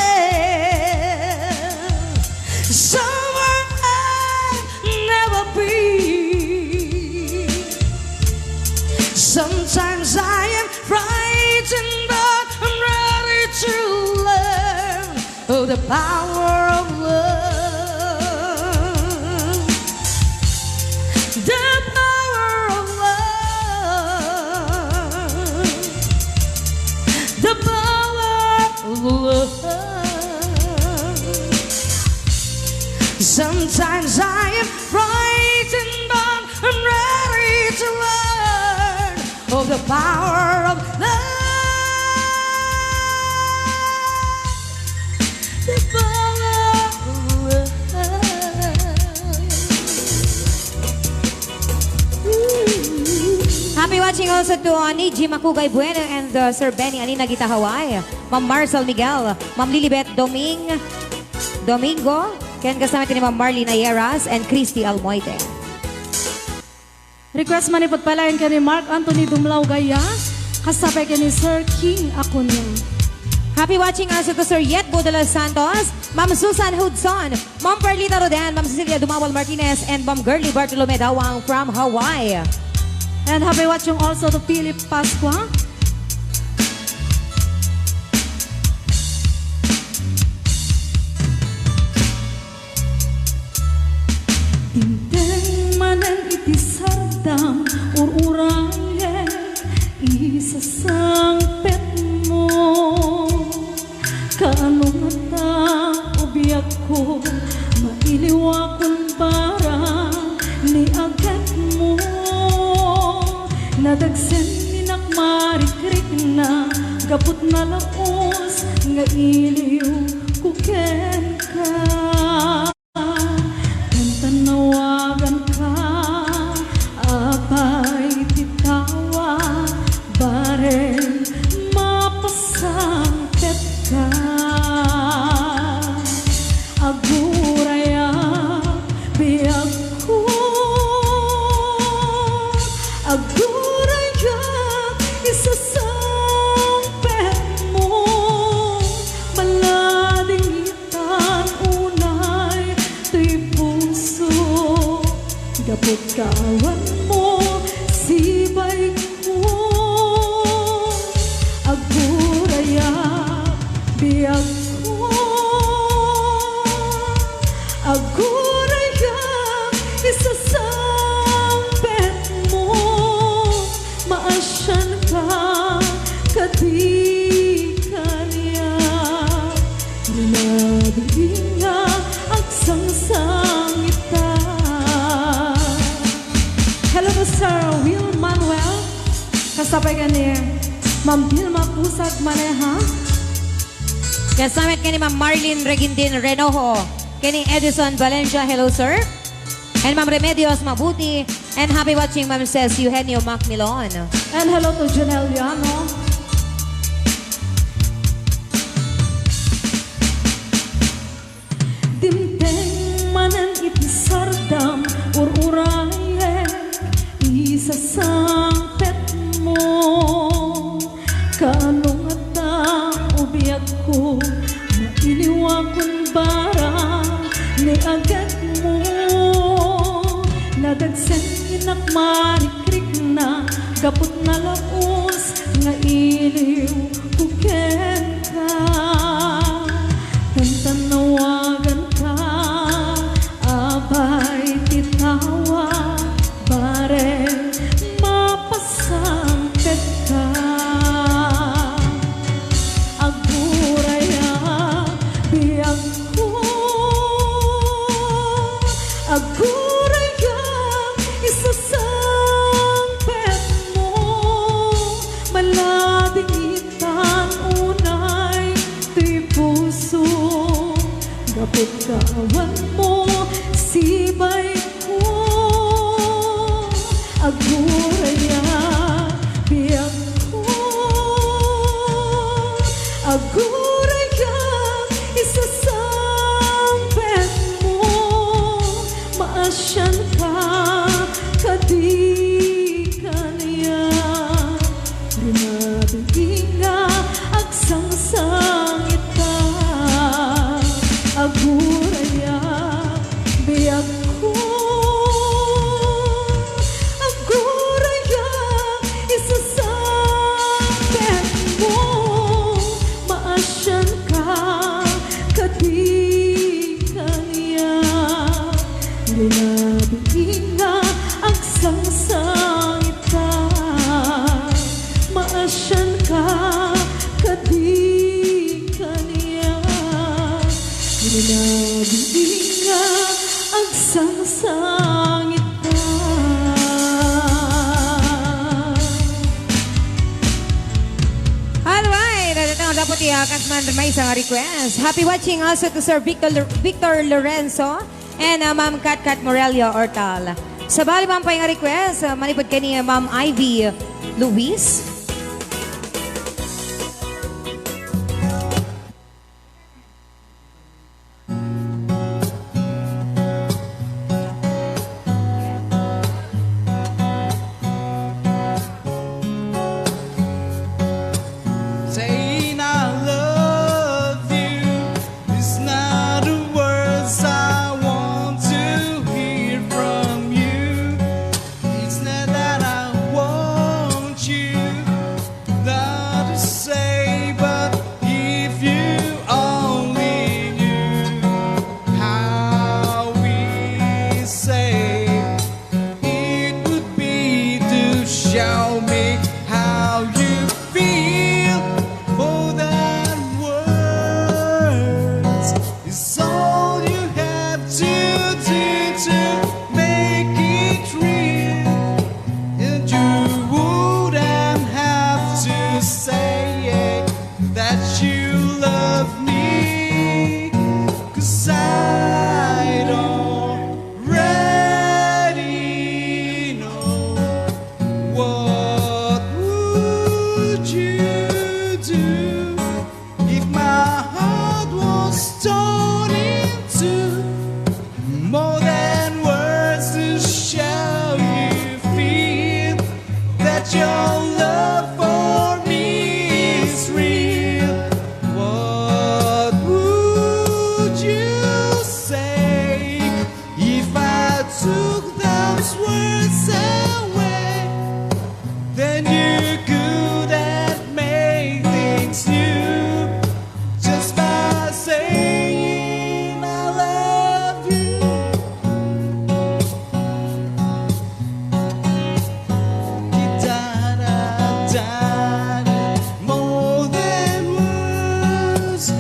somewhere I've never been. Sometimes I am frightened, but I'm ready to learn. Oh, the power of love. The power of love. The power of love. Sometimes I am frightened, but I'm ready to learn of the power of love. The power of love. Happy watching also to, uh, Niji Makugay Bueno and, uh, Sir Benny Alina Gita Hawaii, Ma'am Marcel Miguel, Ma'am Lilibet Doming-, Domingo, ken kasama ti ni Ma'am Marlene Ayeras and Christy Almoite. Request manipud pay laeng ken ni Mark Anthony Dumlao Gaya, kasapay ken ni Sir King Acuna. Happy watching also to Sir Yetbo de los Santos, Ma'am Susan Hudson, Ma'am Perlita Rodan, Ma'am Cecilia Dumawal Martinez, and Ma'am Girly Bartolome Dawang from Hawaii. And happy watching also to Philip Pascua. Dimteng manen iti sardam, ur-urayek, isasangpetmo. Kaano ngata, o biagko, mailiwakon para ni agatmo. Nadagsen ni nakmarikrikna, gaput nalaus nga iliw ko kenka. Tantannawaganka, apay ti tawa, bareng mapasangpetka. Agurayak, biagko, agurayak, isasangpetmo, malading Tan unay toy puso, gaput kaawanmo, sibayko. Agurayak, biagko. Agurayak, isasangpetmo. Maasianka, kadi kaniak, rinadi nga agsangsangita. Hello to Sir Will Manuel, kasapay ken ni Ma'am Vilma Pusag Maneha. Kasama ken ni Ma'am Marlene Regindin Renojo, ken ni Edison Valencia, hello, sir. And Ma'am Remedios Mabuti, and happy watching, Ma'am Ses Eugenio Macmilon. And hello to Janelle Llano. Dimteng manen iti sardam, ur-urayek, isasangpetmo. Kaano ngata, o biagko, mailiwakon para ni agatmo. Nadagsen ni nakmarikrikna, gaput nalaus nga iliw ko kenka. Tantannawaganka, apay ti tawa, bareng mapasangpetka. Aguray Aguraya, biagko. Aguraya, isasangpetmo. Maasianka, kadi kaniak. Rinabii nga agsangsangitta. Aguraya, biagko. Aguraya, isasangpetmo. Maasianka, kadi kaniak. Rinabii nga agsangsangitta. Maasianka, kadi kaniak. Rinabii nga agsangsangitta. Alright, at ito nga dapat iya, Katman, may isang request. Happy watching also to Sir Victor, Victor Lorenzo and, uh, Ma'am Kat Kat Morelio Ortal. Sabali man pay nga request, uh, manipud kay ni Ma'am Ivy Luis. Saying "I love you" is not the words I want to hear from you. It's not that I want you not to say, but if you only knew how we say it would be to show me how you feel. More than words is all you have to do to make it real. And you wouldn't have to say it, that you love me, 'cause I don't already know. What would you do if my heart was torn in two? More than words to show you feel that your love for me is real. What would you say if I took those words away? Then you could have made things new just by saying "I love you." More than words.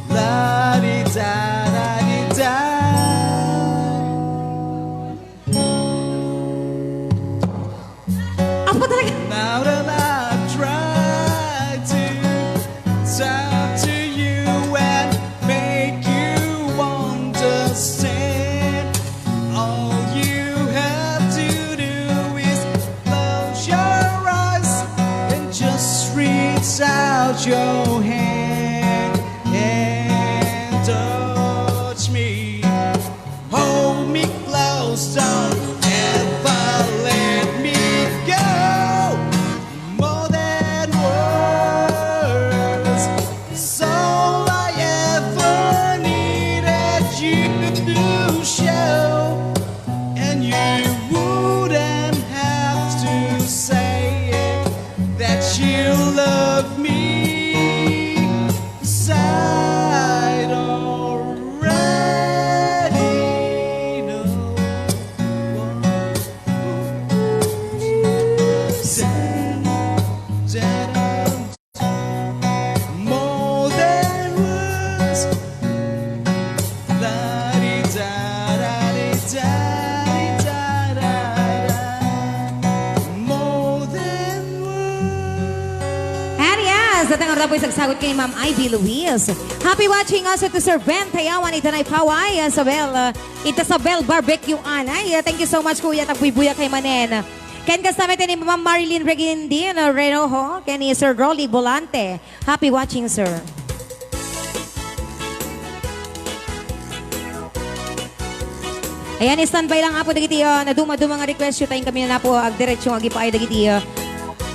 La-di-da-da-di-da. Apo talaga. Now that I've tried to talk to you and make you understand, all you have to do is close your eyes and just reach out your hand and touch me. Hold me close, don't ever let me go. More than words, it's all I ever needed you to show. And you wouldn't have to say it, that you love me. 'Cause I already know. More than words. La-di-da-da-di-da-di-da-da-da. More than words. And yes, datang ang rapoy sagsagot kay Ma'am Ivy Luis. Happy watching also to Sir Ben Tayawan, Itanay Paway, as well, uh, Ita sa Bell Barbecue, anay. Thank you so much, Kuya. Tagbuybuya kay manen. Ken kasama iti ni Ma'am Marilyn Reguindin Renojo, ken ni Sir Rolly Volante. Happy watching, sir. Ayan, standby lang, Apo, dagiti, ah, naduma-duma nga request, tayo kami na po agdiretso nga agipaay dagiti, ah,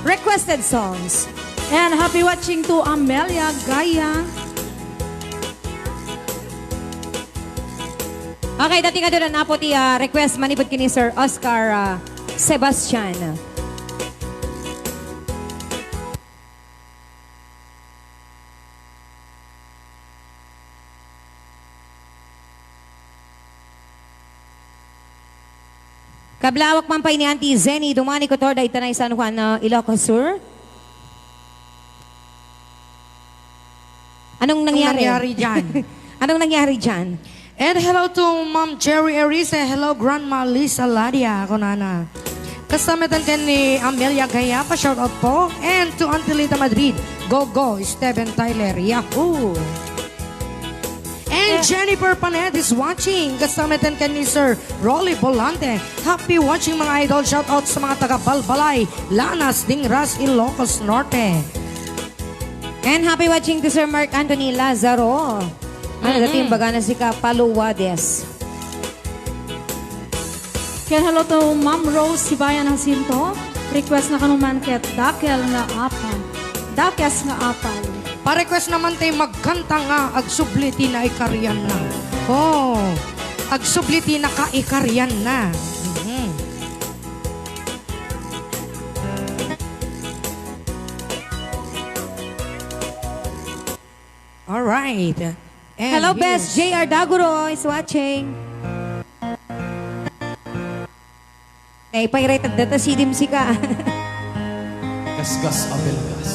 requested songs. And happy watching to Amelia Gaya. Okay, dati nga doon na po ti, ah, request manipod kini Sir Oscar, ah, Sebastian. Kablawak man pay ni Auntie Zenny Dumanico Torda, ita na San Juan, ah, Ilocos Sur. Anong nangyari? Anong nangyari dyan? Anong nangyari dyan? And hello to Ma'am Cherry Erice. Hello, Grandma Lisa Ladia, kunana. Kasama tan ken ni Amelia Gayapa, shout out po. And to Auntie Lita Madrid, Gogo, Steven Tyler, Yahoo! And Jennifer Panet is watching. Kasama tan ken ni Sir Rolly Volante. Happy watching, mga idol. Shout out sa mga taga Balbalay, Lanas, Dingras, Ilocos Norte. And happy watching to Sir Mark Anthony Lazaro. Ano, dati yung baga na si Kapaluwades. Ken hello to Ma'am Rose Sibayan Jacinto. Request na kano man ket Dakel nga Apal. Dakes nga Apal. Pa-request naman tay magkanta nga agsubli ti naikarianna. Oh, agsubli ti nakaikarianna. Mhm. All right. And hello, Best here's J R Daguro is watching. Ay, pirated data, sidim sika. Gasgas a belgas.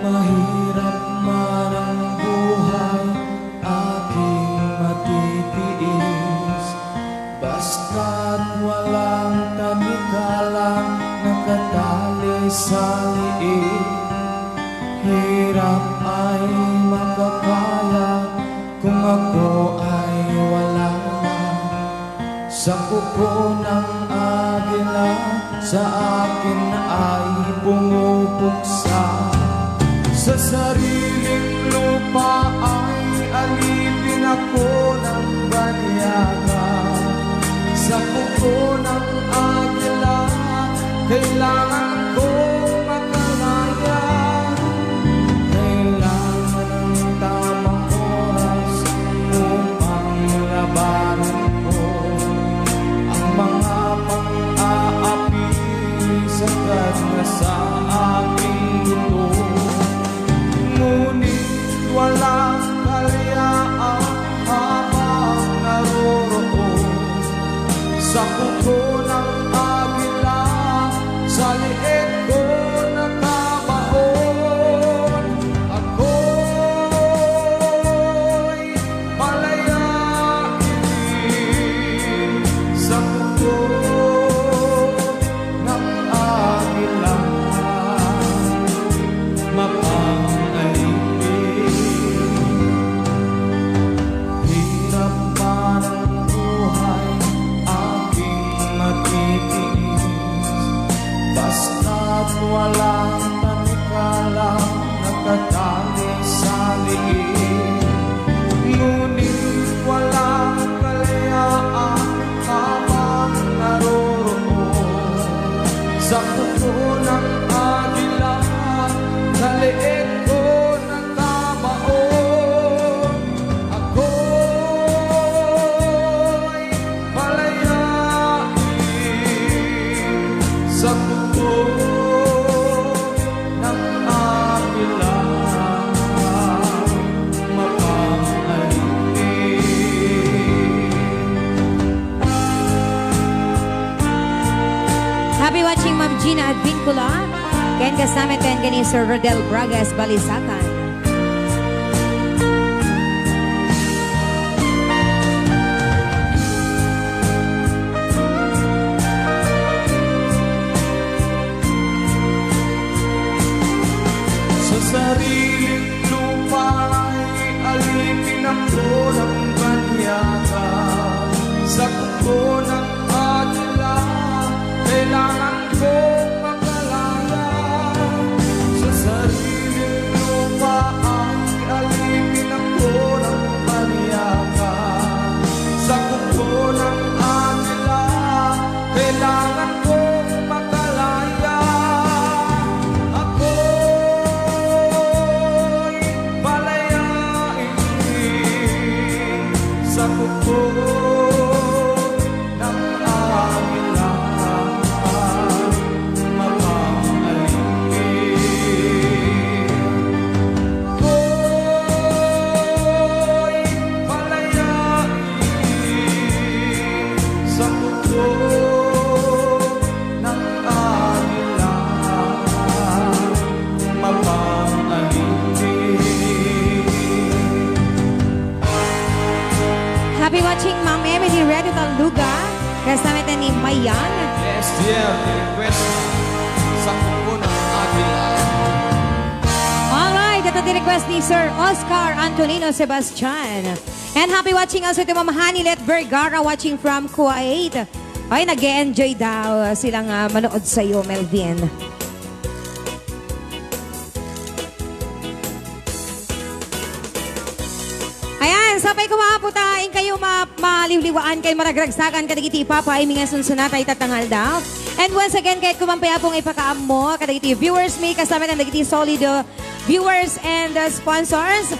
Mahirap man ang buhay, aking matitiis. Basta't walang tanikala nakatali sa liig. Hirap ay makakaya kung ako ay wala na. Sa kuko ng agila, sa akin ay pumupuksa. Sa sariling lupa ay alitin ako ng banyaga. Sa kuko ng agila, kailangan ko makalaya. Kailangan ng tamang oras upang labanan ko ang mga pang-aapi sa kanya sa aking buto. Ngunit walang kalayaan habang naroroon sa kuko ng agila, sa liig ko nakabaon. Ako'y malayain sa kuko ng agila, mapang-aipin. Hirap man ang buhay, aking matitiis. Basta't walang tanikala nakatali sa liig. Ngunit walang kalayaan habang naroroon sa kuko ng agila, sa liig ko nakabaon. Ako'y malayain sa kuko ng agila, mapang-aipin. Happy watching, Ma'am Gina Advincula. Ken kasama ken ni Sir Rodel Bragas Balisacan. Sa sarili Ng banyaka, sa kuko ng agila, kailangan kong makalaya. Sa sariling lupa ang alipin ako ng banyaka, sa kuko ng agila, kailangan kong makalaya. Ako'y palayain sa kuko ng agila, mapapalimbing. Ako'y palayain sa kuko ng agila, mapapalimbing. Happy watching, Ma'am Emily Redo Taluga. Kasama tayo ni Mayan. Yes, dear. Request sa kuko ng agila. Alright, ito di request ni Sir Oscar Antonino Sebastian. And happy watching also to Ma'am Hanilet Vergara, watching from Kuwait. Ay, nag-e-enjoy daw silang, ah, manood sa'yo, Melvin. Ayan, sapay koma, apo, ta inkayo ma-, maliwliwaan ken maragragsakan kadagiti ipapaaymi nga sunsonata ita nga aldaw. And once again, kayatko man pay, apo, nga ipakaammo kadagiti viewers mi, kasama dagiti solid, uh, viewers and, uh, sponsors.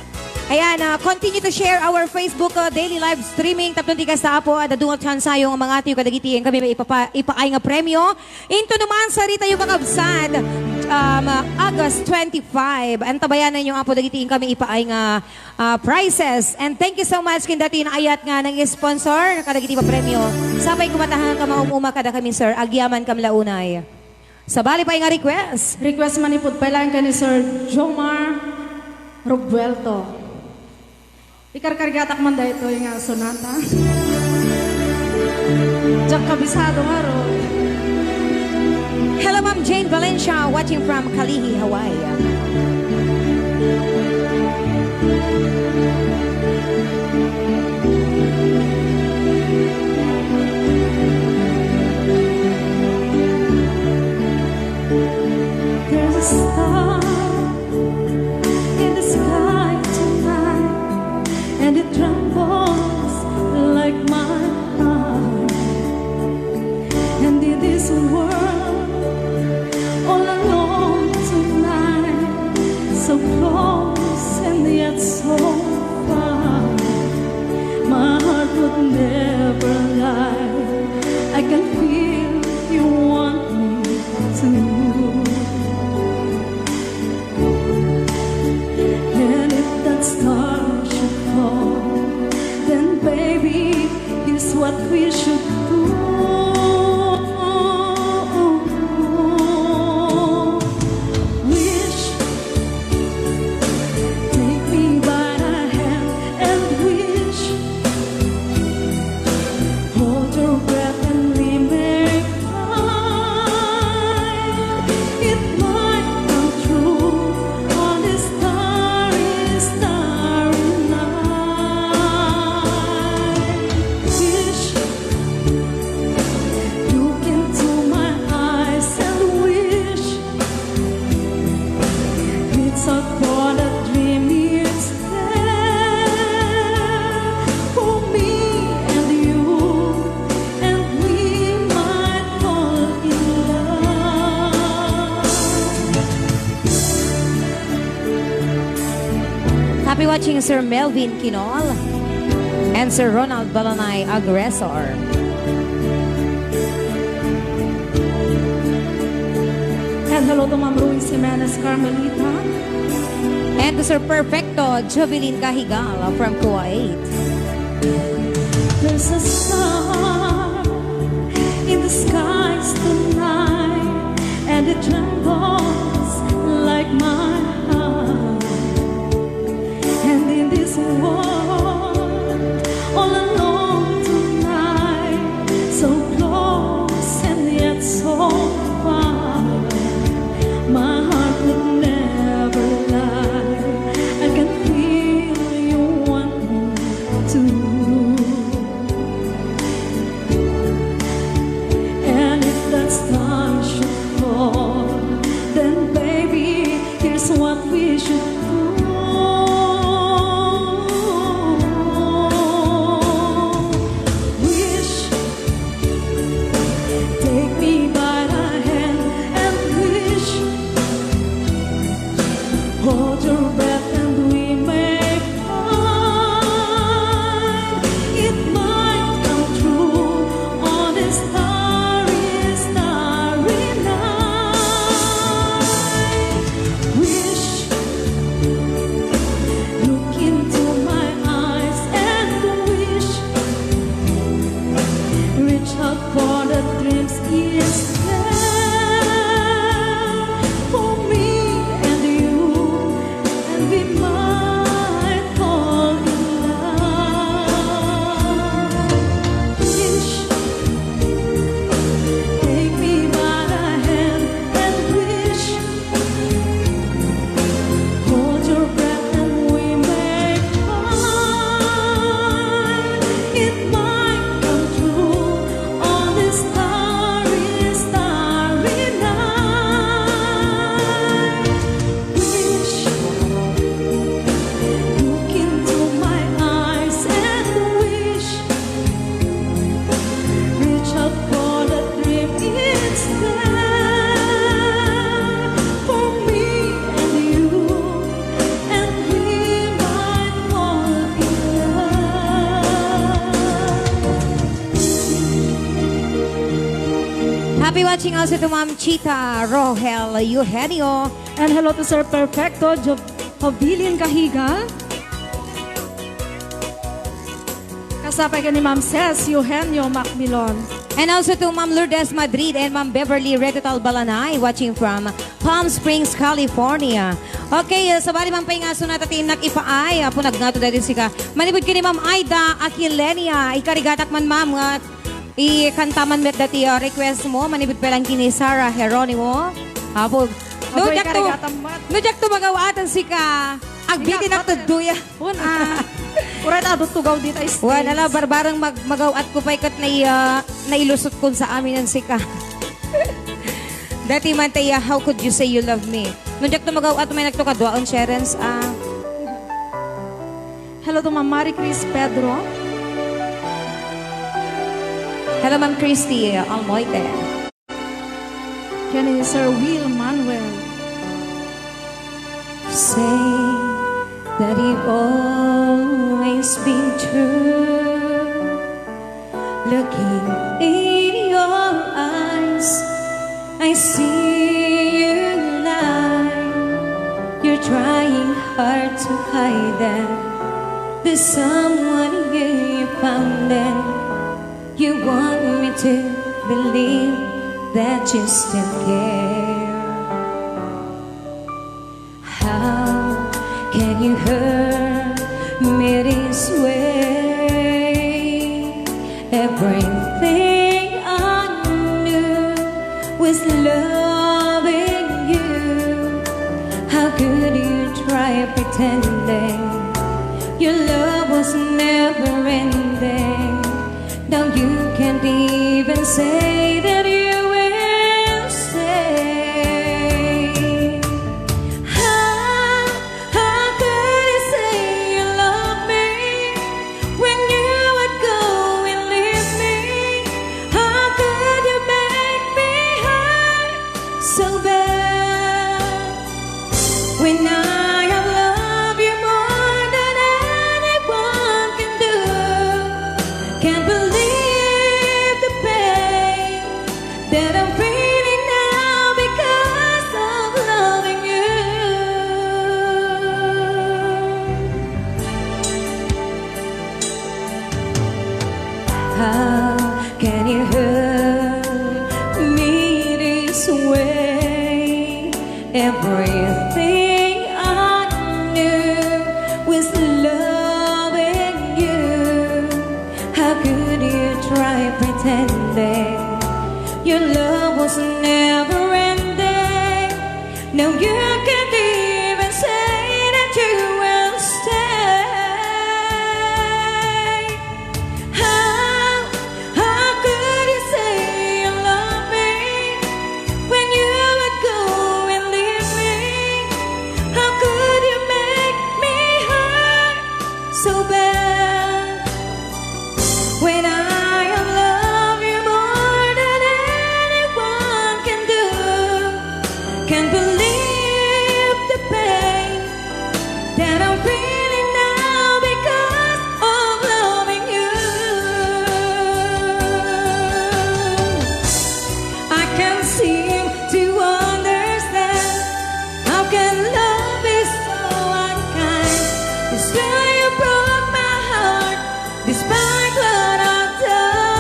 Ayan, uh, continue to share our Facebook, uh, daily live streaming. Tapno ti kasta, apo, adda dungan ti chance-yo nga mangatiyo kadagiti inkami ipapa-, ipaay nga premyo. Intono man, saritayo, kakabsat, um, August twenty-five. Antabayananyo, apo, dagiti inkami ipaay nga, ah, prizes. And thank you so much ken dati naayat nga nang-sponsor kadagiti papremyo. Sapay koma ta nga maum-uma kadakami, sir. Agyamankami la unay. Sabali pay nga request. Request manipud pay laeng ken ni Sir Jomar Robuelto. Ikarkargatak man daytoy nga sonata. Diak kabisado ngarud. Hello, Ma'am Jane Valencia, watching from Kalihi, Hawaii. There's a star in the sky tonight, and it trembles like my heart. And in this world, all alone tonight, so close and yet so far, my heart would never lie. I can feel you want me to. And if that star should fall, then baby, here's what we should do. Wish, take me by the hand and wish. Hold your breath and remain kind. It might come true on this starry, starry night. Wish, look into my eyes and wish. It's a thought, a dream, it's there for me and you, and we might fall in love. Happy watching, Sir Melvin Kinol and Sir Ronald Balanay Agresor. And hello to Ma'am Ruiz Jimenez Carmelita. And to Sir Perfecto Jovelin Cahigal from Kuwait. There's a star in the skies tonight, and it trembles like my heart. And in this world, all alone tonight, so close and yet so far, my heart would never lie. I can feel you want me. Be watching also to Ma'am Chita Rohel Eugenio. And hello to Sir Perfecto Jo-, Jobilin Cahiga. Kasapay ken ni Ma'am Ses Eugenio Macmilon. And also to Ma'am Lourdes Madrid and Ma'am Beverly Retutal Balanay, watching from Palm Springs, California. Okay, uh, sabali man pay nga sunat ti innak ipaay, apo nagngato dati sika. Manipud ken ni Ma'am Aida Aquilenia, ikarigatak man, ma'am, nga ikanta man met dati, uh, request mo, manipud pay lang ken ni Sarah Jeronimo. Apo, no, Apo, diak to, ikarigatam met. No, diak to magaw-atan sika. Agbitin ak tudtoy. Wen, ah, uray ta adu tugaw dita stage. Wen, ala, barbareng mag-, magaw-at ko pay ket nai-, ah, nailusot kon sa amin ang sika. Dati man tayo, "How could you say you love me?" No diak to magaw-at, may nagtukadua on Sherens, ah. Hello to Ma'am Marie Chris Pedro. Hello, Ma'am Christy Almoite. Ken ni Sir Will Manuel. Say that you've always been true. Looking in your eyes, I see you lie. You're trying hard to hide them. There's someone you found them. You want me to believe that you still care. How can you hurt me this way? Everything I knew was loving you. How could you try pretending your love was never ending? Now you can't even say that you will stay. How, how could you say you love me when you would go and leave me? How could you make me hurt so bad? When I have loved you more than anyone can do, can't believe the pain that I'm feeling now because of loving you. How can you hurt me this way? Everything I knew was loving you. How could you try pretending your love was never ending? Now you can't even say that you will stay. How, how could you say you love me when you would go and leave me? How could you make me hurt so bad? When I have loved you more than anyone can do, can't believe the pain that I'm feeling now because of loving you. I can't seem to understand how can love be so unkind. You swear you broke my heart despite what I've done.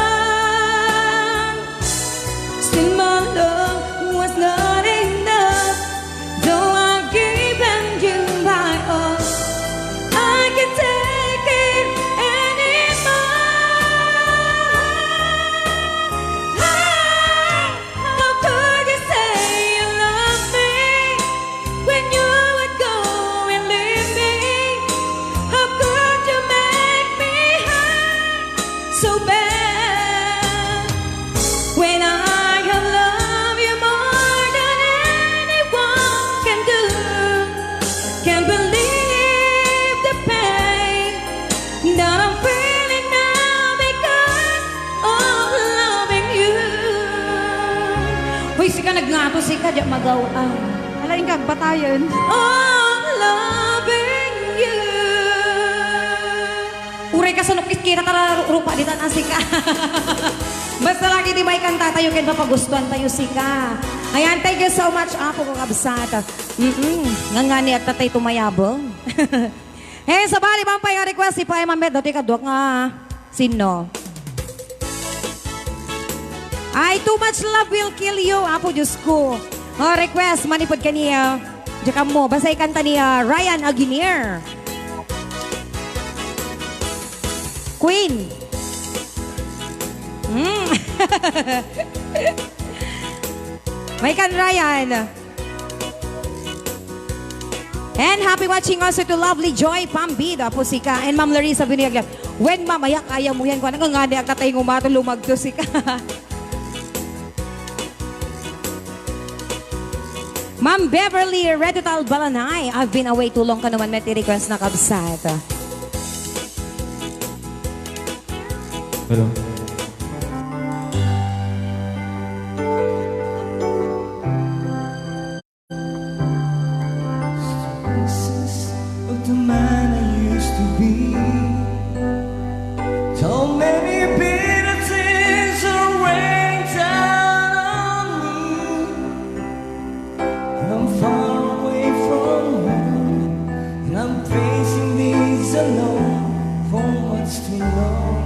Still, my love was not enough. Though I've given you my all, I can't take it anymore. How, how could you say you love me when you would go and leave me? How could you make me hurt so bad? When I have loved you more than anyone can do, can't believe the pain that I'm feeling now because of loving you. Hoy, sika, nagngato sika, diak magaw-an. Ala, inka, batayen. Of loving you. Uray kasano kit-, kita tara ru-, rupa ditan a sika. Basta lagi ti maikanta tayo ken papagustuan tayo sika. Ayan, thank you so much, Apo, kakabsat. Mm-mm. Ngangani at tatay tumayabong. Hey, sabali, man pay nga request, ipaay man met, dati kadwa nga, sino? Ay, Too Much Love Will Kill You, Apo Diyos ko. Oh, request, manipod kaniya. Diyak mo, basta ikanta ni, ah, Ryan Aguiner. Queen. Mm. May kan Ryan. And happy watching also to lovely Joy Pambida po sika. And Ma'am Larissa Binuyaglag. When mamaya kaya mo yan, kung ano nga ni ang tatay ngumato, lumagto sika. Ma'am Beverly Redutal Balanay, I've been away too long ka naman, met request na kabsat. Hello. Pieces of the man I used to be. So many bitter things are rained down on me. And I'm far away from home, and I'm facing this alone for much too long.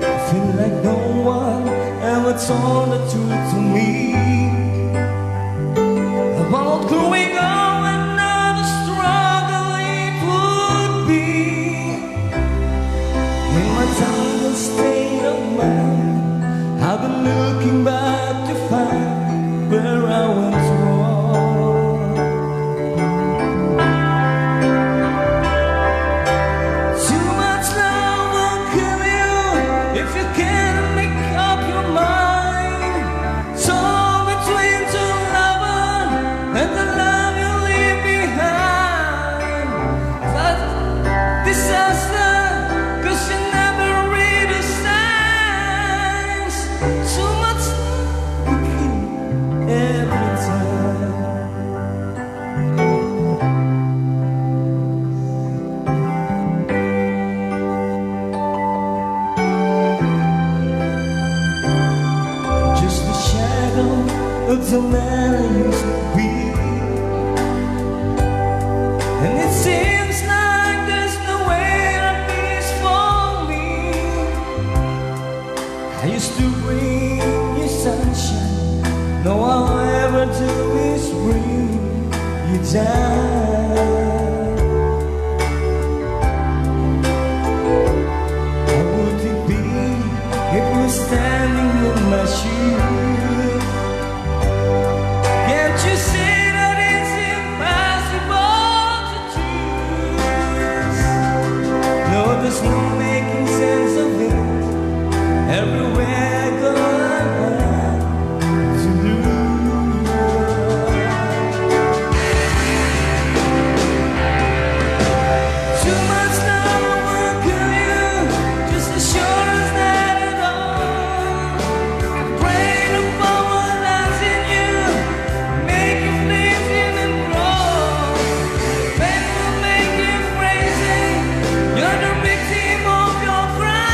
I feel like no one ever told the truth to me about growing up and how the struggle it would be. In my tangled state of mind, I've been looking back to find where I went wrong. Too much love will kill you if you can't make up your mind. So between two lovers and the love you leave behind, but disaster, 'cause you never read the signs. Too much love will kill every time. Just the shadow of the man I used to be. And it seems like there's no way out of this for me. I used to bring you sunshine. Now all I ever do is bring you down. How would it be if you were standing in my shoes? Can't you see that it's impossible to choose? No, there's no making sense of it. Everywhere I go, I want to lose. Too much love will kill you, just as sure as that at all. Praying upon what lies in you, make you please him and grow. Faith will make you crazy, you're the victim of your pride.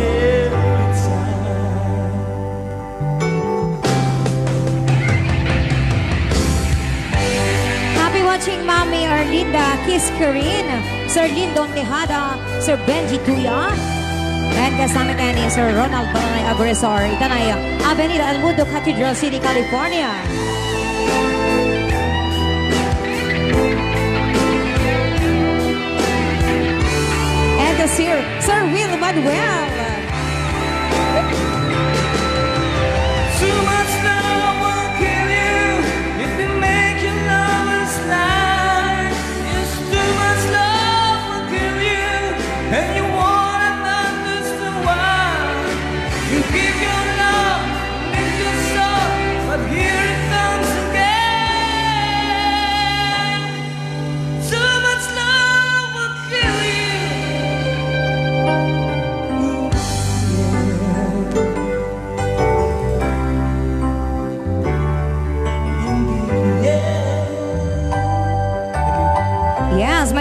Every time. Happy watching, Mami Arlinda Kiskarin, Sir Lindon Tejada, Sir Benji Tuya, and kasama tayo ni Sir Ronald Balangay Agresor, itanay Avenida El Mundo, Cathedral City, California. And the Sir, Sir Will Manuel. Too much love will kill you if you make your lovers lie. Yes, too much love will kill you, and you wanna understand why. You give your love, lift your soul, but here it comes again. Too much love will kill you.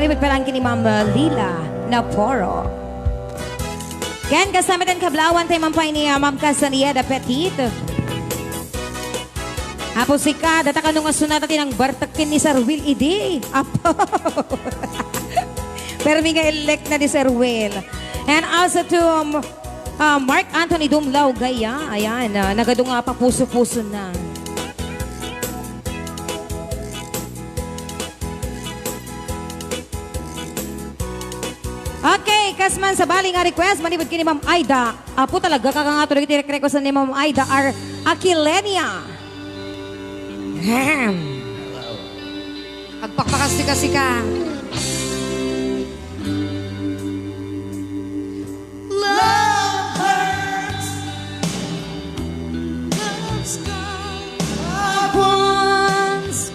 Ipagpalangki ni Ma'am Lila Naporo. Ken kasama den kablawan tayo man pay ni, ah, Ma'am Castaneda Petit. Apo sika, data kano nga sunata ti nangbartek ken ni Sir Will idi. Apo. Permi nga elect na ni Sir Will. And also to, um, ah, Mark Anthony Dumlao Gaya. Ayan, ah, nagadu nga papuso-puso na. Okay, kas man sabali nga request, manipud ken ni Ma'am Aida. Apo talaga, kakangato dagiti request ni Ma'am Aida R. Aquilenia. Ahem. Agpakpakas ti kasika. Love hurts. Love's gone. Love wounds.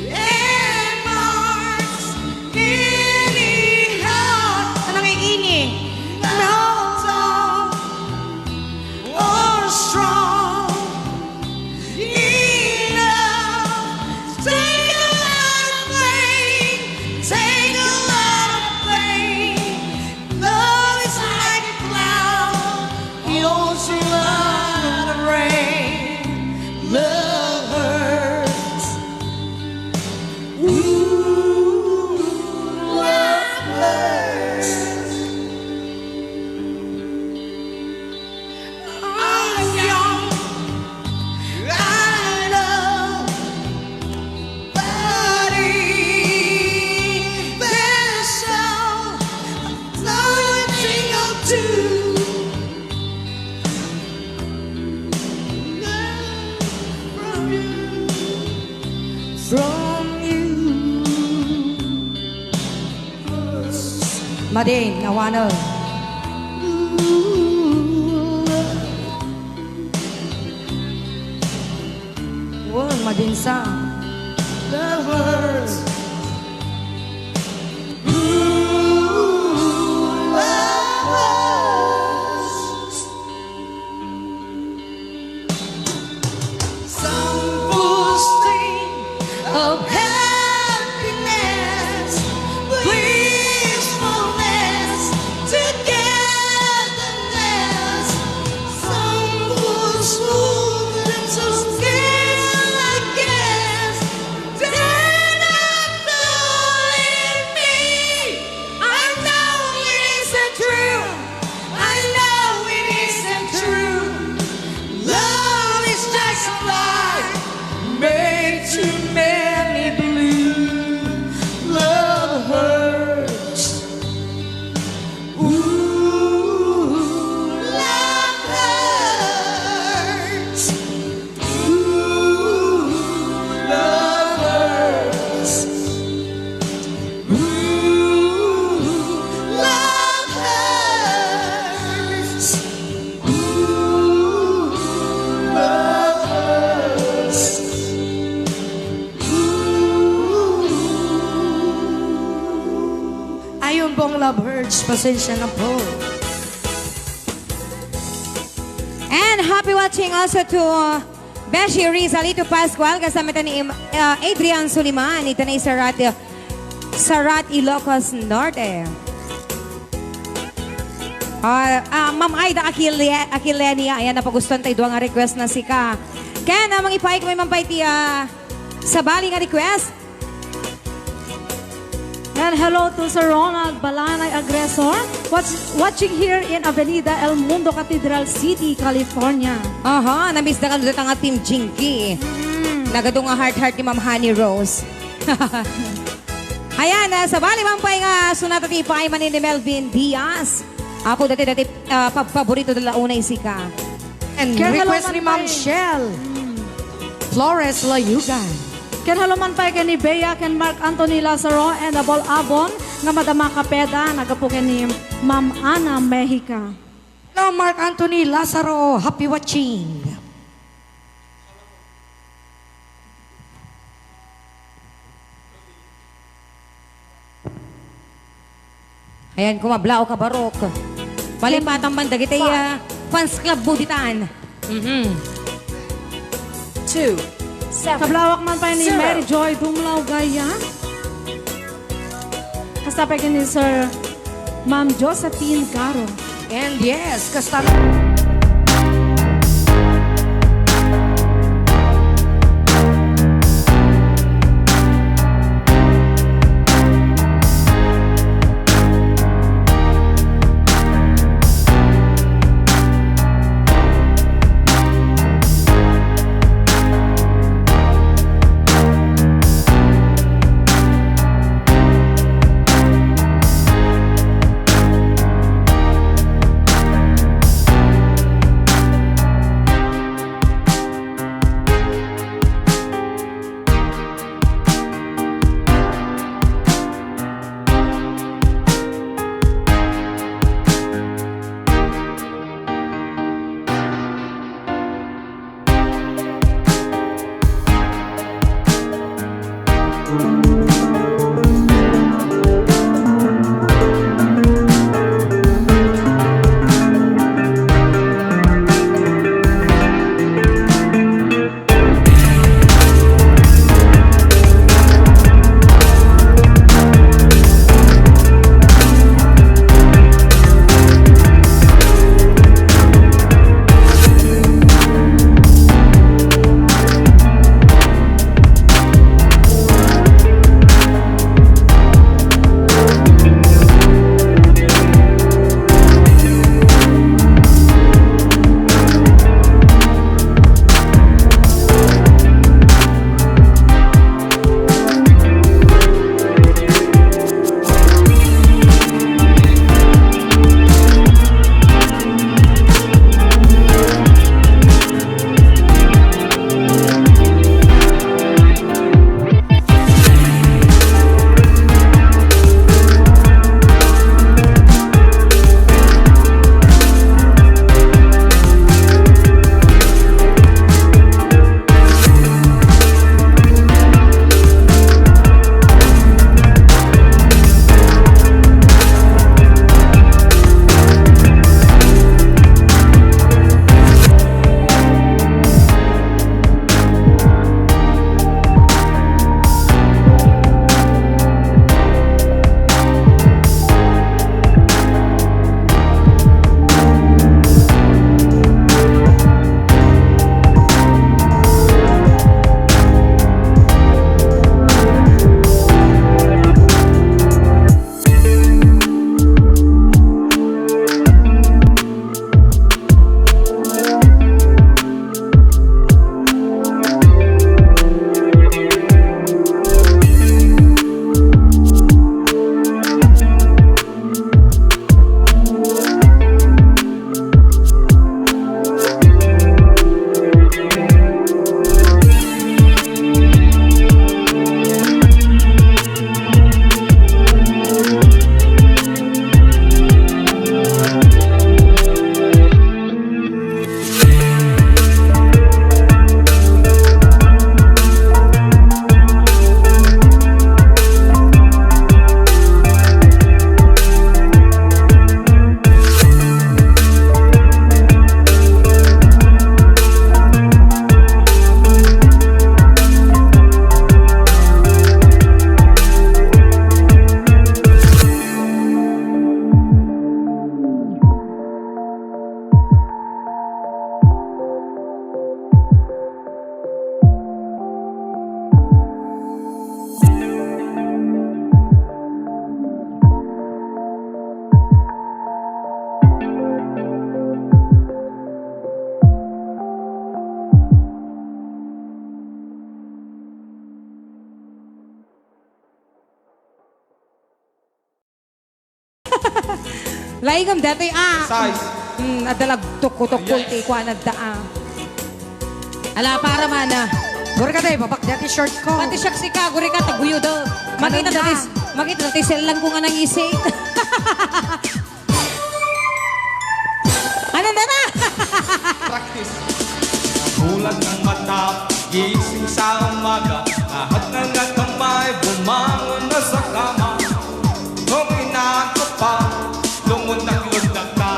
It marks any heart. Anong ingini? No song or strong enough. Take a lot of pain. Take a lot of pain. Love is like a cloud, it holds a lot of rain. Love hurts. Ooh, love hurts. I'm young, I know, but even so, nothing I'll do. From you. From you. Madin, awanen. Wen, madinsa. Lovers. Ooh, lovers. Some foolish thing of happiness, blissfulness, togetherness. Some foolish movement of skill, I guess. They're not fooling me. I know it isn't true. I know it isn't true. Love is just a lie made to make me blue. Love hurts. Ooh, love hurts. Ooh, love hurts. Ooh, love hurts. Ooh, love hurts. Ooh. Ayun pong love hurts. Pasensya na po. And happy watching also to, uh, Beshi Rizalito Pascual, kasama ta ni, uh, Adrian Suliman, ita na Sarat, Sarat, Ilocos Norte. Ah, ah, Ma'am Aida Aquile-, Aquilenia, ayan, napagustuhan tayo dua nga request na sika. Ken, ah, mangipaay kami man pay ti, ah, sabali nga request. And hello to Sir Ronald Balanay Agresor, watch-, watching here in Avenida El Mundo, Cathedral City, California. Aha, na-miss da kano data nga Team Jinky. Mm. Nagadu nga heart-heart ni Ma'am Honey Rose. Ayan, ah, sabali man pay nga sunata ti ipaay man ni Melvin Diaz. Apo dati, dati, ah, pagpaborito da la unay sika. And ken hello request man ni Ma'am pay. Shell Flores Layugan. Ken hello man pay ken ni Bea, ken Mark Anthony Lazaro, and abol abon nga madama kapeda, nagapu ken ni Ma'am Ana Mexica. Hello, Mark Anthony Lazaro. Happy watching. Ayan, kumablao ka, Barok. Malipatan man dagiti, ah, fans club mo ditan. Mhm. Two, seven, kablawak man pay ni zero. Mary Joy Dumlao Gaya. Kasta pay ken ni Sir Ma'am Josephine Caro. And yes, kasta. Laingem datoy, ah. Size. Hmm, adda la tukko-tukko ti kuan adda, ah. Ala, para man, ah. Guri ka, day, babak dati short ko. Pati siak sika, guri ka, taguyo do. Makita dati, makita dati sellang ko nga nangisi. Ano na na? Practice. Bulag ng mata, gising sa umaga, lahat ng nakamay, bumangon na sa kama. Kung inaantok pa, lungon na lundag ka.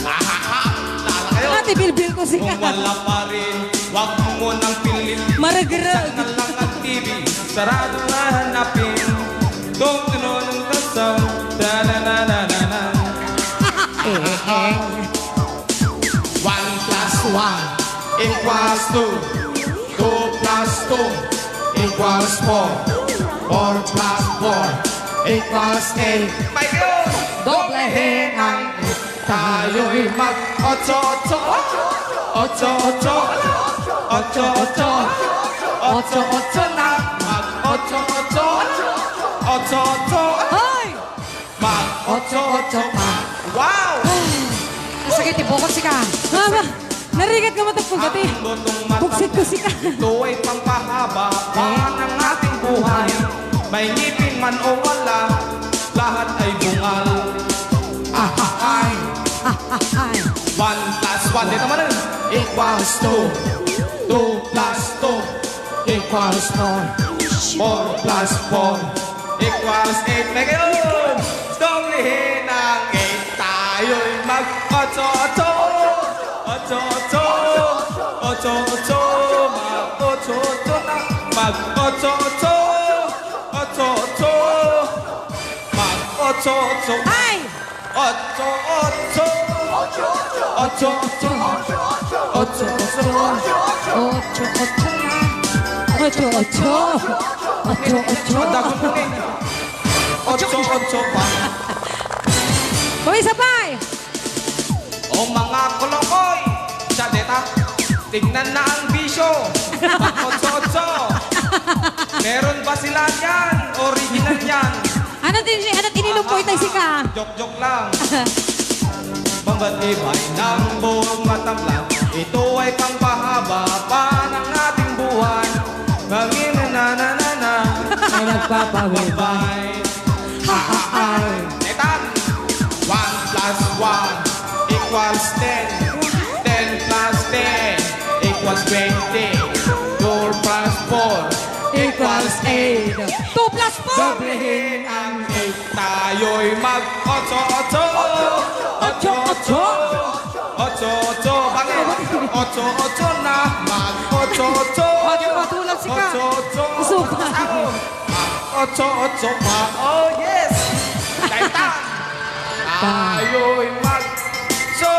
Ahaha, lala kayo. Ate, bilbil ko siya. Kung wala pa rin, wag mo nang pilitin. Maragara. Buksan na lang ang T V, sarado na hanapin. Kung tinulong ka Equals two. Two plus two equals four. Four plus four equals eight. Michael! Doblehin ang tayo'y mag-otso-otso. Otso-otso. Otso-otso. Otso-otso na. Mag-otso-otso. Otso-otso. Hoy! Mag-otso-otso pa. Wow! Nasakit ti bukod sika. Mama, narigat nga matapugati. Ang lutong mata. Buksit ko sika. Ito ay pampahaba pa ng ating buhay. May ngipin man o wala, lahat ay bungal. Ahahay. Ahahay. One plus one, dito man. Equals two. Two plus two equals four. Four plus four equals eight. Thank you! Doblehin ang eight. Tayo'y mag-otso-otso. Otso-otso. Otso-otso. Mag-otso-otso na. Mag-otso-otso. Otso-otso. Mag-otso-otso. Ay! Otso-otso. Otso-otso. Otso-otso. Otso-otso. Otso-otso na. Otso-otso. Otso-otso. Madagos mo ni. Otso-otso pa. Uy, sabay! O mga kolokoy, siya deta. Tingnan na ang bisyo. Otso-otso. Meron ba sila yan? Original yan. Ano din si, ano tininupoy tayo si ka? Joke-joke lang. Pambatibay ng buong matablang. Ito ay pangpahaba pa ng ating buhay. Hangin na na na na. Ay nagpapabibay. Bye. Ha, ha, ha. Etan, one plus one equals ten. Ten plus ten equals twenty. Four plus four equals eight. Two plus four. Doblehin ang eight. Tayo'y mag-otso-otso. Otso-otso. Otso-otso. Bakit? Otso-otso na. Mag-otso-otso. Bakit matulog si ka? Otso-otso. Gusto ka? Ako. Mag-otso-otso pa. Oh, yes. Dayta. Tayo'y mag-so.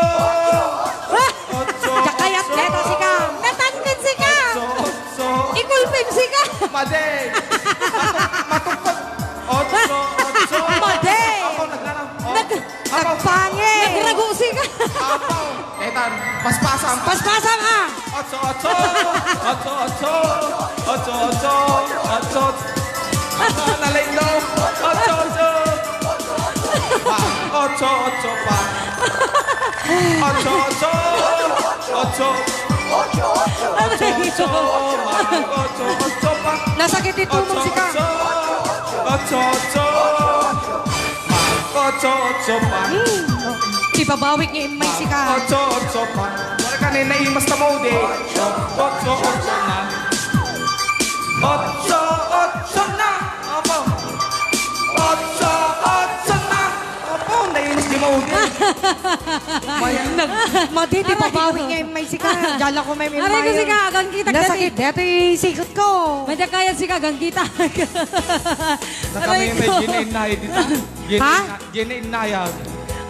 Ah! Otso-otso. Kakayat, dayta si ka. Natangkad si ka. Otso-otso. Ikulpim si ka. Madi. Matuk-, matukod. Otso-otso. Madi. Ako, naglanang. Oh. Nag-, Ako. Nagpangil. Nagrago si ka. Apo. Etan, paspasam. Paspasam, ah. Otso-otso. Otso-otso. Otso-otso. Otso-otso. Ano, nalay, no? Otso-otso. Ah, otso-otso pa. Otso-otso. Otso. Otso-otso. Mag-otso-otso pa. Nasakit ito, Ma'am Sika. Otso-otso. Otso-otso. Mag-otso-otso pa. Hmm. Ipabawik nga imay sika. Mag-otso-otso pa. Wala ka na naimas na mode. Otso-otso na. Otso-otso na. Opo. Otso-otso na. Opo, naimas ni mode. Nag-, Madi, ipabawik nga imay sika. Dala ko may imay. Aray ko sika, agang kita. Nasakit, dati sikot ko. Madya kaya sika, agang kita. Aray ko. Nakamaymayad, ginainay dita. Ha? Ginainay, ginainayag.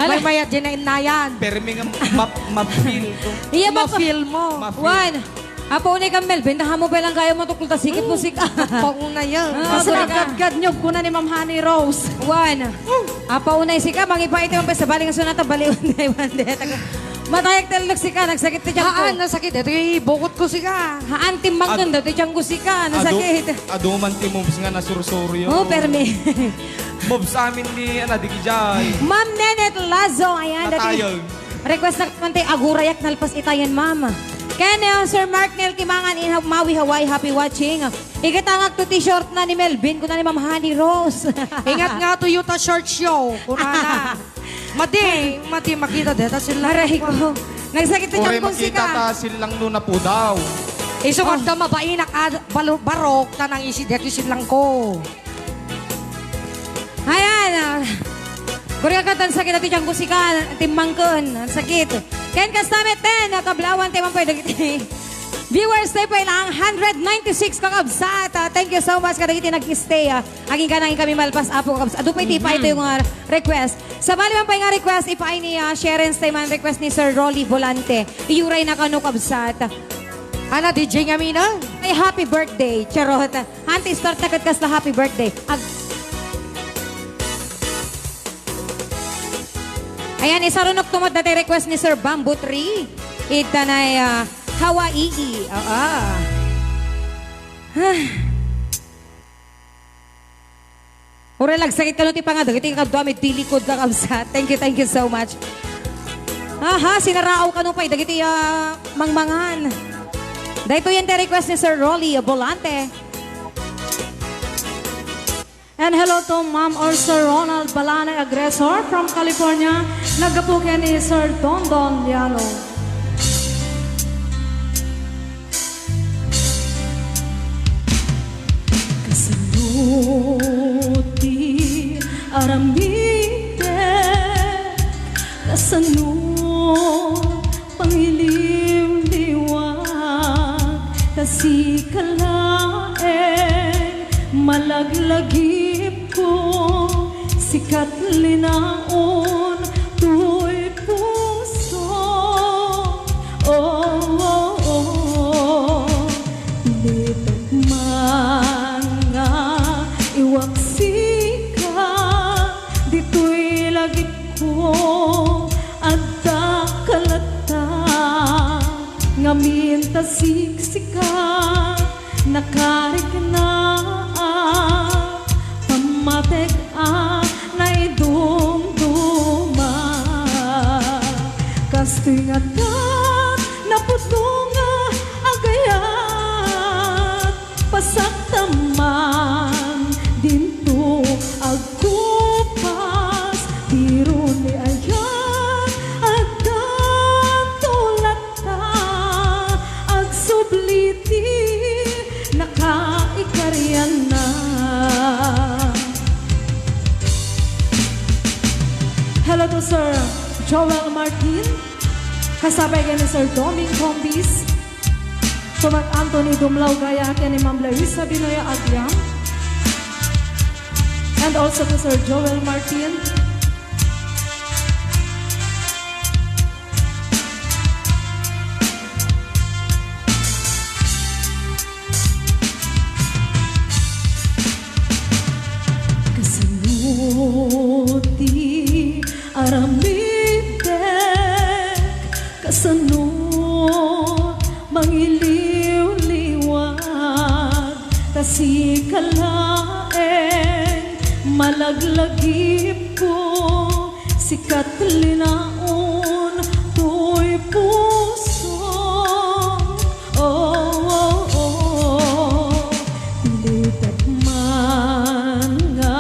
Ala. Maymayad, ginainayan. Permi nga ma-, ma-feel ko. Iya, ma-feel mo. Ma-feel. Juan, apo, unay ka, Melvin, taha mo pa lang kayo matukol ta sikit mo sika. Pauna yan. Ah, mas nagkadkad nyo, kuna ni Ma'am Honey Rose. Juan, apo, unay sika, mangipa iti Ma'am Pesta, bali nga sunata, bali, unay, unay, taga-, Matayag talok sika, nagsakit ti tiyan ko. Haan, nasakit. Ito yung bukot ko sika. Haan, timmangken da ti tiyan ko sika, nasakit. Adu-, adu man ti moves nga nasursuryo. Oh, permi. Moves amin ni, ano, di kijay. Ma'am Nenet Lazo, ayan, dati. Natayag. Request na naman tayo, agurayak nalpas itayan, ma'am. Ken, eh, Sir Mark Nel Kimangan in Ha-, Maui, Hawaii, happy watching. Ikatangak to ti short na ni Melvin, kuna ni Ma'am Honey Rose. Ingat nga to yuta short show, kunana. Madi, madi, makita deta sila. Aray ko. Nagsakit ti tiyan ko sika. Uray makita ta silang no napudaw. Isu nga da mabainak a balo-, barok, tanang isi deti silang ko. Ayan, ah. Kurya ka tan sakit ti tiyan ko sika, timmangken, ang sakit. Ken kasta met ten, nakablawan tayo man pwede kiti. Viewers tayo pa ilang hundred ninety-six kakabsat. Ah, thank you so much kadagiti nag-stay, ah. Aging kanang kami malpas, apo, kakabsat. Adu pa iti pa ito yung, ah, request. Sabali man pay nga request, ipaay ni, ah, Sherens tay man request ni Sir Rolly Volante. Iyuray na kano, kabsat. Ana, D J ngamin, ah? Ay, happy birthday. Charot. Auntie, start na ket kasla happy birthday. Ag-, ayan, isarunok tumot dati request ni Sir Bamboo Tree. Ita na, ah, Hawaii. Oo. Ah. Uray lagsakit kano ti pangada, dagiti kaduami ti likod na kabsat. Thank you, thank you so much. Aha, sinaraaw kano pay, dagiti, ah, mangmangan. Daytoy ti request ni Sir Rolly Volante. And hello to Ma'am or Sir Ronald Balane Agresor from California. Naggapu ken ni Sir Dondon Liano. Kasano ti aramidek? Kasano pangiliwliwag? Ta sika laeng malaglagipko, sikat linaon toy puso. Oh, oh, oh. Pilitek man nga iwaksika, ditoy lagipko adda ka latta, ngamin ta siksika, nakarikna a pammatek a naidumduma. Kastoy nga ta napudno nga agayat, pasaktam man dinto agkupas, ti runi ayat, addanto latta, agsubli ti nakaikarianna. Hello to Sir Joel Martin. Kasapay ken ni Sir Doming Combis. To Ma'am Anthony Dumlao Gaya ken ni Ma'am Larissa Binoya Agliam. And also to Sir Joel Martin. Kasano ti aramidek? Kasano mangiliwliwag? Ta sika laeng malaglagipko, sikat linaon toy puso. Oh, oh, oh. Pilitek man nga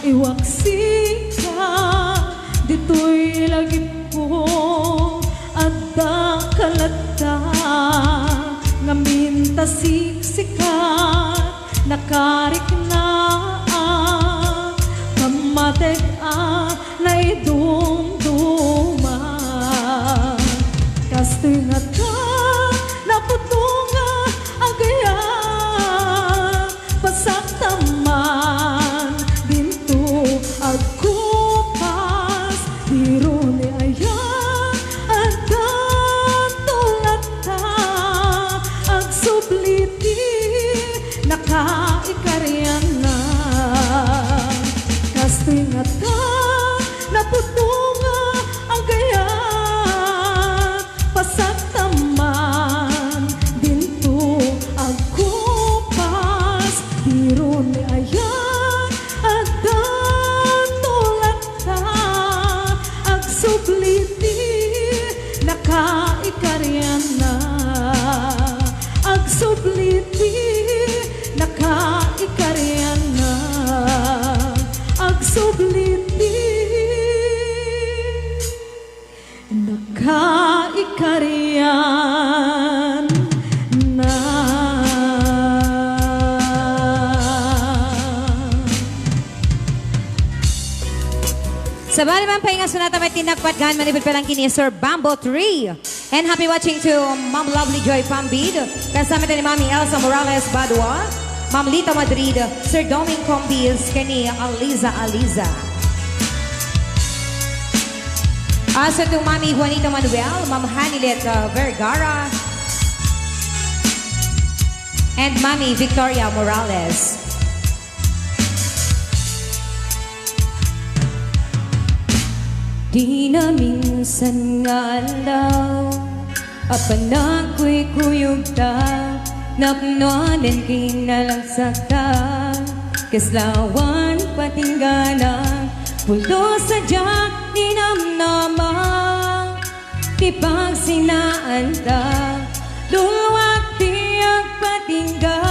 iwaksika, ditoy lagipko adda ka latta, ngamin ta siksika, nakarikna a pammatek a naidumduma. Kastoy nga ta napudno nga agayat, pasaktam man dinto agkupas, ti runi ayat, addanto latta, agsubli ti nakaikarianna. Kastoy nga ta napudno nga agayat, pasaktam man dinto agkupas, ti runi ayat, addanto latta, agsubli ti nakaikarianna. Agsubli ti nakaikarianna. Agsubli ti nakaikarianna. Sabali man pay nga sonata met ti nagpatgan, manipud pa lang kini Sir Bamboo Tree. And happy watching to Ma'am Lovely Joy Pambid, kasama ni Mami Elsa Morales Badua, Ma'am Lita Madrid, Sir Doming Combis, kani Aliza Aliza. Also to Mami Juanita Manuel, Ma'am Hanilet, uh, Vergara, And Mommy Victoria Morales. Di naminsan nga aldaw a panagkuykuyogta, napnoan ken kinalagsakta, kasla awan patingganak, puldo sadiak ninamnama. Ti pagsinaanta, duluak ti agpatingga,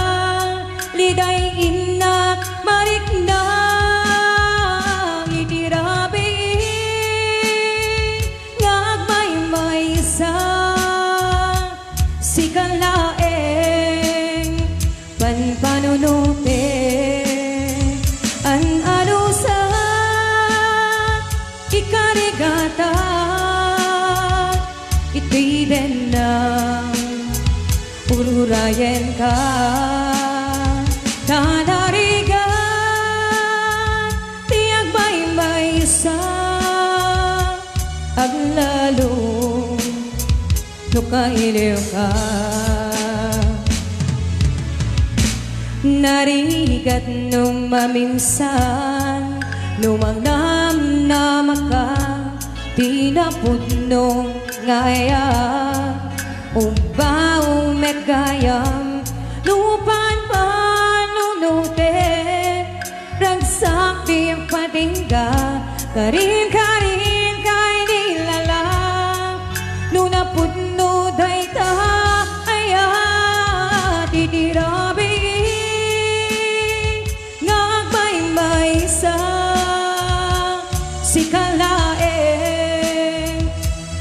liday innak marikna iti rabii nga agmaymaysa. Sika laeng panpanunotek, an-anusak, ikarigatak, iti dennang ururayenka, ta narigat ti agmaymaysa, aglalo no kailiwka. Narigat no maminsan, no mangnamnamaka, ti napudno nga ayat, umbaw met gayam, no panpanunotek, ragsak ti patingga, karin-karin kay nilalang. No napudno dayta, ayat iti rabii nga agmaymaysa. Sika laeng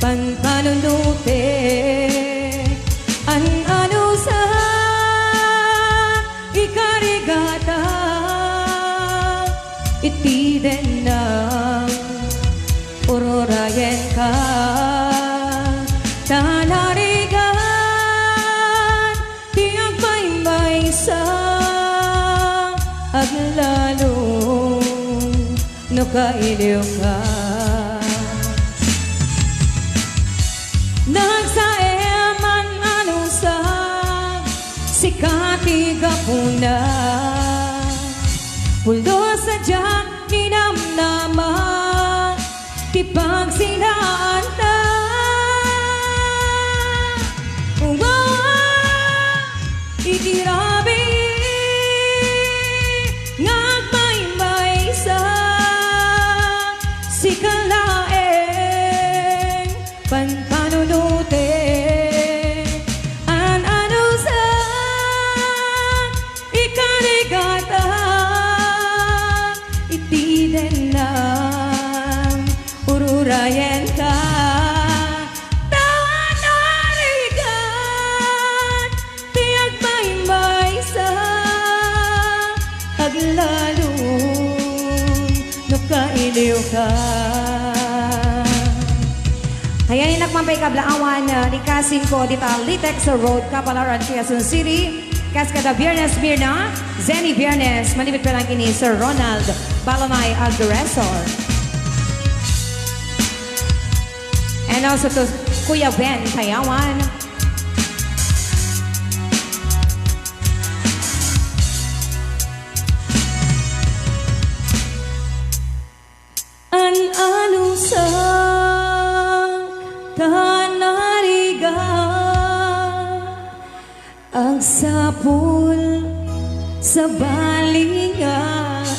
panpanunotek, an-anusak, ikarigatak, iti dennang ururayenka, ta narigat ti agmaymaysa, aglalo no kailiwka. Nagsaem an-anusak, sika ti gapuna. Puldo sadiak ninamnama ti pagsinaanta. Umawa iti rabii nga agmaymaysa, sika laeng panpanunotek, an-anusak, ikarigatak, iti dennang ururayenka, ta narigat ti agmaymaysa, aglalo no kailiwka. Kayanak man pay kablaawan, ah, ni Kasingko dita Litex Road, Kapalaran, Quezon City. Kas kada Biernes, Mirna, Zenny Biernes, manipid pa lang kini Sir Ronald Balamay Agresor. And also to Kuya Ben Tayawan. An-anusak, ta narigat, agsapul, sabali nga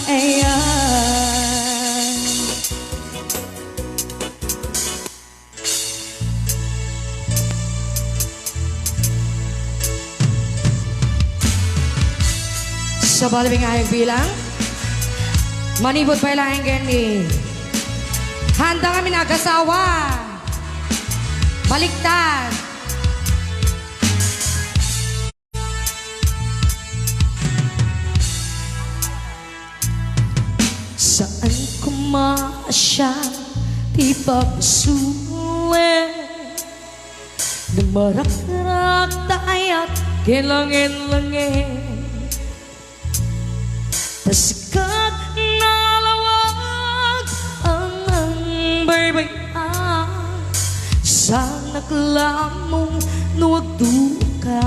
ayan. Sabali nga ayag bilang. Manipud pay laeng ken ni Handa Kami Nag-asawa. Baliktad. Saan ko maasian ti papasulen, no marakrak ta ayat ken langit-langit. Ta sika nalawag ang baybay-an, saanak lamon no agduka.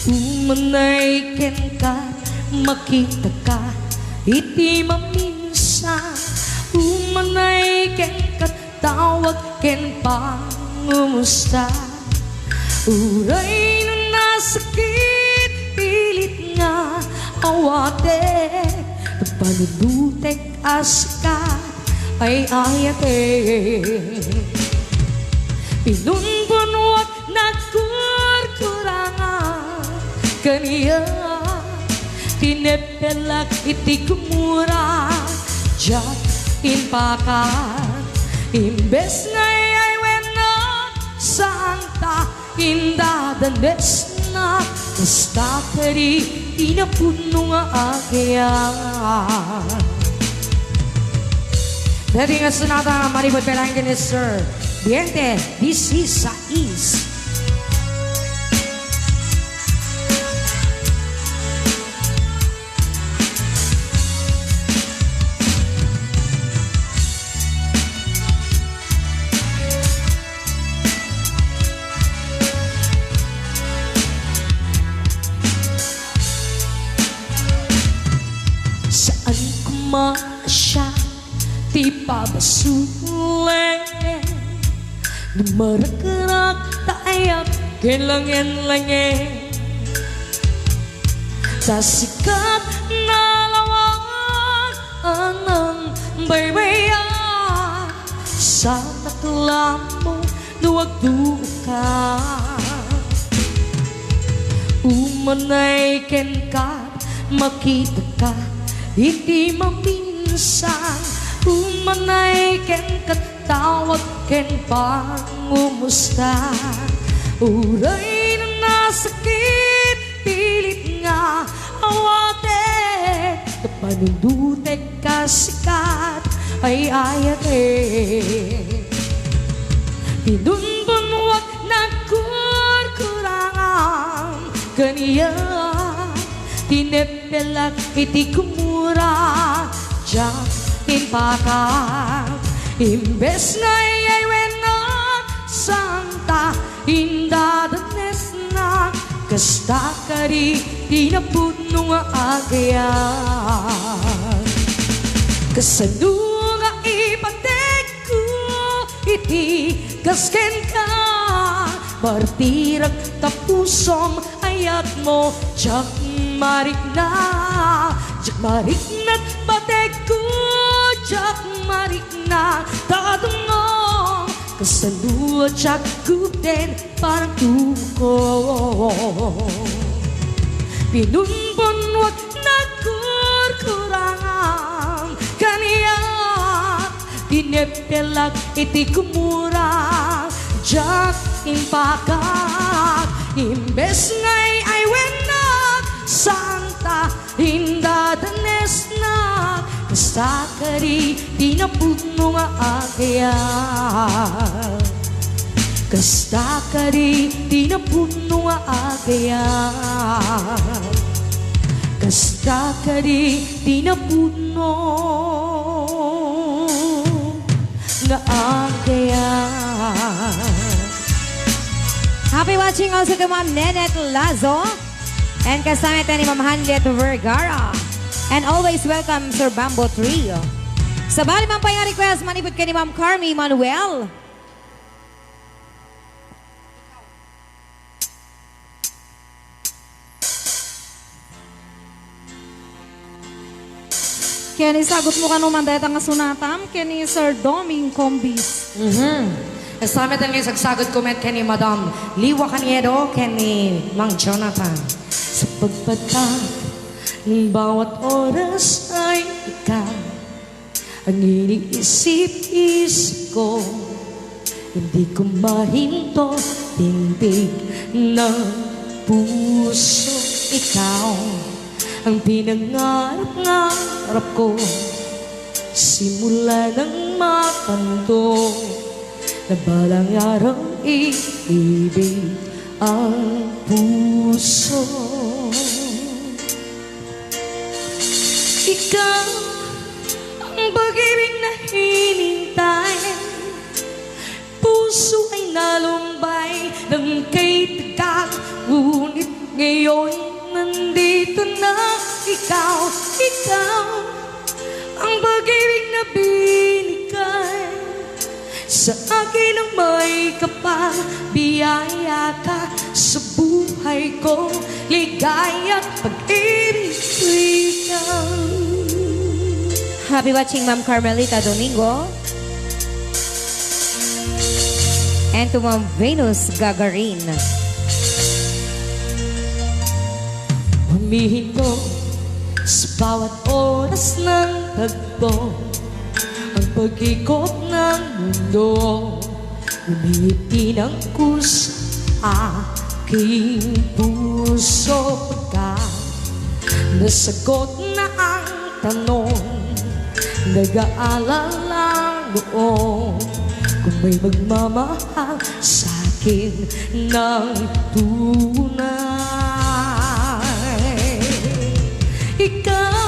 Umanay kenka, makitaka iti maminsan. Umanay kenka, tawag ken pangumusta. Uray no nasakit, pilit nga awatek, panunutek a sikat ay ayatek. Pinunpunwak, nagkurkurangan kaniak, tinepelak iti kumura, diak impakan. Imbes nga iyaywennak, saanta indadanesna, kasta kadi ti napudno nga agayat. Daytoy nga sonata, manipud pay laeng ken ni Sir Biente, this is sa Is. Saan koma siak ti pabasulen, no marakrak ta ayak ken langen-langen. Ta sikat nga lawag a nangbaybayag, saanak la met no agduka. Umanay kenka, makitaka iti maminsan. Umanay kenka, tawag ken pangumusta. Uray no nasakit, pilit nga awatek, ta panunutek a sikat ay ayatek. Pinunpunwak, nagkurkurangan kaniak, tinepelak iti kumura, diak impakan. Imbes nga iyaywennak, saanta indadanesna, kasta kadi ti napudno nga agayat. Kasano nga ipatekko iti kas kenka? Martirak ta pusom, ayatmo, diak marikna. Diak marikna, patekko, diak marikna, tadumong. Kasano a diak gupten, parang tuko. Pinunpunwak, nagkurkurangan kaniak, tinepelak iti kumura, diak impakak. Imbes nga iyaywennak, saanta indadanesnak, kasta kadi ti napudno nga agayat. Kasta kadi ti napudno nga agayat. Kasta kadi ti napudno nga agayat. Happy watching also to Ma'am Nenette Lazo. And kasta met ni Ma'am Hanlet Vergara. And always welcome, Sir Bamboo Trio. Sabali man pay nga request, manipud ken ni Ma'am Carmi Manuel. Ken isagutmo kano man dayta nga sonatam ken ni Sir Doming Combis. Mhm. Kasta met nga isagsagutko met ken ni Madam Liwa Caniedo ken ni Mang Jonathan. Sa pagpatak, bawat oras ay ikaw ang iniisip-isip ko. Hindi ko mahinto, tindig ng puso. Ikaw ang pinangarap-ngarap ko. Simula nang matanto na balang araw iibig ang puso. Ikaw ang pag-ibig na hinintay. Puso ay nalumbay ng kay tagal, ngunit Ngayon, nandito na ikaw, ikaw ang pag-ibig na binigay sa akin ang may kapal. Biyaya ka sa buhay kong ligaya, pag-ibig ko ikaw. Happy watching, Ma'am Carmelita Domingo. And to Ma'am Venus Gagarin. Humihinto sa bawat oras ng tagpo ang pag-ikot ng mundo. Umiitinang ko sa aking puso pagka nasagot na ang tanong, nag-aalala noon kung may magmamahal sa akin ng tunay. Ikaw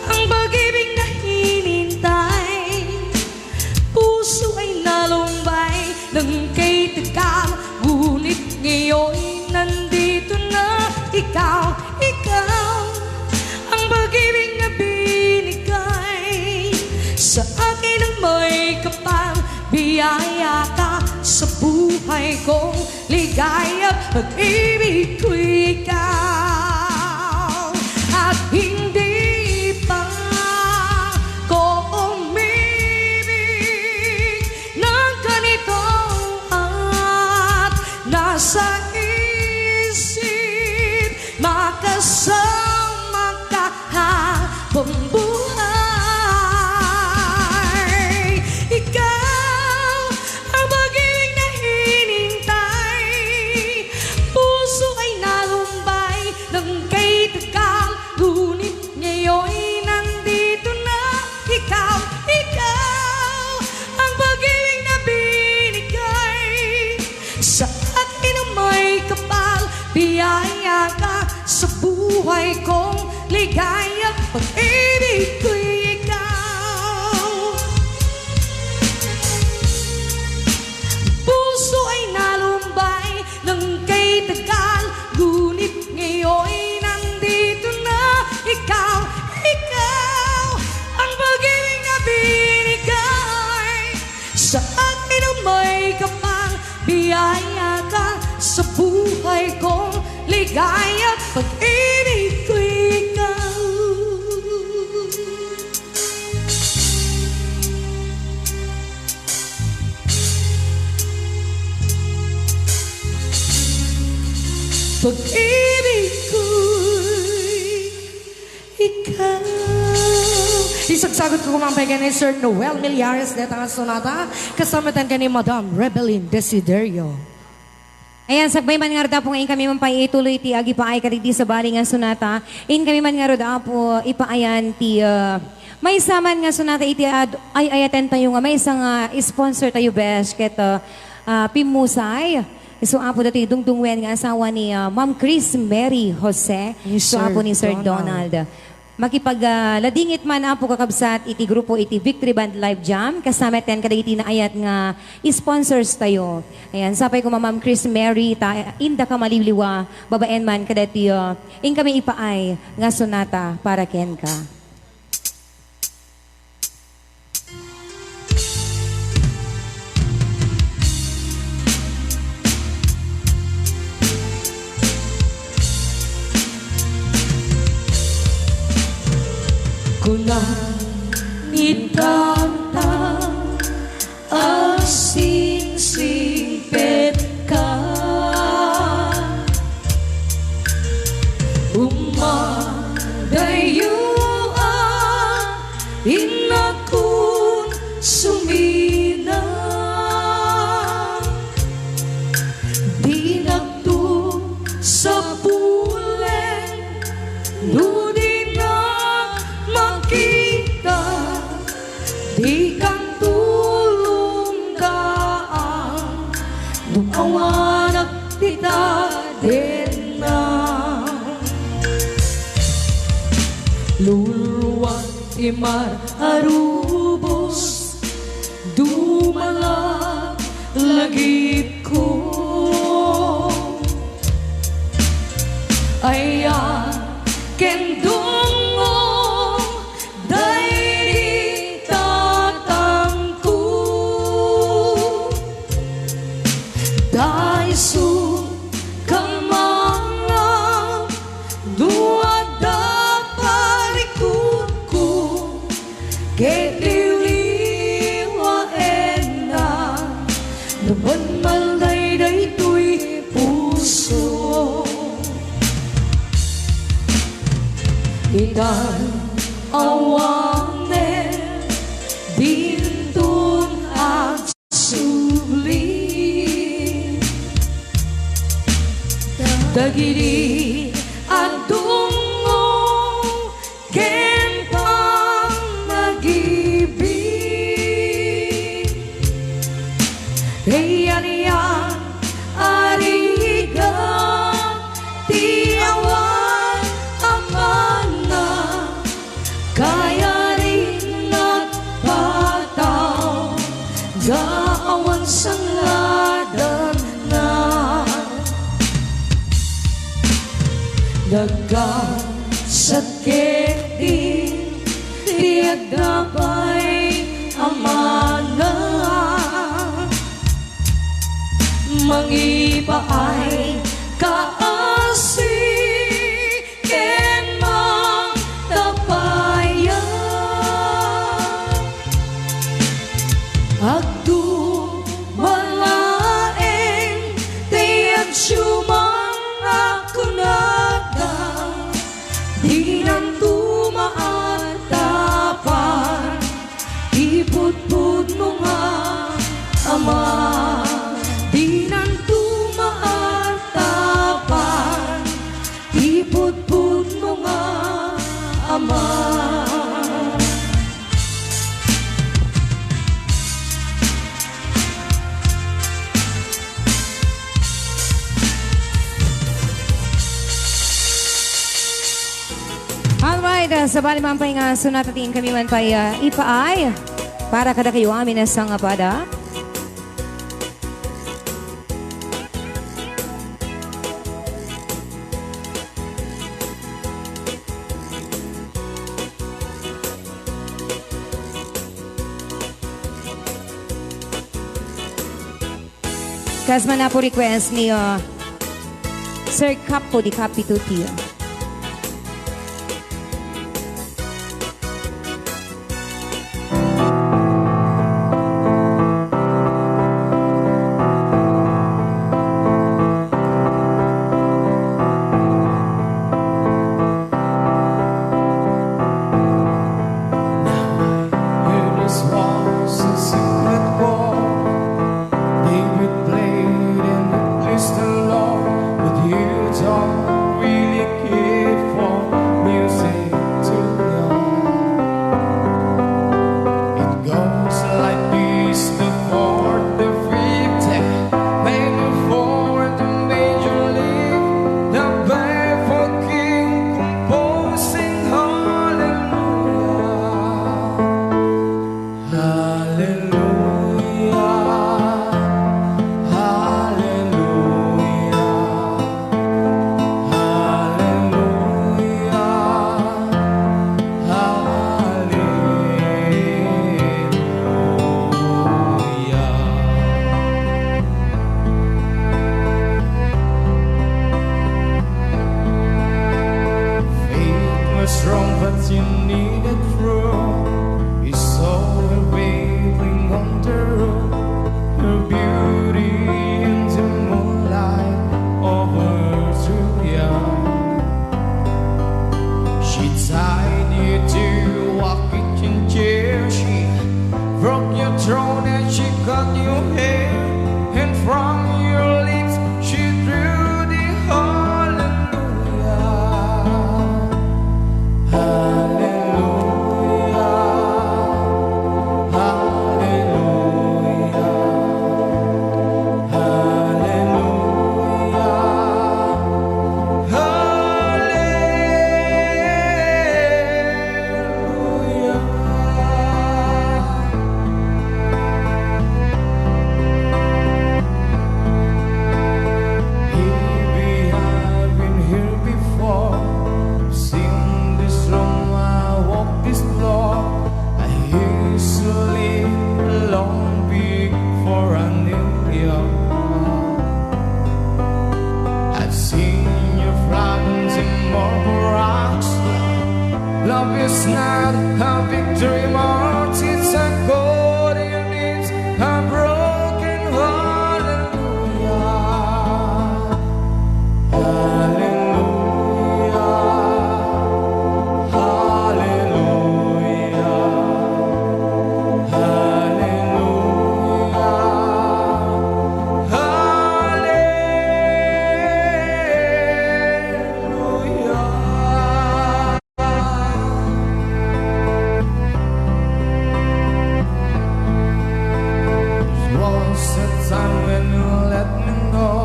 ang pag-ibig na hinintay, puso ay nalumbay ng kay tagal, ngunit ngayon nandito na ikaw, ikaw ang pag-ibig na binigay sa akin ang may kapal. Biyaya ka sa buhay kong ligaya, pag-ibig ko ikaw. At hindi pa ko umibig ng ganito at nasa isip makasama ka habang buhay. Ikaw ang pag-ibig na hinintay. Puso ay nalumbay ng kay tagal, ngunit ngayon nandito na ikaw, ikaw ang pag-ibig na binigay sa akin ang may kapal. Biyaya ka sa buhay kong ligaya, pag-ibig ko ikaw. Puso ay nalumbay ng kay tagal, ngunit ngayon nandito na ikaw, ikaw ang pag-ibig na binigay sa akin ang may kapal. Biyaya ka sa buhay kong ligaya, pag-ibig ko ikaw. Pag-ibig ko'y ikaw. Isagsagot ko koma pay ken ni Sir Noel Millares deta nga sonata, kasama ten ken ni Madam Rebelin Desiderio. Ayan, sakbay man ngarud, Apo, nga inkami man pay ituloy ti agipaay kadagiti sabali nga sonata. Inkami man ngarud, Apo, ipaayan ti, ah, maysa man nga sonata iti ad-, ay-ayaten tayo nga maysa nga sponsor tayo, besh, ket, ah, ah, pimmusay. So, Apo, datoy dungdungwen nga asawa ni, ah, Ma'am Chris Mary Jose. Ni So, Sir Apo, ni Sir Donald. Donald. Makipag, ah, ladingit man, Apo, kakabsat, iti grupo iti Victory Band Live Jam, kasama ten kadagiti naayat nga sponsors tayo. Ayan, sapay koma Ma'am Chris Mary, ta, indaka maliwliwa, babaen man kadati, ah, inkami ipaay nga sonata para kenka. Kuna ni Tata, agsingsingpet ka. Umadayo a innakon sumina. Dinakto sa pulen no dinak makita. Dikan tulongdaan no awanak ti tadenna. Luluan ti mar a rubos, dumalak lagipko. Ayan ken dungngo daydi tatangko. Dayso kalmangam no adda parikutko. Ket liwliwaenna, no banmal daytoy puso. Itan awanen dinton agsubli. Dagidi a dungngo ken pannag-ibig. Iyan, iyan, ariga ti awan amana, kayarinak pataw, ga awan sangladanna. Daggasat ketdi ti adda pay amana. Mangipaay kaasi ken mangtapaya. Agtubalaen ti agsiumang a kunada, dinanto maatapan ti pudpudmo nga ama. Dinanto maatapan ti pudpudmo nga ama. Alright, ah, sabali man pay nga sonata ti inkami man pay, ah, ipaay para kadakayo amin a sangapada. Kas man apo request ni, uh, Sir Capo di Capitutio. It is once a secret war. David played in the crystal law, but you don't really care for music too young. It goes like this, the fourth, the fifth, the minor fourth, the major league, the barefoot king composing hallelujah. Hallelujah, hallelujah, hallelujah, hallelujah. Faith was strong, but you needed proof. You saw her bathing on the road, her beauty in the moonlight over Troy. She tied you to a kitchen chair. She broke your throne and she cut your hair. And from your lips she drew the hallelujah. Hallelujah. not a victory march, it's a golden, it's a broken hallelujah. Hallelujah. Hallelujah. Hallelujah. Hallelujah. There was a time when you let me know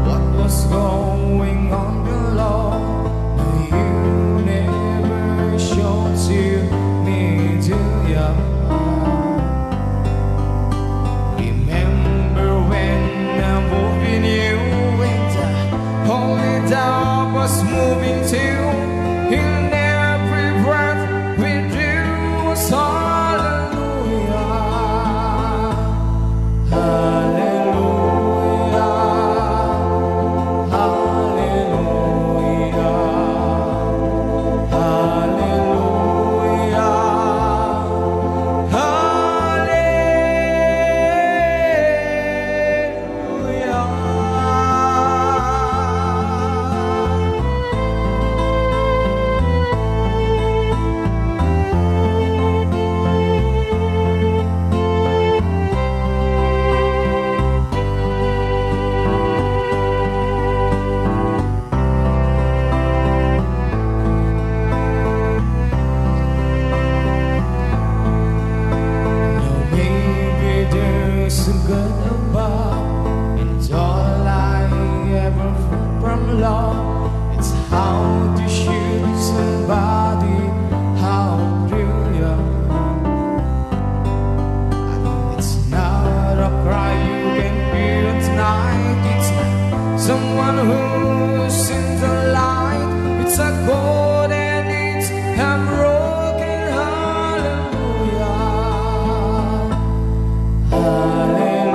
what was going on below. You never showed to me, do you? Remember when I'm moving you went, only thou was moving too. In every breath we drew was hallelujah. Hallelujah. Hallelujah. Hallelujah. Hallelujah. Now maybe there's a God above, and all I ever want from love, it's how to shoot somebody, how brilliant. It's not a cry you can feel tonight. It's not someone who's in the light. It's a cold and it's a broken hallelujah. Hallelujah.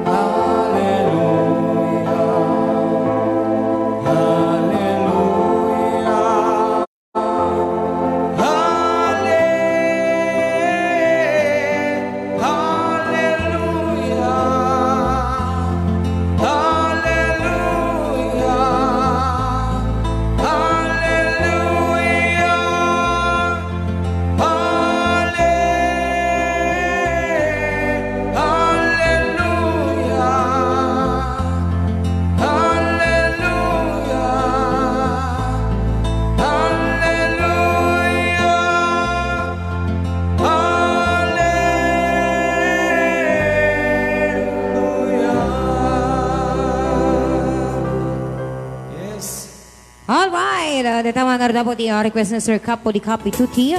Hallelujah. Hallelujah. Hallelujah. Yes. All right, uh, dayta man ngarud po ti, uh, request ni Sir Capo di Capi Tuti.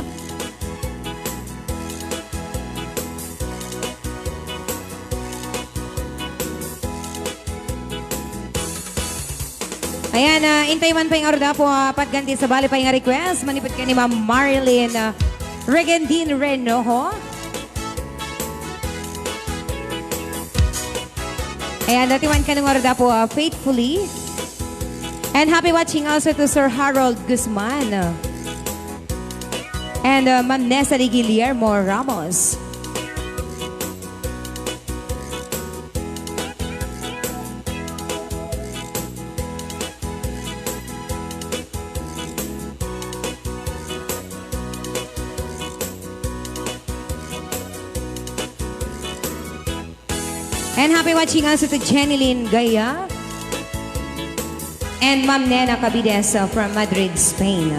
Ayan, ah, intay man pay ngarud po, ah, patgan ti sabali pay nga request manipud ken ni Ma'am Marilyn, ah, Regendin Renoho. Ayan, dayta man kano ngarud po, ah, Faithfully. And happy watching also to Sir Harold Guzman, ah, and, ah, Ma'am Nessa de Guillermo Ramos. And happy watching also to Jenny Lynn Gaya and Ma'am Nena Cabides, uh, from Madrid, Spain.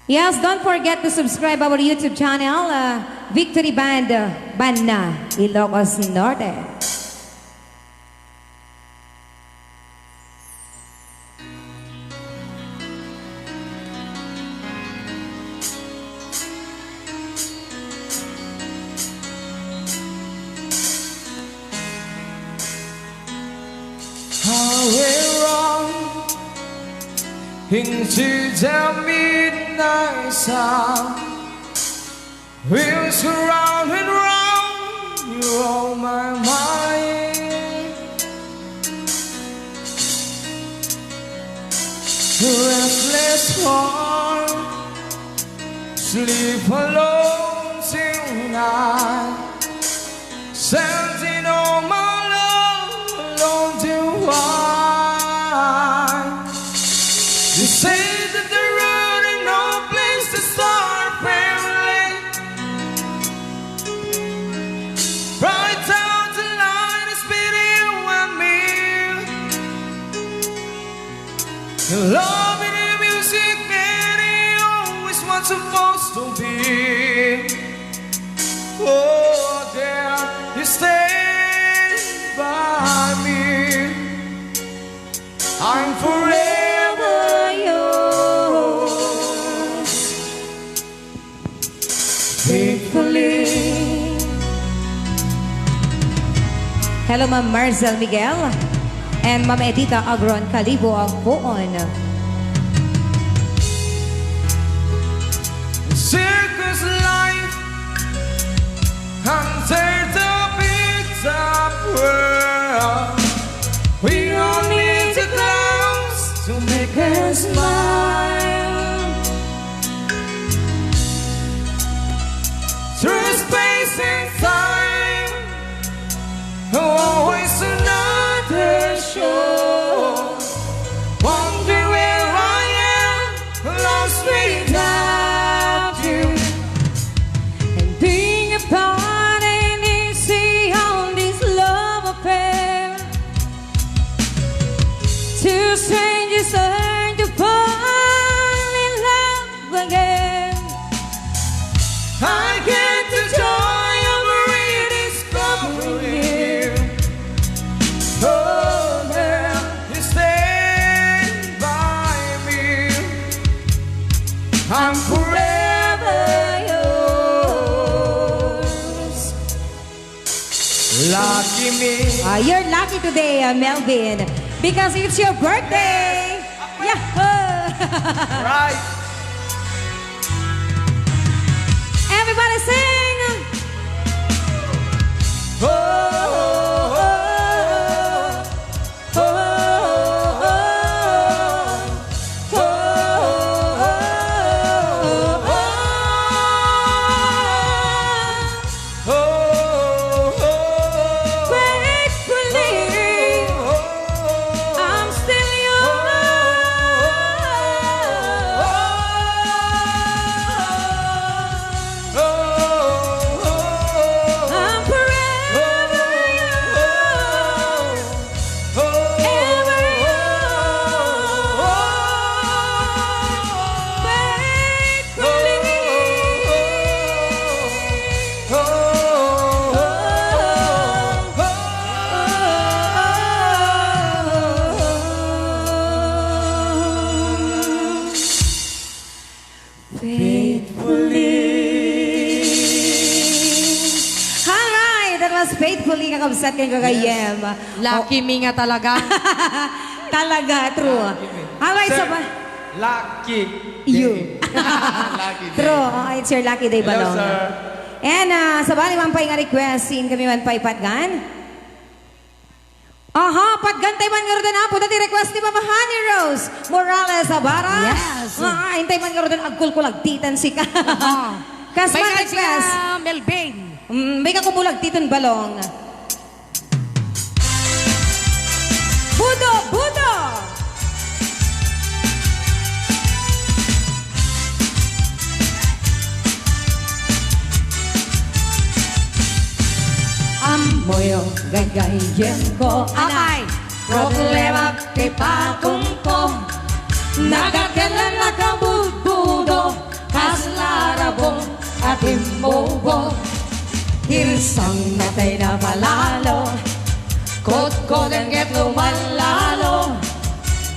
Yes, don't forget to subscribe our YouTube channel, uh, Victory Band, uh, Banna, Ilocos Norte. How we run into the midnight sun. We'll surround and round you all. Sleep alone tonight. Sending all my love along the wine. You say that there are no place to start, family. Bright out the light is between you and me. Your love in the music and it always was supposed to be. Oh, there you stay by me. I'm forever yours. Faithfully. Hello, Ma'am Marcel Miguel and Ma'am Edita Agron Calibo of Poon. Circus life under the big top world. We all need the clouds to make us smile. Through space and time, always another show. Wonder where I am, lost without you. And being apart ain't easy on this love affair. Two strangers learn to fall in love again. I get the joy of rediscovering you. Oh, girl, you stay by me. I'm forever yours. Lucky me. Ah, you're lucky today, ah, Melvin, because it's your birthday. Yes. Yahoo! Right. Everybody sing. Oh, oh, oh, oh. Gratefully, I'm still yours. I'm forever yours. Ever yours. Faithfully. Faithfully. Alright, that was Faithfully, kakabsat ken gagayem. Yes. Lucky me nga talaga. Talaga, true. Lucky me. Alright, Sir, so ba- Lucky You. Day. Lucky day. True, oh, it's your lucky day, Hello, Balong. Sir. And, ah, sabali man pay nga request, saan kami man pay patgan? Aha, patgan tayo man ngaruden, apo, dati request ni Mama Honey Rose Morales Abara. Yes. Ah, intay man ngaruden, agkulkulag ditan sika. Aha. Kas May man request. Melvin. Mm, may kakubulag ditan, Balong. Budo, budo! Ammoyo, gagayyemko, anay. Problema ti patungko. Nagakelen a kabudbudo, kasla rabong a timbubo. Irsang natay na malalo, kotkoden ket lumallalo.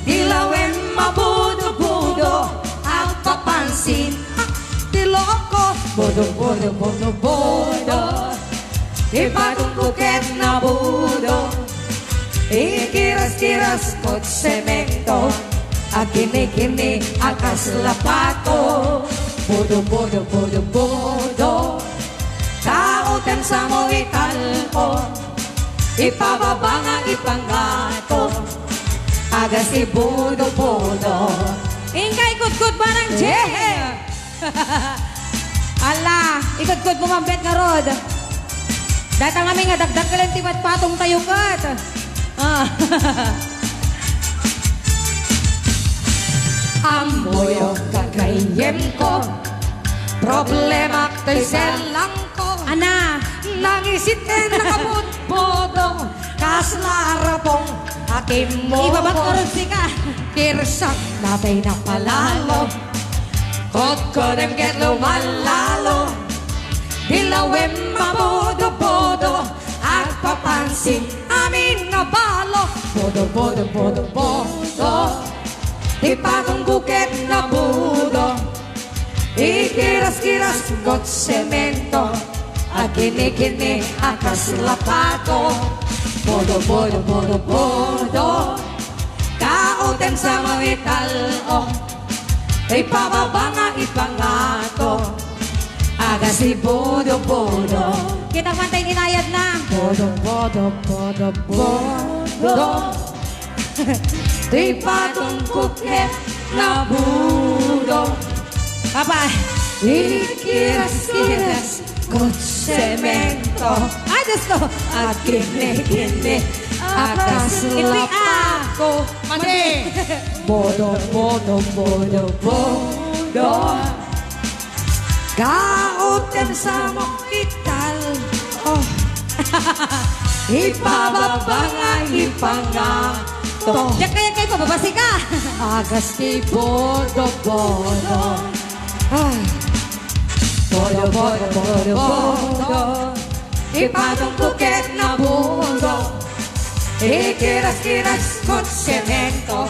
Di lawen mabudo-budo, agpapansin ti loko. Budo, budo, budo, budo. Ipadungko ket nabudo. Ikiras-kiras kot semento. Agkini-kini a kasla pato. Budo, budo, budo, budo. Tao ken samo italko. Ipababa nga ipanggato. Agas ibudo-budo. Ingkay Kudkod, Manang Jay! Yeah! Ala, ikudkod mo, Ma'am Beth, ngarud. Data ngamin nga dakdakkel ti patpatong tayo ket. Ah. Ammoyo, gagayyemko, problemak tay sellangko. Ana. Nangisiten nakaputpudong, kasla rapong a timmuko. Ibabak ngarud sika. Kirsak natay napalalo. Kudkodem ket lumallalo. Dilawem a budo-budo. Agpapansin amin a balo. Budo, budo, budo, budo. Ti patongko ket nabudo. Ikiras-kiras ket semento. Agini-gini a kasla pato. Budo, budo, budo, budo. Kaotem sa mawital-o. Ipababa nga ipangato. Agas ti budo-budo. Kita man tay inayad na. Budo, budo, budo, budo. Ti patongko ket nabudo. Papa. Ikiras-kiras ket semento. Ay, Diyos ko. Agini-gini a kasla pato. Mati. Bodo, bodo, bodo, bodo. Kaotem sa mawital. Oh. Ipababa nga ipangato. Diak kayat nga ipababa sika. Agas ti bodo, bodo. Ah. Bodo, bodo, bodo, bodo. Ti patongko ket nabudo. Ikiras-kiras ket semento.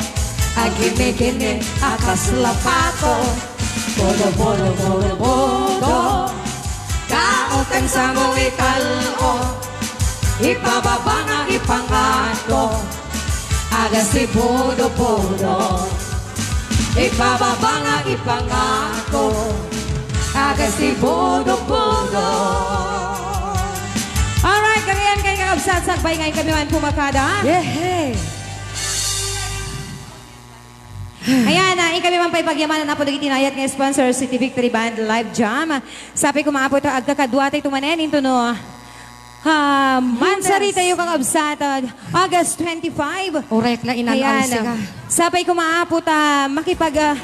Agini-gini a kasla pato. Bodo, bodo, bodo, bodo. Kaotem sa mawital-o. Ipababa nga ipangato. Agas ti bodo-bodo. Ipababa nga ipangato. Agas ti bodo-bodo. Alright, kami yan kay kakabsat, sakbay nga inkami man pumakada. Yehey! Ayan, ah, inkami man pay pagyamanan, Apo, dagiti inayat nga sponsor, City Victory Band Live Jam. Sapay koma, Apo, ta agkakadua tayo tumanen into no, ah, mansari tayo, kakabsat, ah, August twenty-five. Uray la, inan. Ayan, alsika. Sapay koma, Apo, ta makipag, ah,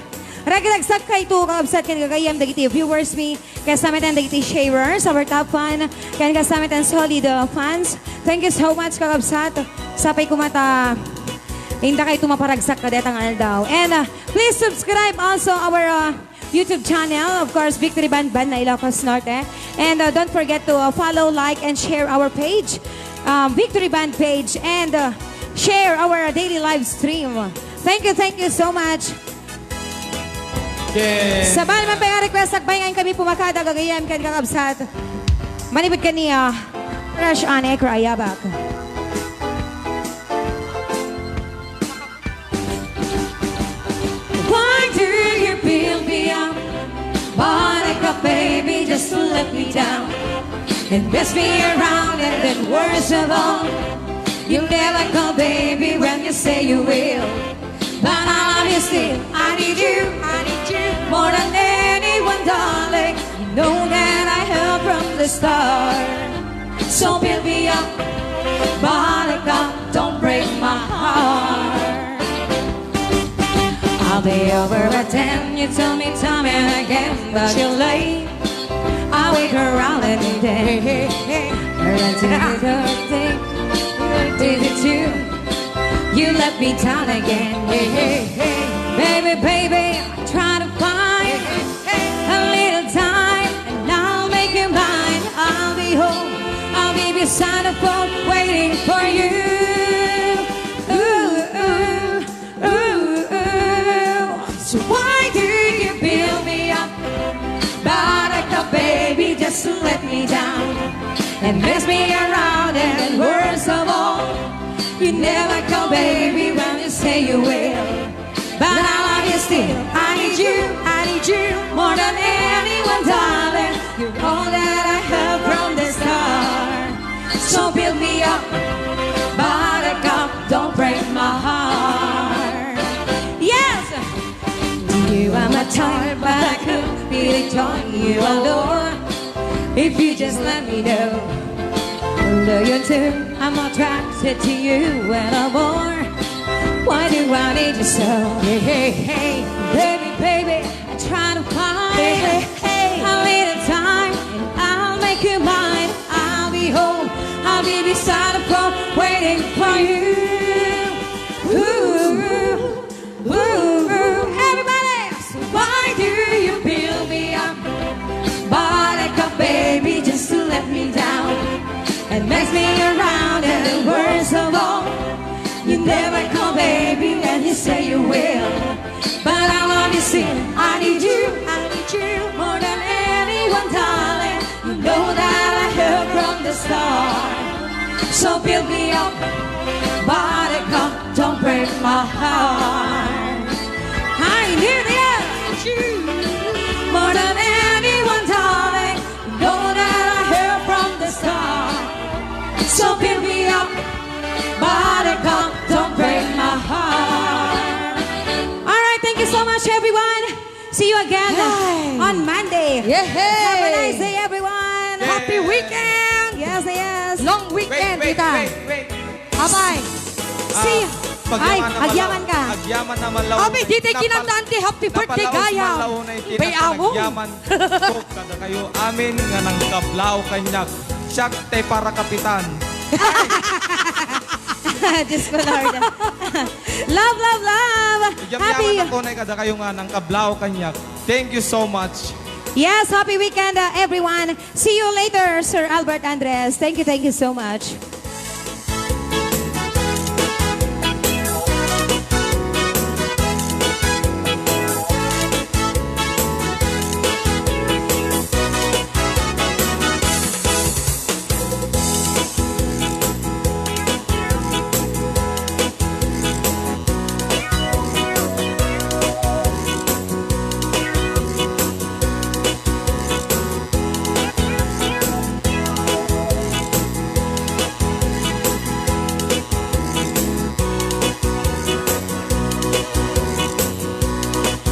ragragsak kayto, kakabsat, ken gagayyem dagiti viewers mi, kastamatan dagiti sharers, our top fan, ken kastamatan solid, ah, fans. Thank you so much, kakabsat. Sapay koma ta inda kayto maparagsak kadayta nga aldaw. And, uh, please subscribe also our, uh, YouTube channel, of course, Victory Band, Banda Ilocos Norte. And, uh, don't forget to, uh, follow, like, and share our page, um, Victory Band page, and, uh, share our daily live stream. Thank you, thank you so much. Yeah. Sabali man pay nga request, sakbay nga inkami pumakada, gagayyem ken kakabsat. Manipud kaniya, Rush Anne Ekra Ayabak. Why do you build me up? But I got baby just to let me down. And mess me around and then worst of all, you never call baby when you say you will. But I love you still. I need you, I need you more than anyone, darling. You know that I help from the start. So build me up, buttercup, don't break my heart. I'll be over at ten, you tell me time and again, but you're late. I wait around any day. Around to the thirty, thirty-two. You let me down again. Baby, baby, I'm trying to find a little time, and I'll make you mine. I'll be home. I'll give you sign of hope waiting for you. Ooh, ooh. Ooh, ooh. So why do you build me up? But I thought, baby, just to let me down and mess me around, and then worst of all, you never call, baby, when you say you will. But I love you still. I need you, I need you more than anyone, darling. You're all that I have from the start. So build me up, buttercup, don't break my heart. Yes! You are Join you, adore. If you just let me know. Look into, I'm attracted to you and I'm more. Why do I need you so? Hey, hey, hey, baby, baby, I try to find. Hey, hey, hey. A little time and I'll make you mine. I'll be home, I'll be beside the phone, waiting for you. Ooh, ooh, ooh. Everybody, so why do you build me up? But I come, baby, just to let me down. And mess me around, and the worst of all, you never call, baby, and you say you will. But I want you still. I need you, I need you more than anyone, darling. You know that I heard from the start. So build me up, but I come, don't break my heart. I need you more than anyone, darling. You know that I heard from the start. So build me up, but I come, don't break my heart. All right, thank you so much, everyone. See you again Yay! On Monday. Yehey! Have a nice day, everyone. Happy weekend! Yes, yes. Long weekend, wait, wait, kita. Wait, wait. Abay. Ah, see you. Ay, agyaman naman ka. Agyaman naman law. Abi, di tayo kinantaan ti happy birthday gayam. Bay, amo. Agyaman ko kada kayo amin nga nangkablaw kaniak. Siak tay para kapitan. Diyos ko, Lord. Love, love, love. Happy. Agyaman ako na kada kayo nga nangkablaw kaniak. Thank you so much. Yes, happy weekend, uh, everyone. See you later, Sir Albert Andres. Thank you, thank you so much.